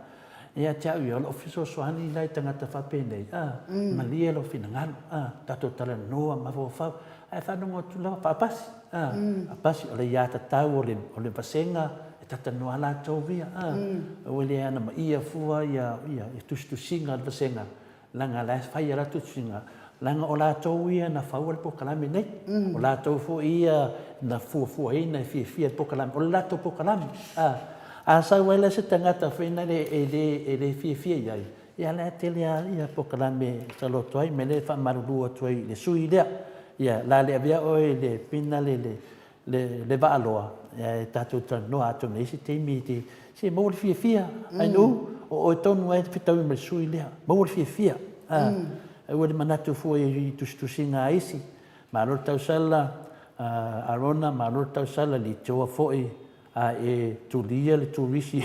Ia te au ia, o lou fesoasoani la i tagata faapenei, a malie lou finagalo, a tatou talanoa, mafaufau, ae faalogo atu lava, faapasi, a faapasi, o le aiatatau o le o le vasega e talanoa latou ia, a aua le anamaia fua ia ia tusitusiga a le vasega, leaga la e fai a latou tusitusiga, leaga o latou ia na faua le polokalame nei, o latou foi ia na fuafuaina e fiafia i le polokalame, o le latou polokalame, a. A sau ai la se tagata foi lea e le e le fiafia i ai, ia la e tele lava ia polokalame e taloto ai, mea lea e faamalulu atu ai i le sui lea, ia la le avea oe i le pina le le le le vaaloa, ae tatou talanoa atonu e i ai se taimi e te, se maua le fiafia, Ainuu, o oe tonu lava e te fetaui ma le sui lea, maua le fiafia, a, aua le manatu fua i tusitusiga a isi. Malo le tausala, Arona, malo le tausala, Litoa foi, a e tulia le turisi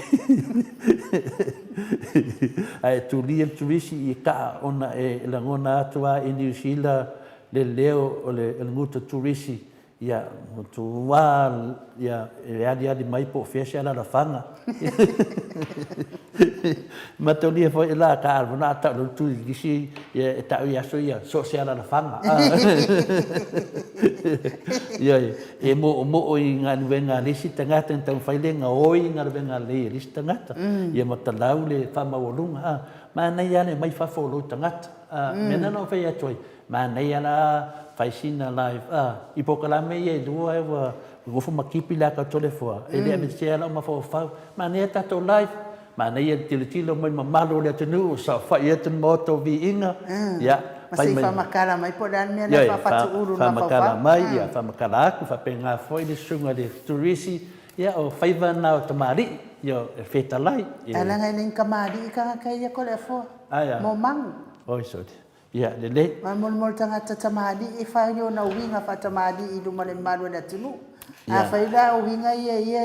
a e tulia le turisi i kaa ona e lagona atu a i Niu Sila le leo o le guta turisi ia matua ia e aliali mai po o fea se alalafaga. Mataulia foi la ka alona a tau le turisi ia e tau i aso ia so o se alalafaga. Ia E moomoo i galuega a le isi tagata na taumafai lea e gaoi i galuega lelei a le isi tagata, ia matalau le faamaualuga. A, manaia lava le aumai fafo o lou tagata. A, mea lena na ou fai atu ai, manaia la fai sina live, a, i polokalame ia e lua ua nofo ma tipi le ata o Toleafoa, e le aveesea lau mafaufau. Manaia tatou live, Manaia le tilotilo mai mamalu o le atunuu, saofai atu le Maota o Viiga, ia, Ma se i faamatala mai po o le a le mea lea e faafatuulu i le mafaufau. Faamatala mai, ia, faamatala atu, faapena foi le susuga i le Turisi, ia, o faiva na o tamalii, ia, e fetalai. Ae leaga e le ni tamalii tagata ia Toleafoa. Ae a? Momagu. Oi sole. Ia, lelei. Ma mo le tagata tamalii e fai ona uiga faatamalii i luma o le mamalu o le atunuu. Afai la o uiga ia ia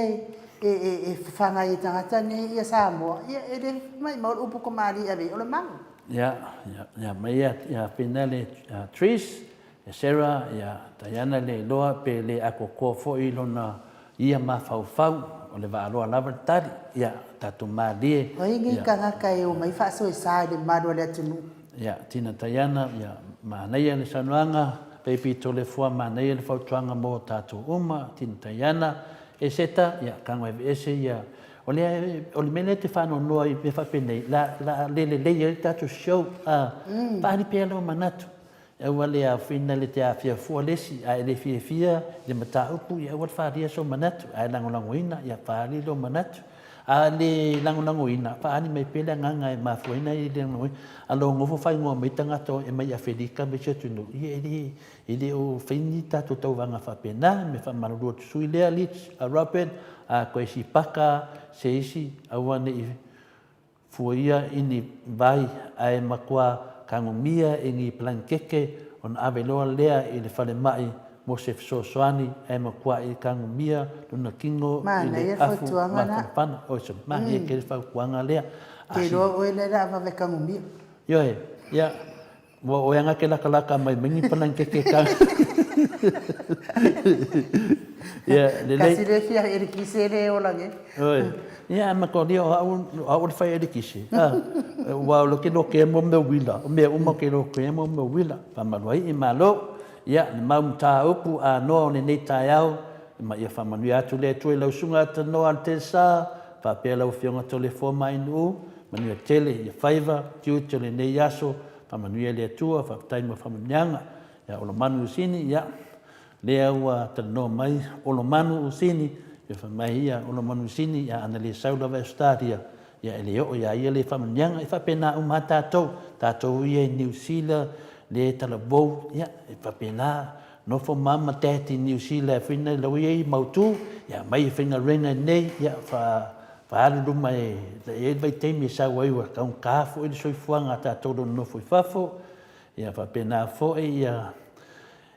e fafaga ai e tagata nei ia Samoa, ia e le maimau le upu tamalii ave i ai, o le magu. Ia, ia, ia mai ia, ia pina le Tris, ia Sarah, ia Diana le iloa pe le atoatoa foi lona ia mafaufau, o le vaaloa lava le tali, ia tatou malie. O ai nei tagata e omai faasoesa i le mamalu o le atunuu? Ia, Tina Taiana, ia, manaia le saunoaga, Baby Toleafoa, manaia le fautuaga mo tatou uma, Tina Taiana, Eseta, ia, tago aveese ia, o lea, o le mea lea e te faanoanoa i mea faapenei, la, la le lelei ai le tatou show, a, faaali pea lou manatu, Aua le aofina le te aafia fua le isi, a e le fiafia i le mataupu, ia aua le faaalia sou manatu, ae lagolagoina, ia faaali lou manatu. A le lagolagoina, faaali mai pea le agaga e mafua ai le lagolagoina. A lo nofo faaigoa mai tagata e mai Afelika ma isi atunuu, ia e le, e le o fai ni tatou tauvaga faapena. Me faamalulu atu sui lea, Leach, a Robert, a koe Sipaka, se isi, aua ne i Fuaia i ni vai ae matua tagomia i ni palanikeke ona ave loa lea i le falemai mo se fesoasoani ae matuai tagomia lona kino i le Manaia le afu fautuaga la. mafanafana. Oi sole, manaia tele fautuaga lea. Te iloa oe lea la a vave tagomia. Ioe, ia, Ua oe aga ke lakalaka mai mai ni palanikeke ka. Ia, lelei. Kasi le fia elikise le ola nei. Oi. Ia, ma ko lia o au, au le fai elikise. Ah, ua o ke loke mo me wila. O mea uma ke loke mo me wila. Whamalu ai i malo. Ia, le mau mataupu a noa o lenei taeao. Ma ia whamanuia atu le Atua i lau susuga Atanoa Altesa, faapea lau Afioga Toleafoa Mainuu, Manuia tele ia faiva, tiute o lenei aso, faamanuia le Atua, faafetai mo faamanuiaga. Ia Olomanu Usini, ia, lea ua talanoa mai Olomanu Usini, ia fai mai ia Olomanu Usini, ia ana le sau lava i Ausetalia, ia e le oo ia ia lea faamanuiaga. E faapena uma lava tatou, tatou ia i Niu Sila, le talavou, ia, e faapena, nofo ma ma dad i Niu Sila e fai nei lau ia i mautu, ia aumai e faigaluega i inei, ia, faaalu i luma e i ai le vaitaimi e sau ai ua taugata foi le soifuaga a tatou o lo o nonofo i fafo, ia faapena foi ia,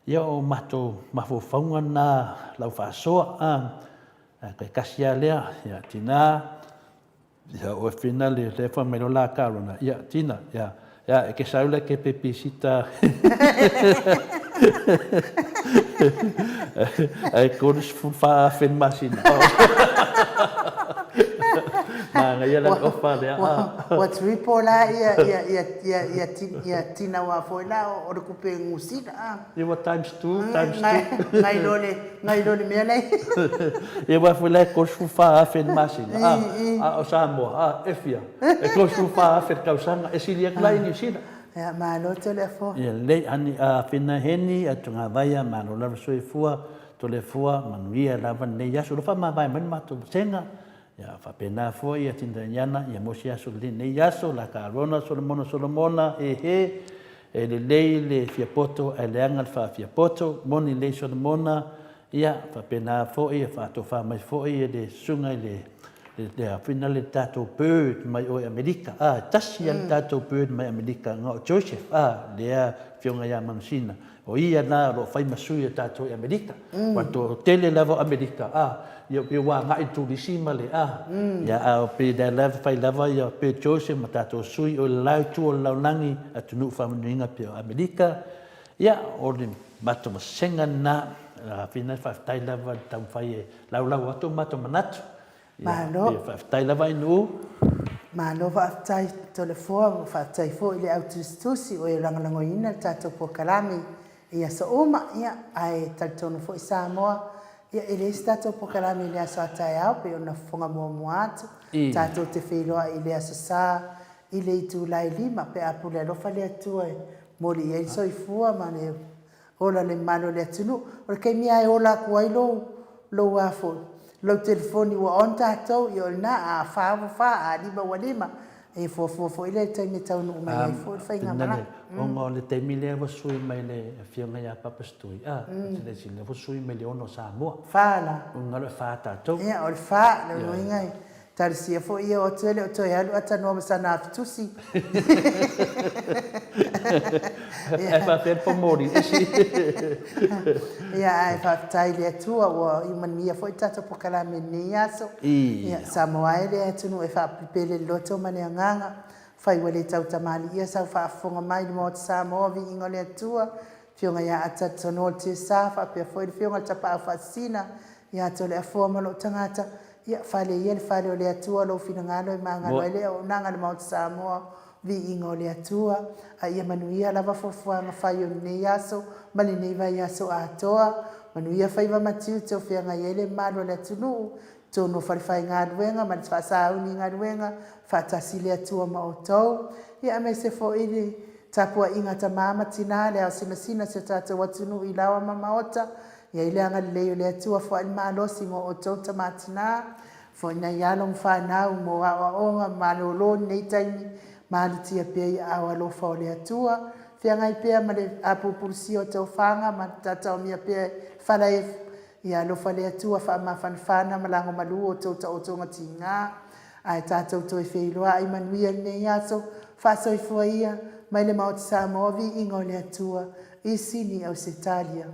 ia o matou mafaufauga na lau faasoa, a, ae toe tasi lava lea, ia tina, Ia oe fina le lea fai mai loa la Carona, ia Tina, ia, ia e ke sau la ke pepisita. Ai 34,000 le masina. Manaia la le ofa lea. Ua triple la ia ia ia ia ia ia Tina aua foi la o le kupe Niu Sila a. Ia ua times two, times two. Nai lo le, nai lo le mea la Ia aua foi la e 34,000 le masina, a, a o Samoa, a, e fia? E 34,000 le tausaga, e sili atu la i Niu Sila. Ia, malo Toleafoa. Ia lelei, ani, a, Fina Heni, Atugavaia, malo lava soifua, Toleafoa, manuia lava lenei aso. O lo o faamavae mai le matou vasega, ia faapena foi ia Tindaiana, ia mo se aso lenei aso, la Karona, Solomona, Solomona, ehe, e lelei le fiapoto ae leaga le faafiapoto, moni lelei Solomona, Ia, faapena foi, e faatofa mai foi e le susuga i le, le afina le tatou bird mai o i Amerika. A, e tasi lava le tatou bird mai Amerika, na o Joseph, a, lea afioga ia Manusina. O ia na o lo o fai ma sui o tatou i Amerika. Ua toatele lava o Amerika, a, ia pei ua agai i le turisi ma le, a, ia, a o pei lea lava fai lava ia Bird Joseph ma tatou sui o le la itu o le lalolagi, atunuu faamanuiaina pei o Amerika. Ia, o le matou vasega lena, Afina, faafetai lava i le taumafai e laulau atu o matou manatu. Malo. Ia, faafetai lava Ainuu. Malo faafetai Toleafoa, faafetai foi i le au tusitusi o e lagolagoina le tatou polokalame i aso uma. Ia, ae talitonu foi Samoa, ia e leai se tatou polokalame i le aso a taeao pei ona fofoga muamua atu. Tatou te feiloai i le Aso Sa i le itula e 5 pe a pule alofa le Atua e Moli i ai le soifua ma le ola le mamalu o le atunuu. O le taimi lava e ola atu ai lou, lou a foi, lou telefoni ua on tatou, ia o lena, a fa ua fa, a lima ua lima. E fuafua foi lea i le taimi e taunuu mai ai foi le faigamalaga. Ona o le taimi lea ua sui mai le afioga ia Papa Stui, a, silasila, ua sui mai le ono o Samoa. Fa la. Ona o le fa tatou. Ia, o le fa, lona uiga e Talosia foi ia o atu e le o toe alu a tanoa ma sana afitusi. Ae faapea le pomoli isi. Ia ae faafetai i le Atua ua iu manuia foi le tatou polokalame i lenei aso. Ia Samoa e le atunuu e faapepele le loto ma le agaga. Fai ua le tautamaliia sau faafofoga mai i le Maota Samoa viiga o le Atua. Afioga ia Ata Tanoa Tiasa faapea foi le Afioga i le Tapaau Faasisina ia Toleafoa ma lou tagata. Ia, fale ia le fale o le Atua lou finagalo e magalo ai le auaunaga a le Maota Samoa, viiga o le Atua, a ia manuia lava fuafuaga fai o lenei aso ma lenei vaiaso atoa. Manuia faiva ma tiute o feagai ai le mamalu o le atunuu, totonu o falefaigaluega ma le faasauni i galuega, faatasi le Atua ma outou. Ia, aemaise foi le tapuaiga a tama ma tina, le ao sinasina o si o tatou atunuu i laoa ma maota, I ai le agalelei o le Atua foai le malosi mo outou tama tina, foai nai alo ma fanau mo aoaoga ma malolo i lenei taimi, malutia pea i aao alofa o le Atua, feagai pea ma le apulupulusia o tofaga ma tataomia pea i le falaefu, ia alofa le Atua faamafanafana ma lagomalu outou taotoga tiga, ae tatou toe feiloai manuia i lenei aso, faasoifua ia mai le Maota Samoa viiga o le Atua i Sini Ausetalia.